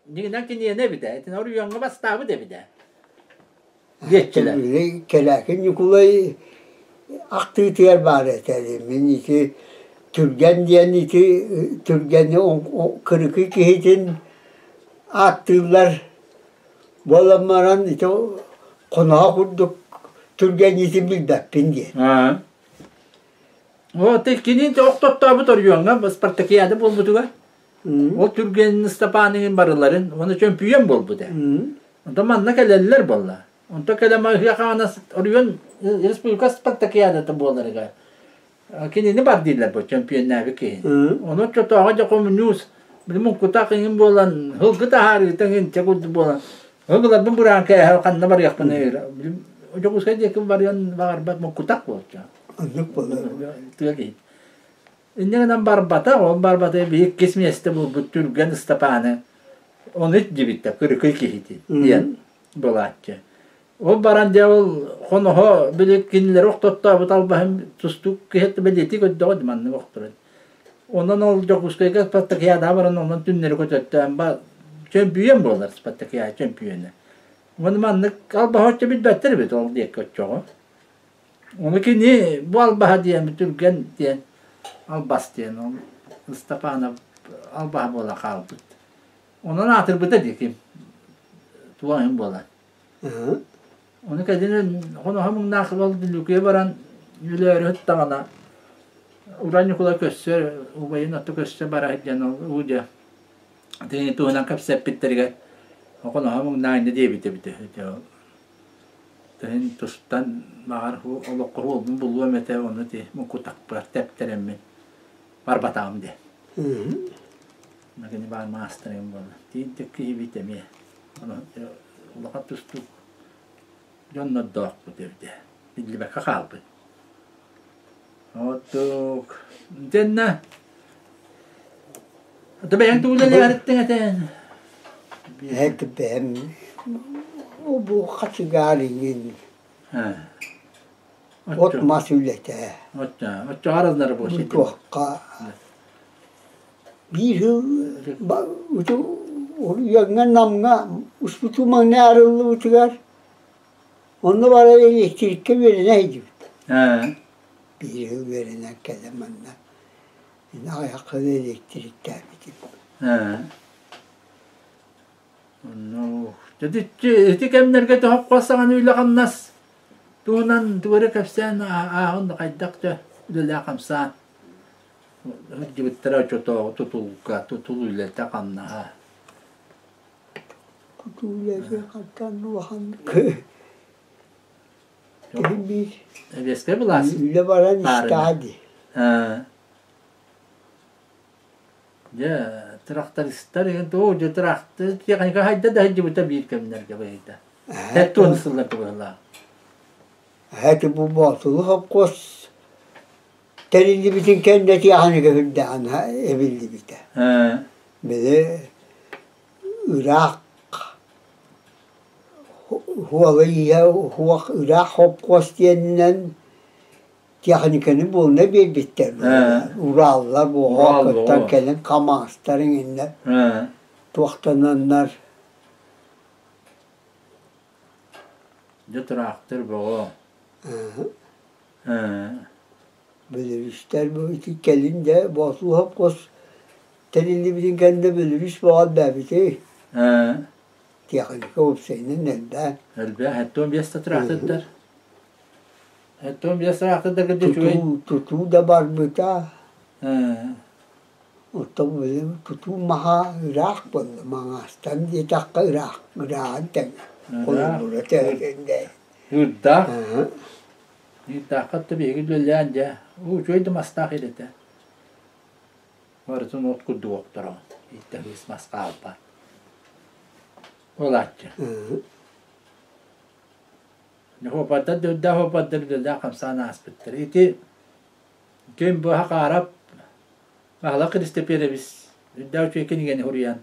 дьиҥинэн киниэнэ эбитэ. Итини оройуоҥҥа бастаабыт эбитэ. Диэччилэр. Кэлээкин Ньукулай ахтыытыгар баар этэ. Мин ити Түргэн диэн ити Түргэни кырыкый киһитин ааттыыллар буолан баран ити хоноһо курдук түргэнньитин билбэппин диэн. Вот кини охтоттообут оройуоҥҥа спартакиада буолбутугар ол Түргэн Ыстапааныгын барыларын уонна чөмпүйүөн буолбута. Онтон манна кэлэллэр буолла. Онтон кэлэн ыһыах аҕана оройуон республика спартакиадата буоларыгар кинини бар дииллэр бу чөмпүйүөннээбит киһини. Ону оччотооҕу дьэ хомуньуус били муҥкутах иҥин буолан һылгы таһаарыыта иҥин чэ курдук буолан һылгыларбын быраан кээһэ ханна барыахпын Дьокуускай диэки барыан баҕарбат муҥкутах буолчу. Оннук буолар. Тыа киһи. Инньэ гынан барбата, ол барбата биир иккис миэстэ булбут Түргэн Ыстапааны ону илдьибиттэр кырыкый киһитин диэн буолааччы. Ол баран дьэ ол хоноһо били кинилэри охтоттообут албаһын тустуук киһи бэлиэтии көрдөҕө дии маннык охторон. Онон ол Дьокуускайга спартакиадаҕа баран онон түннэри көтөттөөн ба чөмпүйүөн буолар спартакиада чөмпүйүөнэ. Уонна маннык албаһы оччо билбэттэр эбит ол диэки оччоҕо. Ону кини бу албаһа диэн Түргэн диэн албас диэн ол Ыстапаанап албаһа буола хаалбыт. Онон аатырбыта дии ким туох иһин буолар. Ону кэлин хоноһо муҥнаах ол Бүлүүкүйэ баран өлөөрү сыттаҕына Уран Ньукулай көссө убайын отто көссө бара сылдьан ол уу дьэ итини туһунан кэпсэппиттэригэр хоноһо муҥнаах инньэ диэбит эбитэ үһү Тыһын тустан баҕар олоххо уолбун булуом этэ ону ити мукутахпар тэптэрэммин барбатаҕым диэн. Кини баар маастарым буолла. Тиинтик киһибит эмиэ. Улахан тустуук дьоннордоохпут эбитэ. Биллибэккэ хаалбыт. Оттук дэннэ Ата бэйэҥ тугу үлэлээриттиҥ этэн? Эт бэйэм бу хачыгаар иҥин от мас үлэтэ. Оччоҕо аразнары буолсу. Туохха биир сыл Уйаҥҥа Намҥа успутуу маҥнай арыллыбытыгар онно баран электриккэ үөрэнэ сылдьыбыт. Биир сыл үөрэнэн кэлэн манна Мин аҕыйахха электриктээбитим. Онно ити кэмнэргэ тоһоххо саҥаны үлэ-хамнас туһунан тугу эрэ кэпсээн ааҕын да хайдах да үлэлээх-хамсаан сылдьыбыттара оччотооҕу тутулга тутул үлэтэ хамнаһа. Тутуу үлэтэ хантан улаханнык киһи биир Эбиэскэй былаас үлэ баран истэҕэ дии. Дьэ, трактористар оо, дьэ, трактор техника хайда да сылдьыбыта биир кэмнэргэ быһыыта. Тэттуон сылларга быһыылаах. Эти бу Боотулу холкуос тэриллибитин кэннэ тиэхиньикэ үрдэҕин эбиллибитэ. Били ыраах Хуолайыйа уһуох ыраах холкуос диэнинэн техниканы буолна биэрбиттэр. Ураллар буоһоокуттан кэлин КАМАЗтар иҥиннэр туохтананнар. Дьэ тыраахтыр бөҕө. Бөлөрүүстэр бу ити кэлин дьэ Боотулуу холкуос тэриллибитин кэннэ бөлөрүүс бөҕө элбээбитий. Тиэхиньикэ уопсайынан элбээн. Элбээх, 75 да тыраахтырдар. 75 тыраахтырдарга да үчүгэй. Тутуу да барбыта. Оттон били тутуу маһа ыраах буолла. Маҥаастан диэтэххэ ыраах, ырааҕын тэҥэ. Холобура төһөтүндэ. Ыырдаах. Ыйдааххат да биһиги үлэлээн дьэ, уу үчүгэй да мастаах идэтэ. Барытын от курдук охтороҕун, ииттэһиис мас хаалбат. Буолааччы. Дьохуоппардар да үрдээх уоппардар үлэлээх хамсаан ааспыттар. Ити ким быһа хаарап Баһылай Христофорович үрдээх үчүгэй кинигэни суруйан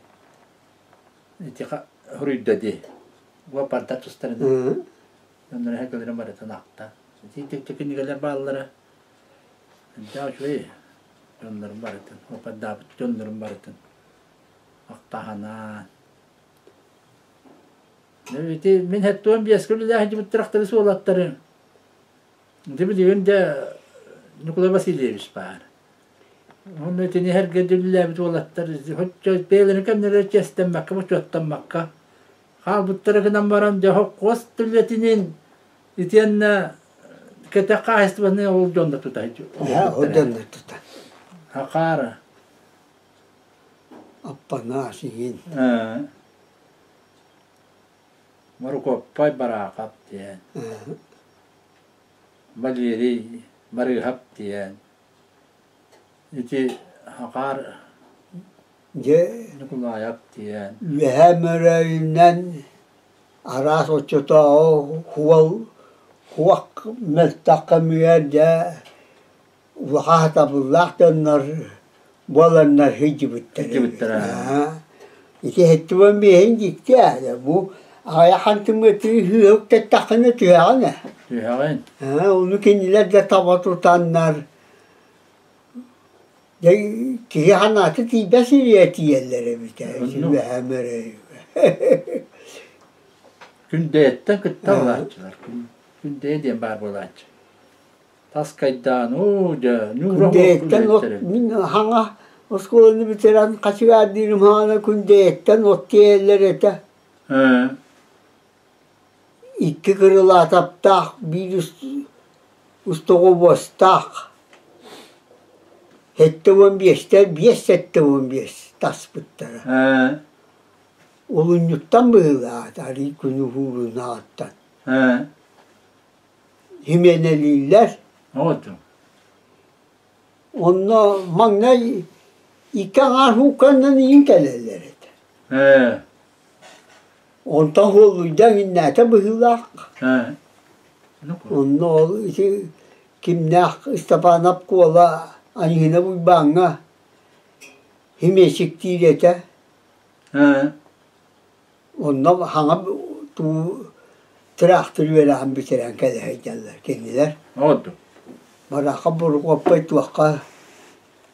ити суруйда дии. Уоппардар тустарынан. Дьоннор эһэгэлэрин барытын ахта. Ити кинигэлэр бааллара. Үрдээх үчүгэй дьоннорун барытын, уоппардаабыт дьоннорун барытын ахтаһанаан. Ити мин хэттуон биэскэ үлэлээх сылдьыбыттар суолаттары. Ити билигин дьэ Ньукулай Васильевич баар. Уонна итини сэргэ үлэлээбит уолаттар соччо бэйэлэрин кэмнэригэр чиэстэммэккэ, бочуоттаммакка хаалбыттара гынан баран дьэ холкуос үлэтинин итиэннэ кэтэх хаһаайыстыбаны ол дьон да тута Ол дьон да тута. Хахаара. Аппанаас иһин. Морукуоппай Бараахап диэн. Валерий Барыыһап диэн. Ити Хахаар Дьэ Ньукулаайап диэн. Үөһээ Мөрөөйүнэн араас оччотооҕу хуол хуох мөлтөх кэмигэр дьэ улахан сатабыллаах дьоннор буоланнар сылдьыбыттар Сылдьыбыттара. Ити сэттэ биэһин дьикти ээ бу аҕыйах хантымыатыры сыыһа үктэттэххинэ түһэҕин ээ. Түһэҕин. Ону кинилэр да таба тутаннар дьэ киһи санаата тиийбэт сиригэр тиийэллэр эбит ээ үөһээ Мөрөйүгэ. Күндэйэттэн кытта буолааччылар. Күндэйэ диэн баар буолааччы. Таскайдаан, оо дьэ, ньуура Күндэйэттэн от мин хаҥа оскуоланы бүтэрэн хачыгаардыырым хаана Күндэйэттэн от тиэйэллэр этэ. Икки кырылаатаптаах, биир устуҕубуостаах 75-тэр 5 75 таспыттара. Олунньуттан быһыылаах арый күн уһуурунааҕыттан. Химиэнэлииллэр. Онно маҥнай икки аҥаар суукканан иин кэлэллэр этэ. Онтон хуоллуйда иҥиннээтэ быһыылаах. Онно ол ити кимнээх Ыстапаанап Куола Аньыына Уйбааҥҥа химиэчиктиир этэ. Онно хаҥа туу тыраахтыр үөрэҕин бүтэрэн кэлэ сылдьаллар кинилэр. Бараха Бурҕаппай туохха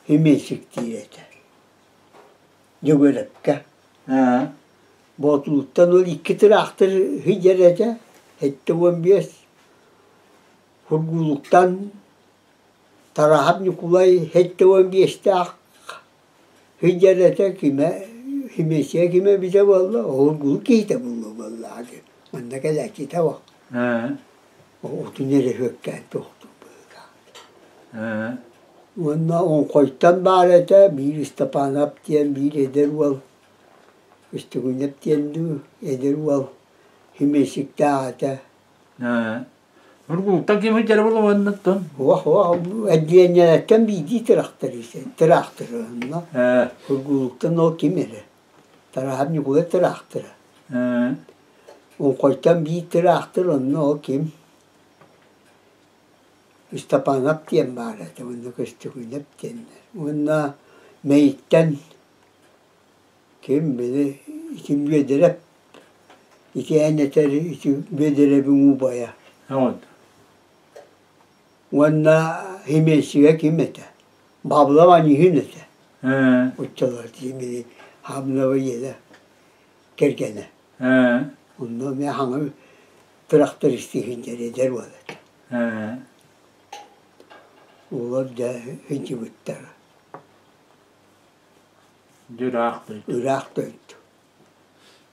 химиэчиктиир этэ. Дьөгүөрэпкэ. Боотулуттан ол икки тыраахтыр сылдьар этэ, 75. Кургуулуктан Тараһап Ньукулай 75-тээх сылдьар этэ, кимэ химиэччигэ кимэ эбитэ буолла, уһургулук киһитэ буолуо буоллаҕа дии. Манна кэлээччитэ суох. Отун эрэ сүөккээн туохтуур быһыылаах. Уонна Оҥхойтон баар этэ, биир Ыстапаанап диэн биир эдэр уол, Үстүгүнэп диэн дуу, эдэр уол химиэчиктээх этэ. Ургуултан ким сылдьара буолуоннаттан? Уох, уох, эрдиэнньэлэртэн биирдии тыраахтарыыс, тыраахтары онно. Ургуулуктан ол ким эрэ? Тараһап Ньукулай тыраахтара. Оҥхойтон биир тыраахтыр онно ол ким? Ыстапаанап диэн баар этэ уонна Көстөкүүнэп диэннэр. Уонна Мэйиктэн ким били ити Бүөдэрэп ити эн этэр ити Бүөдэрэбиҥ убайа. Уонна химиэччигэ ким этэ? Баблов Аньыһын этэ. Оччолор били Хабнова ийэлэ кэргэнэ. Онно эмиэ хаҥа тырахтаристыыһын диэн эдэр уол этэ. Олор дьэ сылдьыбыттара. Ыраах дойду. Ыраах дойду.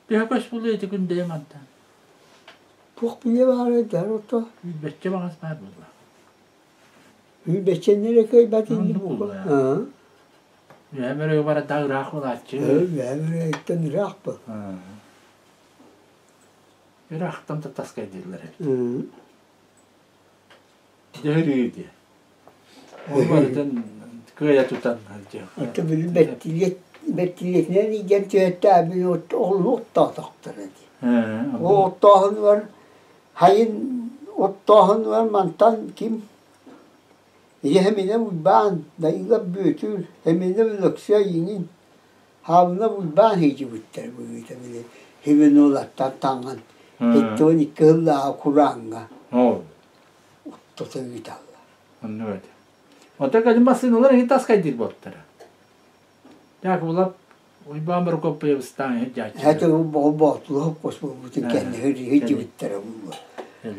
Төһө көс буолуо ити күндэйэ мантан? Туох билиэ баарай да ото. Сүүрбэччэ баҕас баар буолла. Сүүрбэччэннэр кыайбат инник буолла. Үөһэ мөрөйө барарда ыраах буолааччы. Үөһэ мөрөйүттэн ыраах был. Ыраахтан да таскайдыыллар эбит. Дьөһүрүү диye. Ол барытын кыайа тутан сылдьыах. Ото били бэртилиэт бэртилиэтинэн иигэн түһэттээбин ол оттоотохторо дии. Ол оттооһунугар хайын оттооһунугар мантан ким Ийэ Уйбаан, Дайыылап Бүөтүр, Эминэ Өлөксөй иҥин, Хаабына Уйбаан сылдьыбыттар быһыыта били Хивенолаттан таҥан 72 сыллааҕы курааҥҥа оттото ыыталлар. Оннук этэ. Оттон кэлин массыыналар эһи таскайдыыр буолтара. Дьаакыбылап Уйбаан Прокопьевыстаан иһирдьээччилэр. Это боотулуһук космобутун кэннэ сылдьыбыттара буолуо.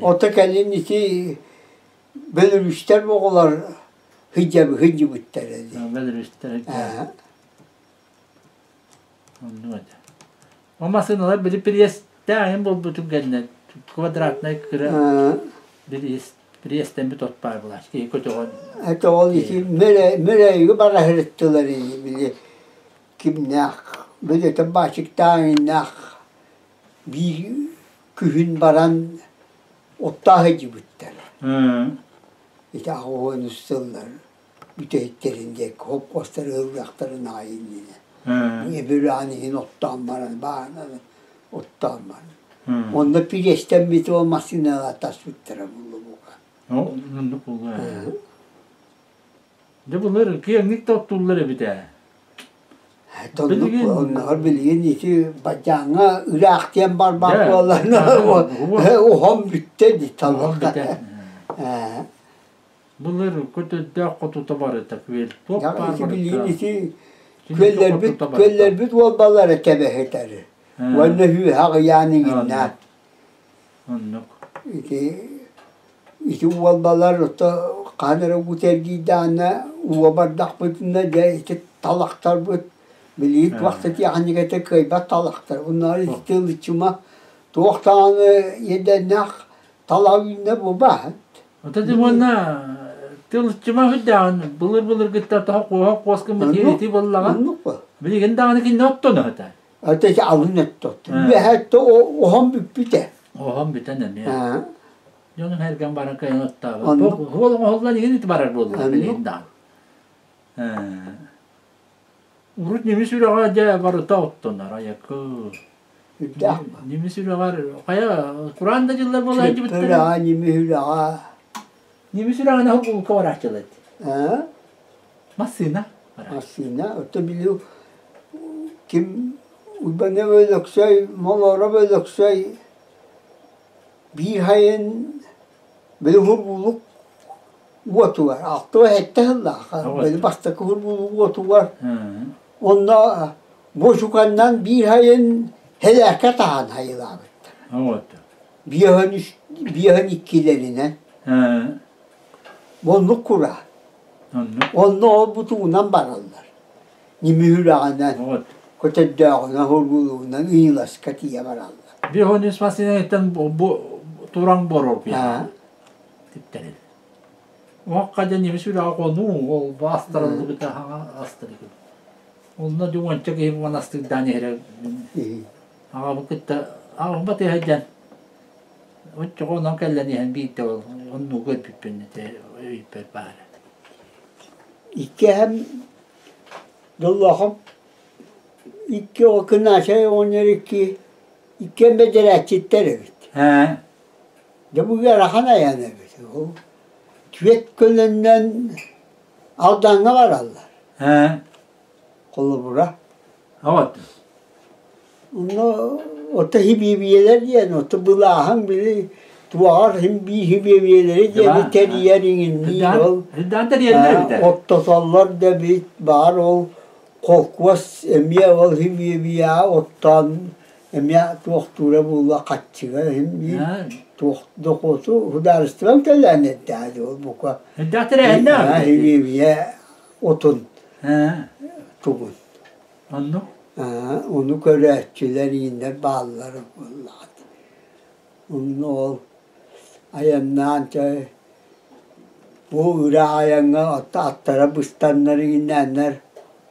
Ото кэлин ити Бөлөрүүстэр оҕолор сылдьыбыттара дии. Бөлөрүүстэр Оннук этэ. Ол массыыналар били приезтээһин буолбутун кэннэ квадратнай кыра бириэс приезтэммит от баар буолааччы киһи көтөҕөн. Это ол ити Мөрөйгө бара сырыттылар ини били кимнээх били баачыктааҥыннаах биир күһүн баран оттоох сылдьыбыттар. Ити аҕыс сыллар бүтэһиктэрин диэки холкуостар ыһыллыахтарын аайы иннинэ. Эбүрээн иһин оттоон баран, бааһынаны оттоон баран. Онно пириэстэммит ол массыыналар таспыттара буолла бука. Оннук буолла. Дьэ былыр киэҥник да оттууллар эбит ээ. Оннук оннооҕор билигин ити бадьааҥҥа ыраах диэн барбах буоллаҕына уһун бүттэ дии таллахха. Былыр көтөрдөөх хотута барыта күөл туох баар Ити билигин ити күөллэрбит күөллэрбит уолбалара тэбэһитэр. Уонна үһү аҕыйаан иҥиннээх. Оннук. Ити ити уолбалар ото хаһан эрэ уу тэргийдэҕинэ ууга бардахпытына дьэ ити талахтарбыт билигин туох да тиэхиньикэтэ кыайбат талахтар. Оннооҕор ити тылычыма туох даҕаны иэдээннээх талах үүннэ буолбаат. Ото дьэ уонна тылычыма үрдээҕин былыр-былыргыттан тоһо куоһа куос гыммыт ити буоллаҕа. Оннук бу. Билигин даҕаны кинини оттоно сытар. Ата ити алын өттө. Үөһэ өттө оһон бүппүтэ. Оһон бүтэн эмиэ. Дьонум эргэн баран кыайан оттообот. Уол оҥоһуллан иһин ити барар буолла билигин даҕаны. Урут немис үрэҕэ дьэ барыта оттонор айакы. Үрдээх. Немис үрэҕэр хайа кураан да дьыллар буолан дьибиттэр. Үрэҕэ, немис үрэҕэ. Немис үрэҕинэ хобулка барааччылар. Массыына. Массыына. Ото били ким Уйбанов Өлөксөй, Молооров Өлөксөй биир сайын били хурбуулук уотугар, алтыа сэттэ сыллаах, били бастакы хурбуулук уотугар онно буочуканнан биир сайын Һэлээккэ таһан хайылаабыттар. Биэһэн үс, биэһэн иккилэринэн. Оннук кура. Онно ол бутугунан бараллар. Ньимиһүрэҕинэн, көтөрдөөҕүнэн, хоргуулугунан ыйыласка тиийэ бараллар. Биэһэн үс массыынаттан бу тураҥ борор типтэрин. Уохха дьэ немис үрэҕэ хонуу, ол астарыллыбыта хаҥа астарыгын. Онно дьэ уонча киһи монастырдаан иһэрэ аҕабын кытта аҕам батыһа дьэн оччоҕо онон кэллэн иһэн биирдэ ол оннугу көрбүппүн этэ өйбөр баара. Иккиһэм Доллоохоп икки оҕо Кынаачай оҕонньор икки иккиэн бэдэрээччиттэр эбит. Ээ. Дьэ бу ыарахан айан эбит. Ол түөрт көлөннөн Алдаҥҥа бараллар. Ээ. Холобура. Вот. Онно ото хибиэбийэлэр диэн, ото былааһын били туоҕар син биир хибиэбийэлэри диэни тэрийэр иҥинниир ол. Үрдээн тэрийэллэр эбитэ. Оттотоллор да эбит, баар ол холкуос эмиэ ол хибиэбийэҕэ оттоон эмиэ туохтуура буолуо хаччыга иһин биир туох дохуоту судаарыстыбам төлөөн эрдэҕэ ол бука. Үрдээх тэрээһиннээх. Хибиэбийэ отун тугун. Оннук. Ону көрөөччүлэр ииннэр бааллара буоллаҕа. Онно ол айаннаан чэ бу ыраах айаҥҥа аттара быстаннар иҥиннээннэр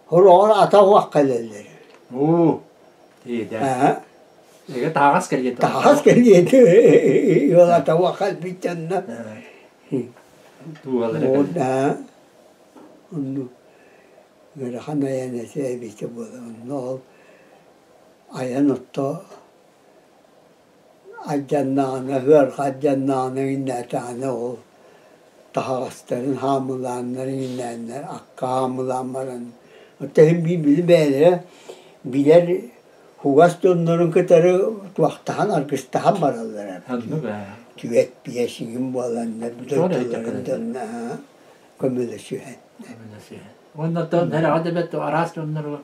сороҕор ата уох кэлэллэр. Уу, тиийдэ. Эгэ таһаҕас кэлиэ. Таһаҕас кэлиэ ол ата уох кэлбит дьонно. Дууһалара Ол кэлэр. да оннук ыарахан айан этэ эбитэ буолар. Онно ол айан отто алдьаннаҕына, ыарҕа алдьаннаҕына иҥнээтэҕинэ ол таһаҕастарын хаамылааннар иҥнээннэр акка хаамылаан баран оттон иһин биир били бэйэлэрэ билэр хугас дьоннорун кытары туохтаһан аргыстаһан бараллара Оннук ээ. түөрт биэс иҥин буоланнар дойдуларын дьонно көмөлөсүһэн Көмөлөсүһэн. Уонна оттон һэрэҕэ да бэрт араас дьоннору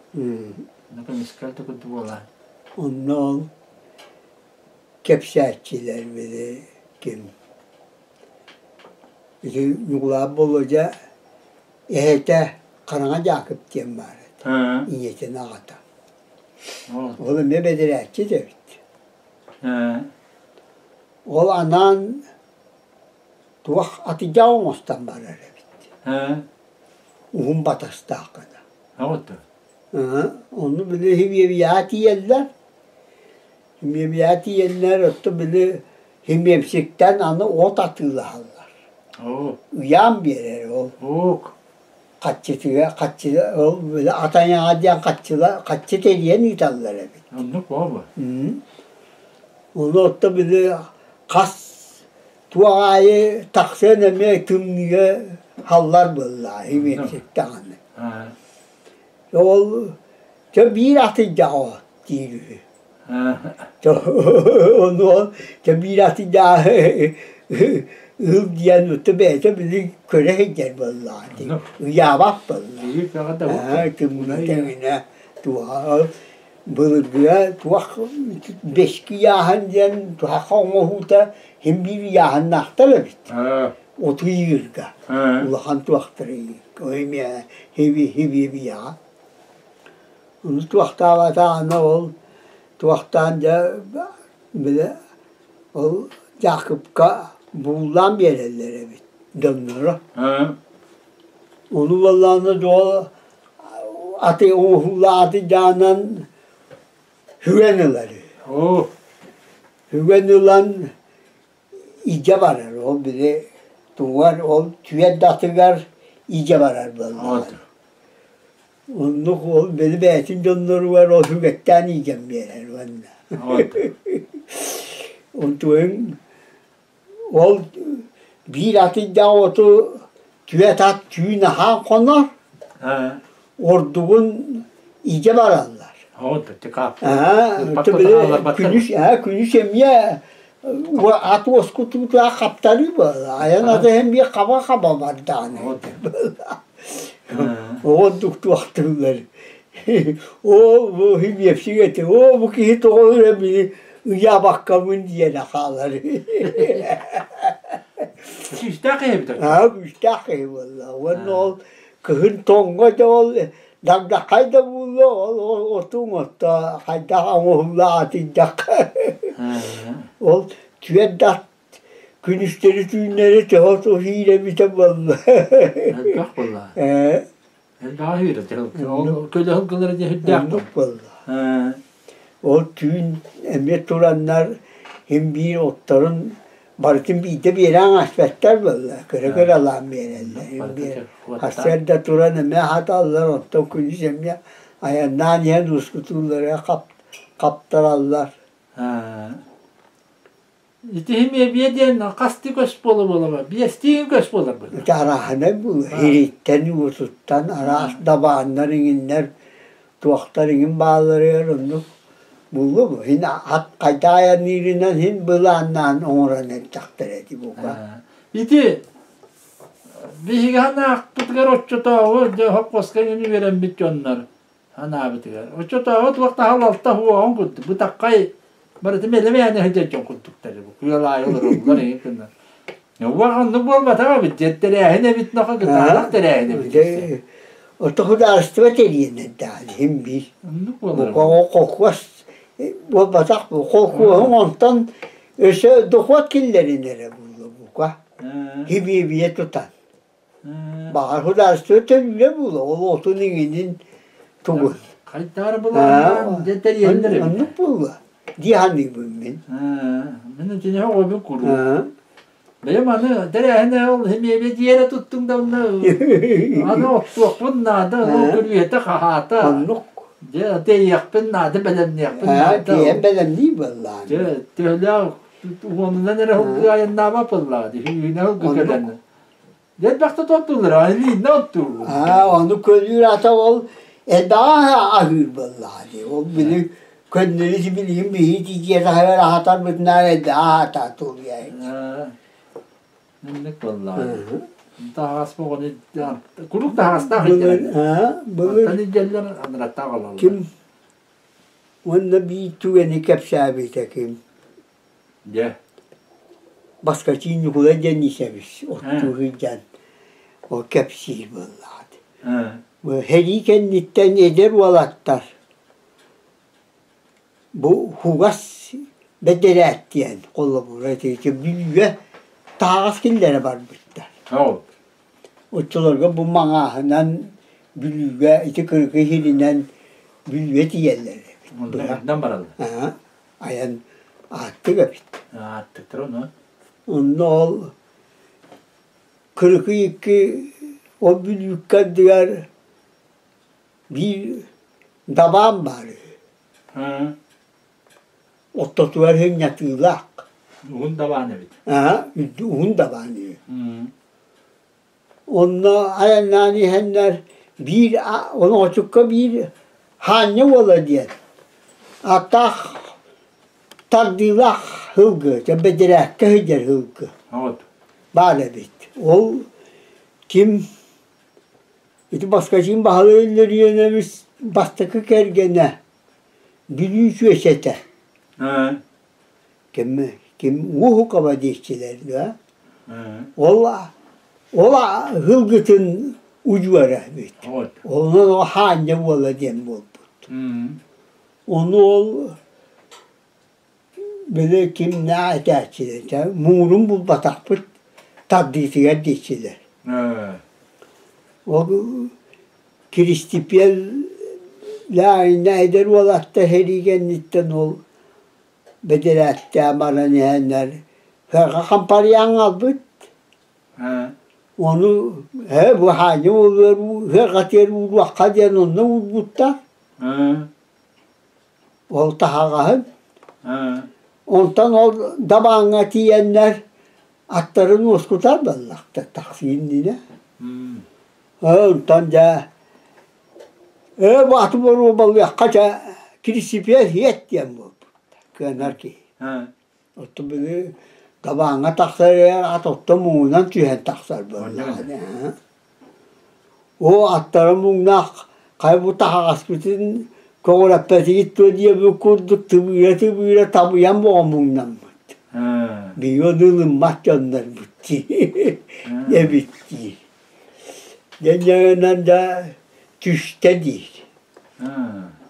көмүскэл да курдук буолаа. Онно ол кэпсээччилэр били ким ити Ньукулаап Болуодьа эһэтэ Хараҥа Дьаакып диэн баар этэ ийэтин аҕата ол эмиэ бэдэрээччит эбит ол анаан туох атыдьах оҥостон барар эбит уһун батастаах гына Ону били химиябияҕа тиийэллэр. Химиябияҕа тиийэннэр оттон били химиэмсиктэн аны от атыылаһаллар. Ыйаан биэрэр ол. Хаччытыга хаччы ол били ат айаҕа диэн хаччыла хаччы тэрийэн ыыталлар эбит. Оннук буолбу. Ону оттон били хас туох аайы тахсыан эмиэ тымныыга халлар буоллаҕа химиэмсик даҕаны. Ол дьэ биир атыйдаҕа диир үһү. Ону ол дьэ биир атыйдаҕа ыыл диэн отто бэйэтэ били көрө сылдьар буоллаҕа дии. Ыйаабат буолла. Тымныы тэҥинэ туоха былыргыга туох бэски ыйааһын диэн туһахха оҥоһуута син биир ыйааһыннаахтар эбит. Оту ыйыырга улахан туохтары ыйыыр хибиэбийэҕэ Ону туохтаабатаҕына ол туохтаан дьэ били ол Дьаакыпка бууллаан биэрэллэр эбит дьонноро. Ону буоллаҕына дуол аты оҥоһуулаах аты дьаанан сүгэн ылар үһү. Сүгэн ылан Илдьэ барар, ол били тугар ол түөрт атыгар илдьэ барар буоллаҕа. Оннук ол били бэйэтин дьонноругар ол үгэттээн иитэн биэрэр уонна. Онтуойун ол биир атыйдаах оту түөрт ат түүн аһаан хонор, ордугун илдьэ бараллар. Күнүс күнүс эмиэ ат уоскутуутугар хаптарыы буолла. Айан ата эмиэ хаба-хаба бардаҕына. Оҕо туохтууллар. Оо, бу химиэпсик этэ. Оо, бу киһи тоҕо эрэ били ыйаабаккабын диэнэ хаалар. Күүстээх киһи эбит. Аа, күүстээх киһи буолла. Уонна ол кыһын тоҥҥо да ол Дагдаххай да буолуо, ол отуҥ отто хайдах оҥоһулла атыйдахха. Ол түөрт ат күнүстэри түүннэри төһө иирэ эбитэ буолла. Элбэх буолла. Ээ. Элбэҕи иирэ. Ол көлөһүн гынара дьэ сүрдээх Оннук буолла. Ол түүн эмиэ тураннар син биир отторун барытын биирдэ биэрэн ааспаттар буолла, кыра-кыралаан биэрэллэр. Сарсыарда туран эмиэ аһаталлар, оттон күнүс эмиэ айаннаан иһэн ускутууллара хаптараллар. Ити эмиэ диэн хастыы көс буола-буола биэстии көс буолар быһыылаах. Ити арааһынай буолуо. Ириттэн, уутуттан араас дабааннар иҥиннэр, туохтар иҥин баалларыгар оннук Буллу бу һин ат хайдах айанныырынан һин былааннаан оҥорон эрдэхтэрэ ити бука. Ити биһиги ханаахпытыгар оччотооҕу дьэ хоппуоска иҥин үөрэммит дьоннор ханаабытыгар оччотооҕу туох да алта уоҕун курдук бытаххай барыта мэлэмээнэ сылдьар дьон курдуктар бу күөл аайы олороллор иҥин гыннар Уох оннук буолбатах эбит дьэ тэрээһин эбит нохо кытаанах тэрээһин эбит Ото худаарыстыба тэрийэн даҕаны иһин биир. Бу колхуос буолбатах бу колхуоһуҥ онтон өссө дохуот киллэринэрэ буолуо бука. Хибиэбийэ тутан. Баҕар худаарыстыба төлүүрэ буолуо ол отун иҥинин тугун. Хайдаар былааннаан дьэ тэрийэллэр эбит. Оннук буолуо дии саныыбын мин. Мин итини оҕобун куруук. Бэйэм аны тэрээһинэ ол химиэбэ дьиэрэ туттуҥ да онно аны оттуохпун наада, ол күрүөтэ хаһаата. Оннук. Дьэ, тиэйиэхпин наада, бэлэмниэхпин наада. Тиэйэн бэлэмнии буоллаҕа. Дьэ, төһөлөөх уонунан эрэ сылгы айаннаабат буоллаҕа дии, сүүһүнэн сылгы кэлэн. Дьэ, элбэхтэ оттууллар, илииннэ оттуур. Аа, ону көлүүр ата ол элбэҕи аһыыр буоллаҕа дии. Ол били көннөрү билигин биһи тиийиэхэ аһатарбытынаар элбэҕи аһатаа тулуйа. Инник буоллаҕа. Таһаас оҕону куруук таһаҕастаах Былыр, былыр Антан илдьэллэр, анараттаах олороллор. Ким уонна биир түгэни кэпсээбитэ ким Дьэ. Баскачыы Ньукулай Денисович оттуу сылдьан ол кэпсиир буоллаҕа. Сэрии кэнниттэн эдэр уолаттар бу хугас бэдэрээт диэн холобура ити Бүлүүгэ таһаҕас киллэрэ барбыттар. Оччолорго бу маҥааһынан Бүлүүгэ ити Кырыкый иһинэн Бүлүүгэ тиийэллэр эбит. Онтон бараллар. Айан ааттык эбит. Ааттыктар ону. Онно ол Кырыкый икки ол Бүлүүккэ ардыгар биир дабаан баар үһү. Ортотугар сынньатыылаах. Уһун дабаан эбит. Аа, уһун дабаан үһү. Онно айаннаан иһэннэр биир оноочукка биир Хаанньа уола диэн аттаах тардыылаах сылгы, бэдэрээккэ сылдьар сылгы баар эбит. Ол ким ити Баскачыын Баһылай Өллөрүөнэбис бастакы кэргэнэ Бүлүү чүөчэтэ. Ким ким Уоһукаба диэччилэр да ол ол сылгытын удьуора эбит. Онон ол Хаанньа уола диэн буолбут. Ону ол били кимнээх этээччилэр муҥурун булбатахпыт тардыытыгар диэччилэр. Ол Киристипиэл Лээҥҥэ эдэр уолаттар сэрии кэнниттэн ол бэдэрээттээн баран иһэннэр сыарҕа хампарыйан хаалбыт. Ону ээ бу хаанньа уолугар сыарҕатыгар ууруохха диэн онно уурбуттар. Ол таһаҕаһын. Онтон ол дабааҥҥа тиийэннэр аттарын уоскутар буоллахтар тахсыы иннинэ. Онтон дьэ ээ бу аты боруобалыахха дьэ кирисипиэл иэт диэн буолбут кыанар киһи. Оттон били дабааҥҥа тахсар эрэр ат оттон муҥунан түһэн тахсар буоллаҕына. Оо аттара муҥнаах хайа бу таһаҕаспытын көҕүрэппэтигит дуо диэбит курдук тыбыыра-тыбыыра табыйан боҕо муҥнаммыт. Биһиги ону ылыммат дьоннорбут дии эбит дии. Дьэ да түстэ диир.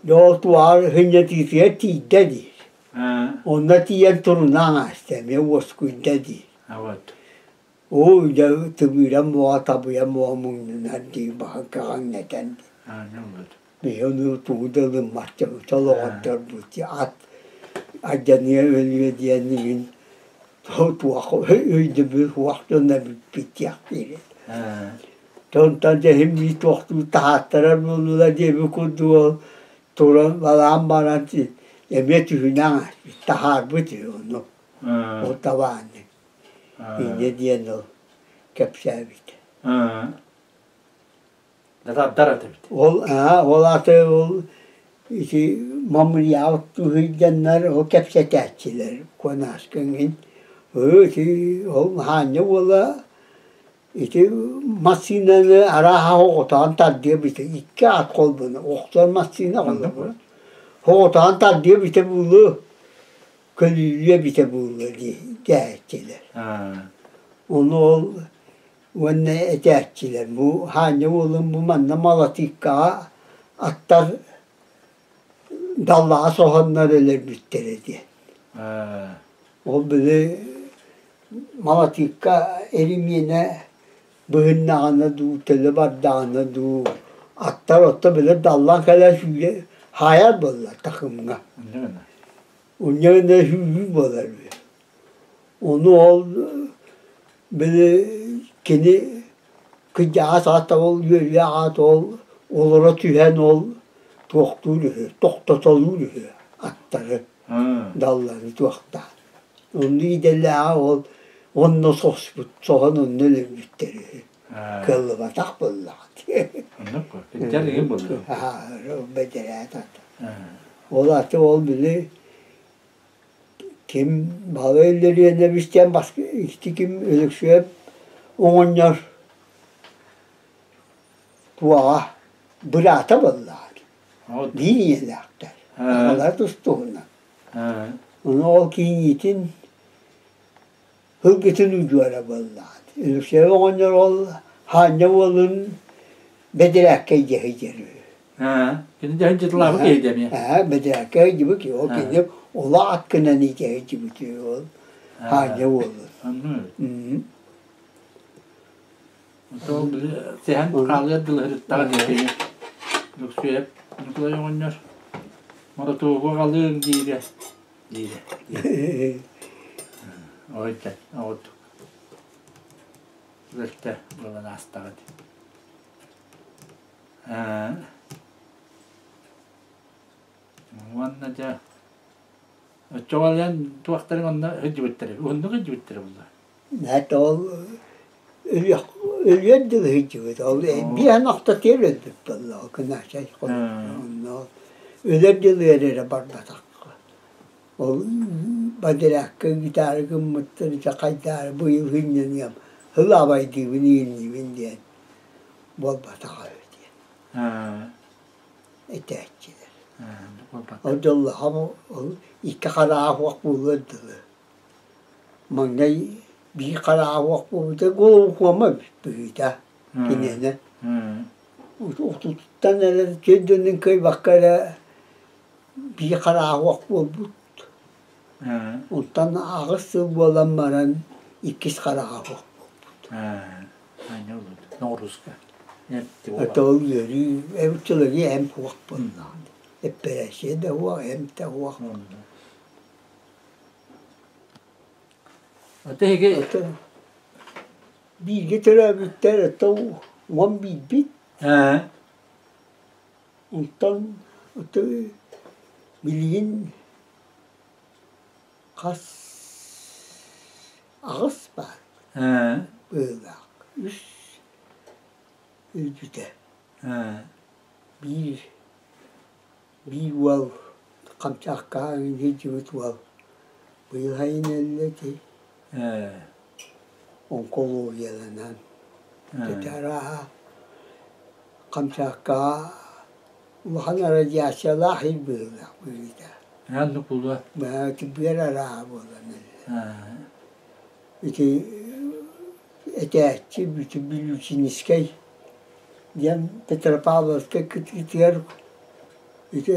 Дьэ ол туһаҕар сынньатыытыгар тиийдэ диир. Онно тиийэн турунаан ааста эмиэ уоскуйда диир. Оо дьэ тыбыыран буола табыйан буола муҥнунар дии баһын кэҕиҥнэтэн биһи ону тугу да ылыммат чолоҕордорбут дии ат алдьаныа өлүө диэн игин туох өйдөбүл суох дьоно эбиппит диэхтиир Онтон дьэ иһин биир туохтуу таһааттарар буоллулар диэбит курдук ол туран балаан баран эмиэ түһүнэн таһаарбыт үһү ону ол табааны Инньэ диэн ол кэпсээбит. Татардар этибит. Ол аа ол аты ол ити мамырыйаабыт сылдьаннар ол кэпсэтээччилэр Куонааска эҥин ити ол Хаанньа уола ити массыынаны арааһа оҕотоон тардыа эбитэ икки ат холбоно охсор массыына холобура оҕотоон тардыа эбитэ буолуо көлүүрүө эбитэ буолуо дии дээччилэр. Ону ол уонна этээччилэр бу Хаанньа уолун бу манна Малатыыккаҕа аттар даллаҕа соһоннор өлөрбүттэрэ диэн. Ол били Малатыыкка эримиэнэ быһыннаҕына дуу, төлө бардаҕына дуу аттар отто били даллан кэлэн сүүрэ хаайар буолла такымҥа. Унньа гына сүүрүү буолар үһү. Ону ол Били кини кырдьаҕас аата ол үөрүйэх аата ол олоро түһэн ол туохтуур үһү, тохтотолуур үһү аттары, даллары туохтаан. Онно идэлээҕэ ол онно соспут, соһон онно өлөрбүттэр үһү. Кыаллыбатах буоллаҕа дии. Оннук Бэдэр игин буолла. Бэдэрээт ата. Ол аты ол били Ким Баһылай Иллэриэнэбис диэн ити ким Өлөксүөп оҕонньор туоҕа быраата буоллаҕа биир ийэлээхтэр аҕалара тустууһунан ону ол кийиитин ылгытын удьуора буоллаҕа Өлөксөй оҕонньор ол Хаанньа уолун бэдэрээккэ илдьэ сылдьар үһү Кини дьаһын дьытылаабыт киһи эмиэ. Бэдэрээккэ сылдьыбыт киһи. Ол кини улаат гынан илдьэ сылдьыбыт үһү ол Хаанньа уолун. Ол били сэһэн хаалыар дылы сырыттаҕа кини Лүксүөп Ньукулай оҕонньор Моротуогу аҕалыаҥ диирэ диирэ. Ой оҕотук Өлтө буолан аастаҕа дии. Уонна дьэ оччоҕо эн туохтарыҥ онно сылдьыбыттара уһуннук сылдьыбыттара буолла? Это ол өлүөр дылы сылдьыбыт. Ол биэһэн охтотуор өлбүт буолла кынаачай онно өлөр дылы эрэ барбатахха. Ол бадыракка гитара гыммыттар ити хайдаары быйыл сынньаныам ылаабайдыыбын иинниибин диэн буолбатаҕа үһү диэн этээччилэр. Ол дьоллоох ол икки хараҕа суох буолуор дылы. Маҥнай биир хараҕа суох буолбута глаукома быһыыта киниэнэ. Отутуттан эрэ төрдүнүн кыайбакка эрэ биир хараҕа суох буолбут. Онтон аҕыс сыл буолан баран иккис хараҕа суох буолбут. Ноҕуруска. Это ол үөрүү, эбит эмп суох буоллаҕа. Эппэрээссийэ да суох, эмп да суох. Ата эһиги Бииргэ төрөөбүттэр это 11-бит. Онтон билигин хас аҕыс баар быһыылаах. Үс өлбүтэ. Биир биир уол Камчааккаҕа сылдьыбыт уол быйыл сайын өллө ити онкологияланан. Ити арааһа Камчааккаҕа улахан радиациялаах ил быһыылаах быһыыта. Оннук буолуо. Тибиэр арааһа буолан Ити этээччи бүтүн Бүлүүчүнүскэй диэн Петропавловскай кытыытыгар ити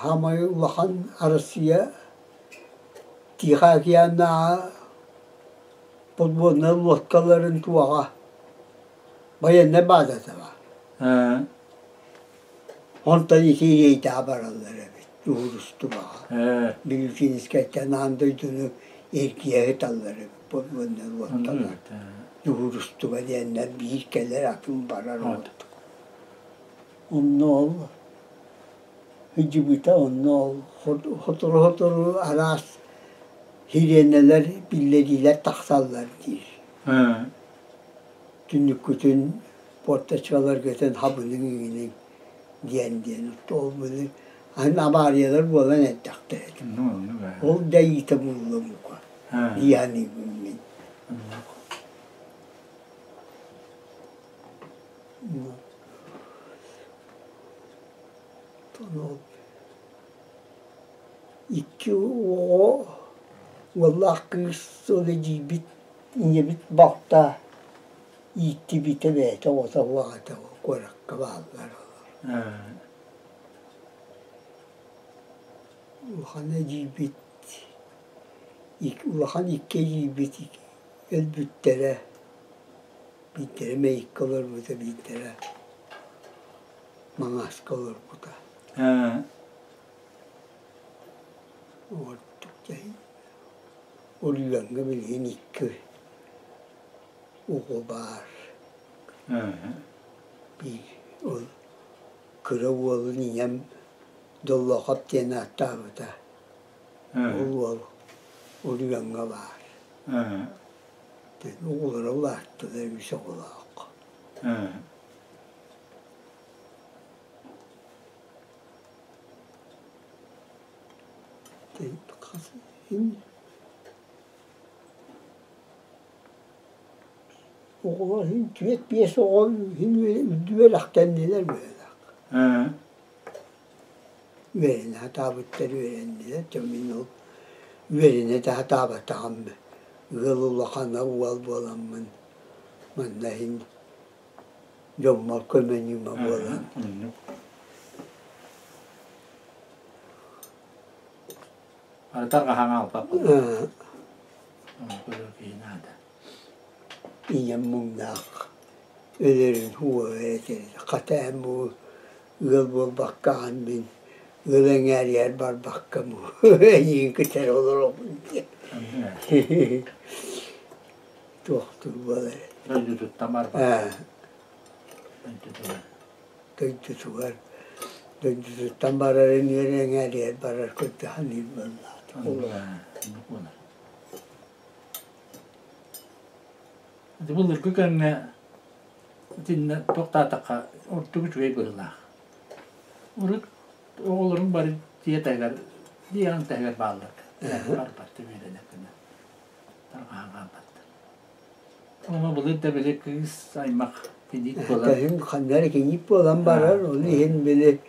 саамай улахан Россия Тихо океаннааҕы подводнай лодкаларын туоҕа Байыаннай баазата баар. Онтон ити рейдэҕэ бараллар эбит дьуһуурустубаҕа. Бүлүүчүнүскэйтэн аан дойдуну эргийэ сыталлар эбит подводнай лодкалар. Дьуһуурустуба диэннэр биир кэлэр атын барар ордук. Онно ол сылдьыбыта онно ол сотору-сотору араас сириэнэлэр биллэриилэр тахсаллар диир. Түннүккүтүн портачкаларгытын хабыныҥ иҥиниҥ диэн диэн ол били аны абаариялар буолан эрдэхтэрэ ол дьайыыта буолла бука дии саныыбын мин. Икки оҕо уоллаах кыыс ол эдьиийбит ийэбит балта ииттибитэ бэйэтэ оҕото суох этэ куоракка бааллар олор. Улахан эдьиийбит улахан икки эдьиийбит өлбүттэрэ биирдэрэ Мэйиккэ олорбута биирдэрэ Маҥааска олорбута. Ордук дьэ Ульяҥҥа билигин икки. Оҕо баар. Биир ол кыра уолун ийэм Доллоохоп диэн ааттаабыта. Ол уол Уруйаҥҥа баар. Оҕолоро улааттылар үс оҕолоох. Оҕолор иһин түөрт-биэс оҕо иһин үрдүк үөрэхтэннилэр быһыылаах. Үөрэнэ сатаабыттар үөрэннилэр, дьэ мин ол үөрэнэ да сатаабатаҕым ыал улахана уол буоламмын манна иһин дьоммор көмө-ньыма буолан. Арытар хаһаҥа алпаппыт. Киһи наада. Ийэм муҥнаах өлөрүн уоһа этэ. Хата эн бу ыал буолбаккаҕын мин ыал эҥээригэр барбаккам эйигин кытары олоробун диэн. Туохтуур буолар. Дойдутуттан барбат. Дойдутугар. Дойдутугар дойдутуттан барарын үөр эҥээригэр барар курдук саныыр буоллаҕа. Ити былыргы кэмҥэ итиннэ тохтоотоххо ордук үчүгэй быһыылаах. Урут оҕолорум бары дьиэ таһыгар дьиэҕин таһыгар бааллар. Барбат үөрэнэ гына тарҕаһан хаалбаттар. Ону былыр да били кыыс аймах кийиит буолан Кэлин ханна эрэ кийиит буолан барар, ол иһин били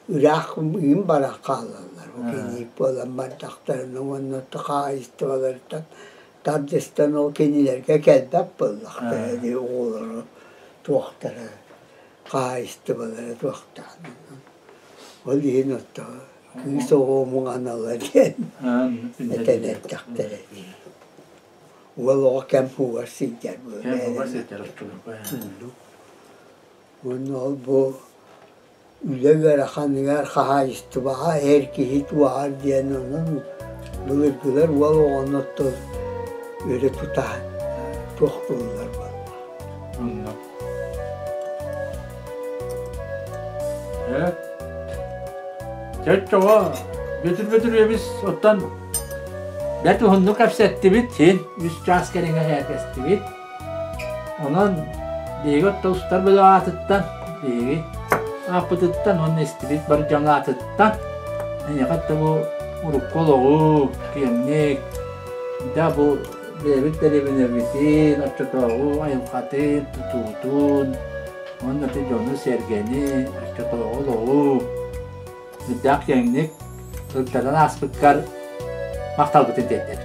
ыраах ыым баран хаалаллар. Ол кийиит буолан бардахтарына уонна хаһаайыстыбаларыттан тардыстан ол кинилэргэ кэлбэт буоллахтара дии оҕолоро туохтара хаһаайыстыбалара туохтаах ол иһин отто кыыс оҕо муҥанала диэн этэн эрдэхтэрэ дии. Уол оҕо кэм һуугар сылдьар Кэм һуугар сылдьар оччолорго Уонна ол бу үлэ ыараханыгар хаһаайыстыбаҕа эр киһи туоһар диэн онон былыргылар уол оҕону оттон өрө тутаһан туохтууллар буолла. Онно. Э, Чөччөҕө Бүөтүр Бөтүрүөбүс оттон бэрт уһуннук кэпсэттибит, син үс чаас кэриҥэ сээргэстибит. Онон биһиги оттон устар бөлөх аатыттан, биһиги ааппытыттан уонна истибит бар дьон аатыттан эйиэхэ да бу урукку олоҕу киэҥник да бу бэйэбит дэриэбинэбитин, оччотооҕу айылҕатын, тутуутун уонна ити дьону-сэргэни, оччотооҕу олоҕу Үрдээх киэҥник сылдьан ааспыккар махталбытын тиэрдэбит.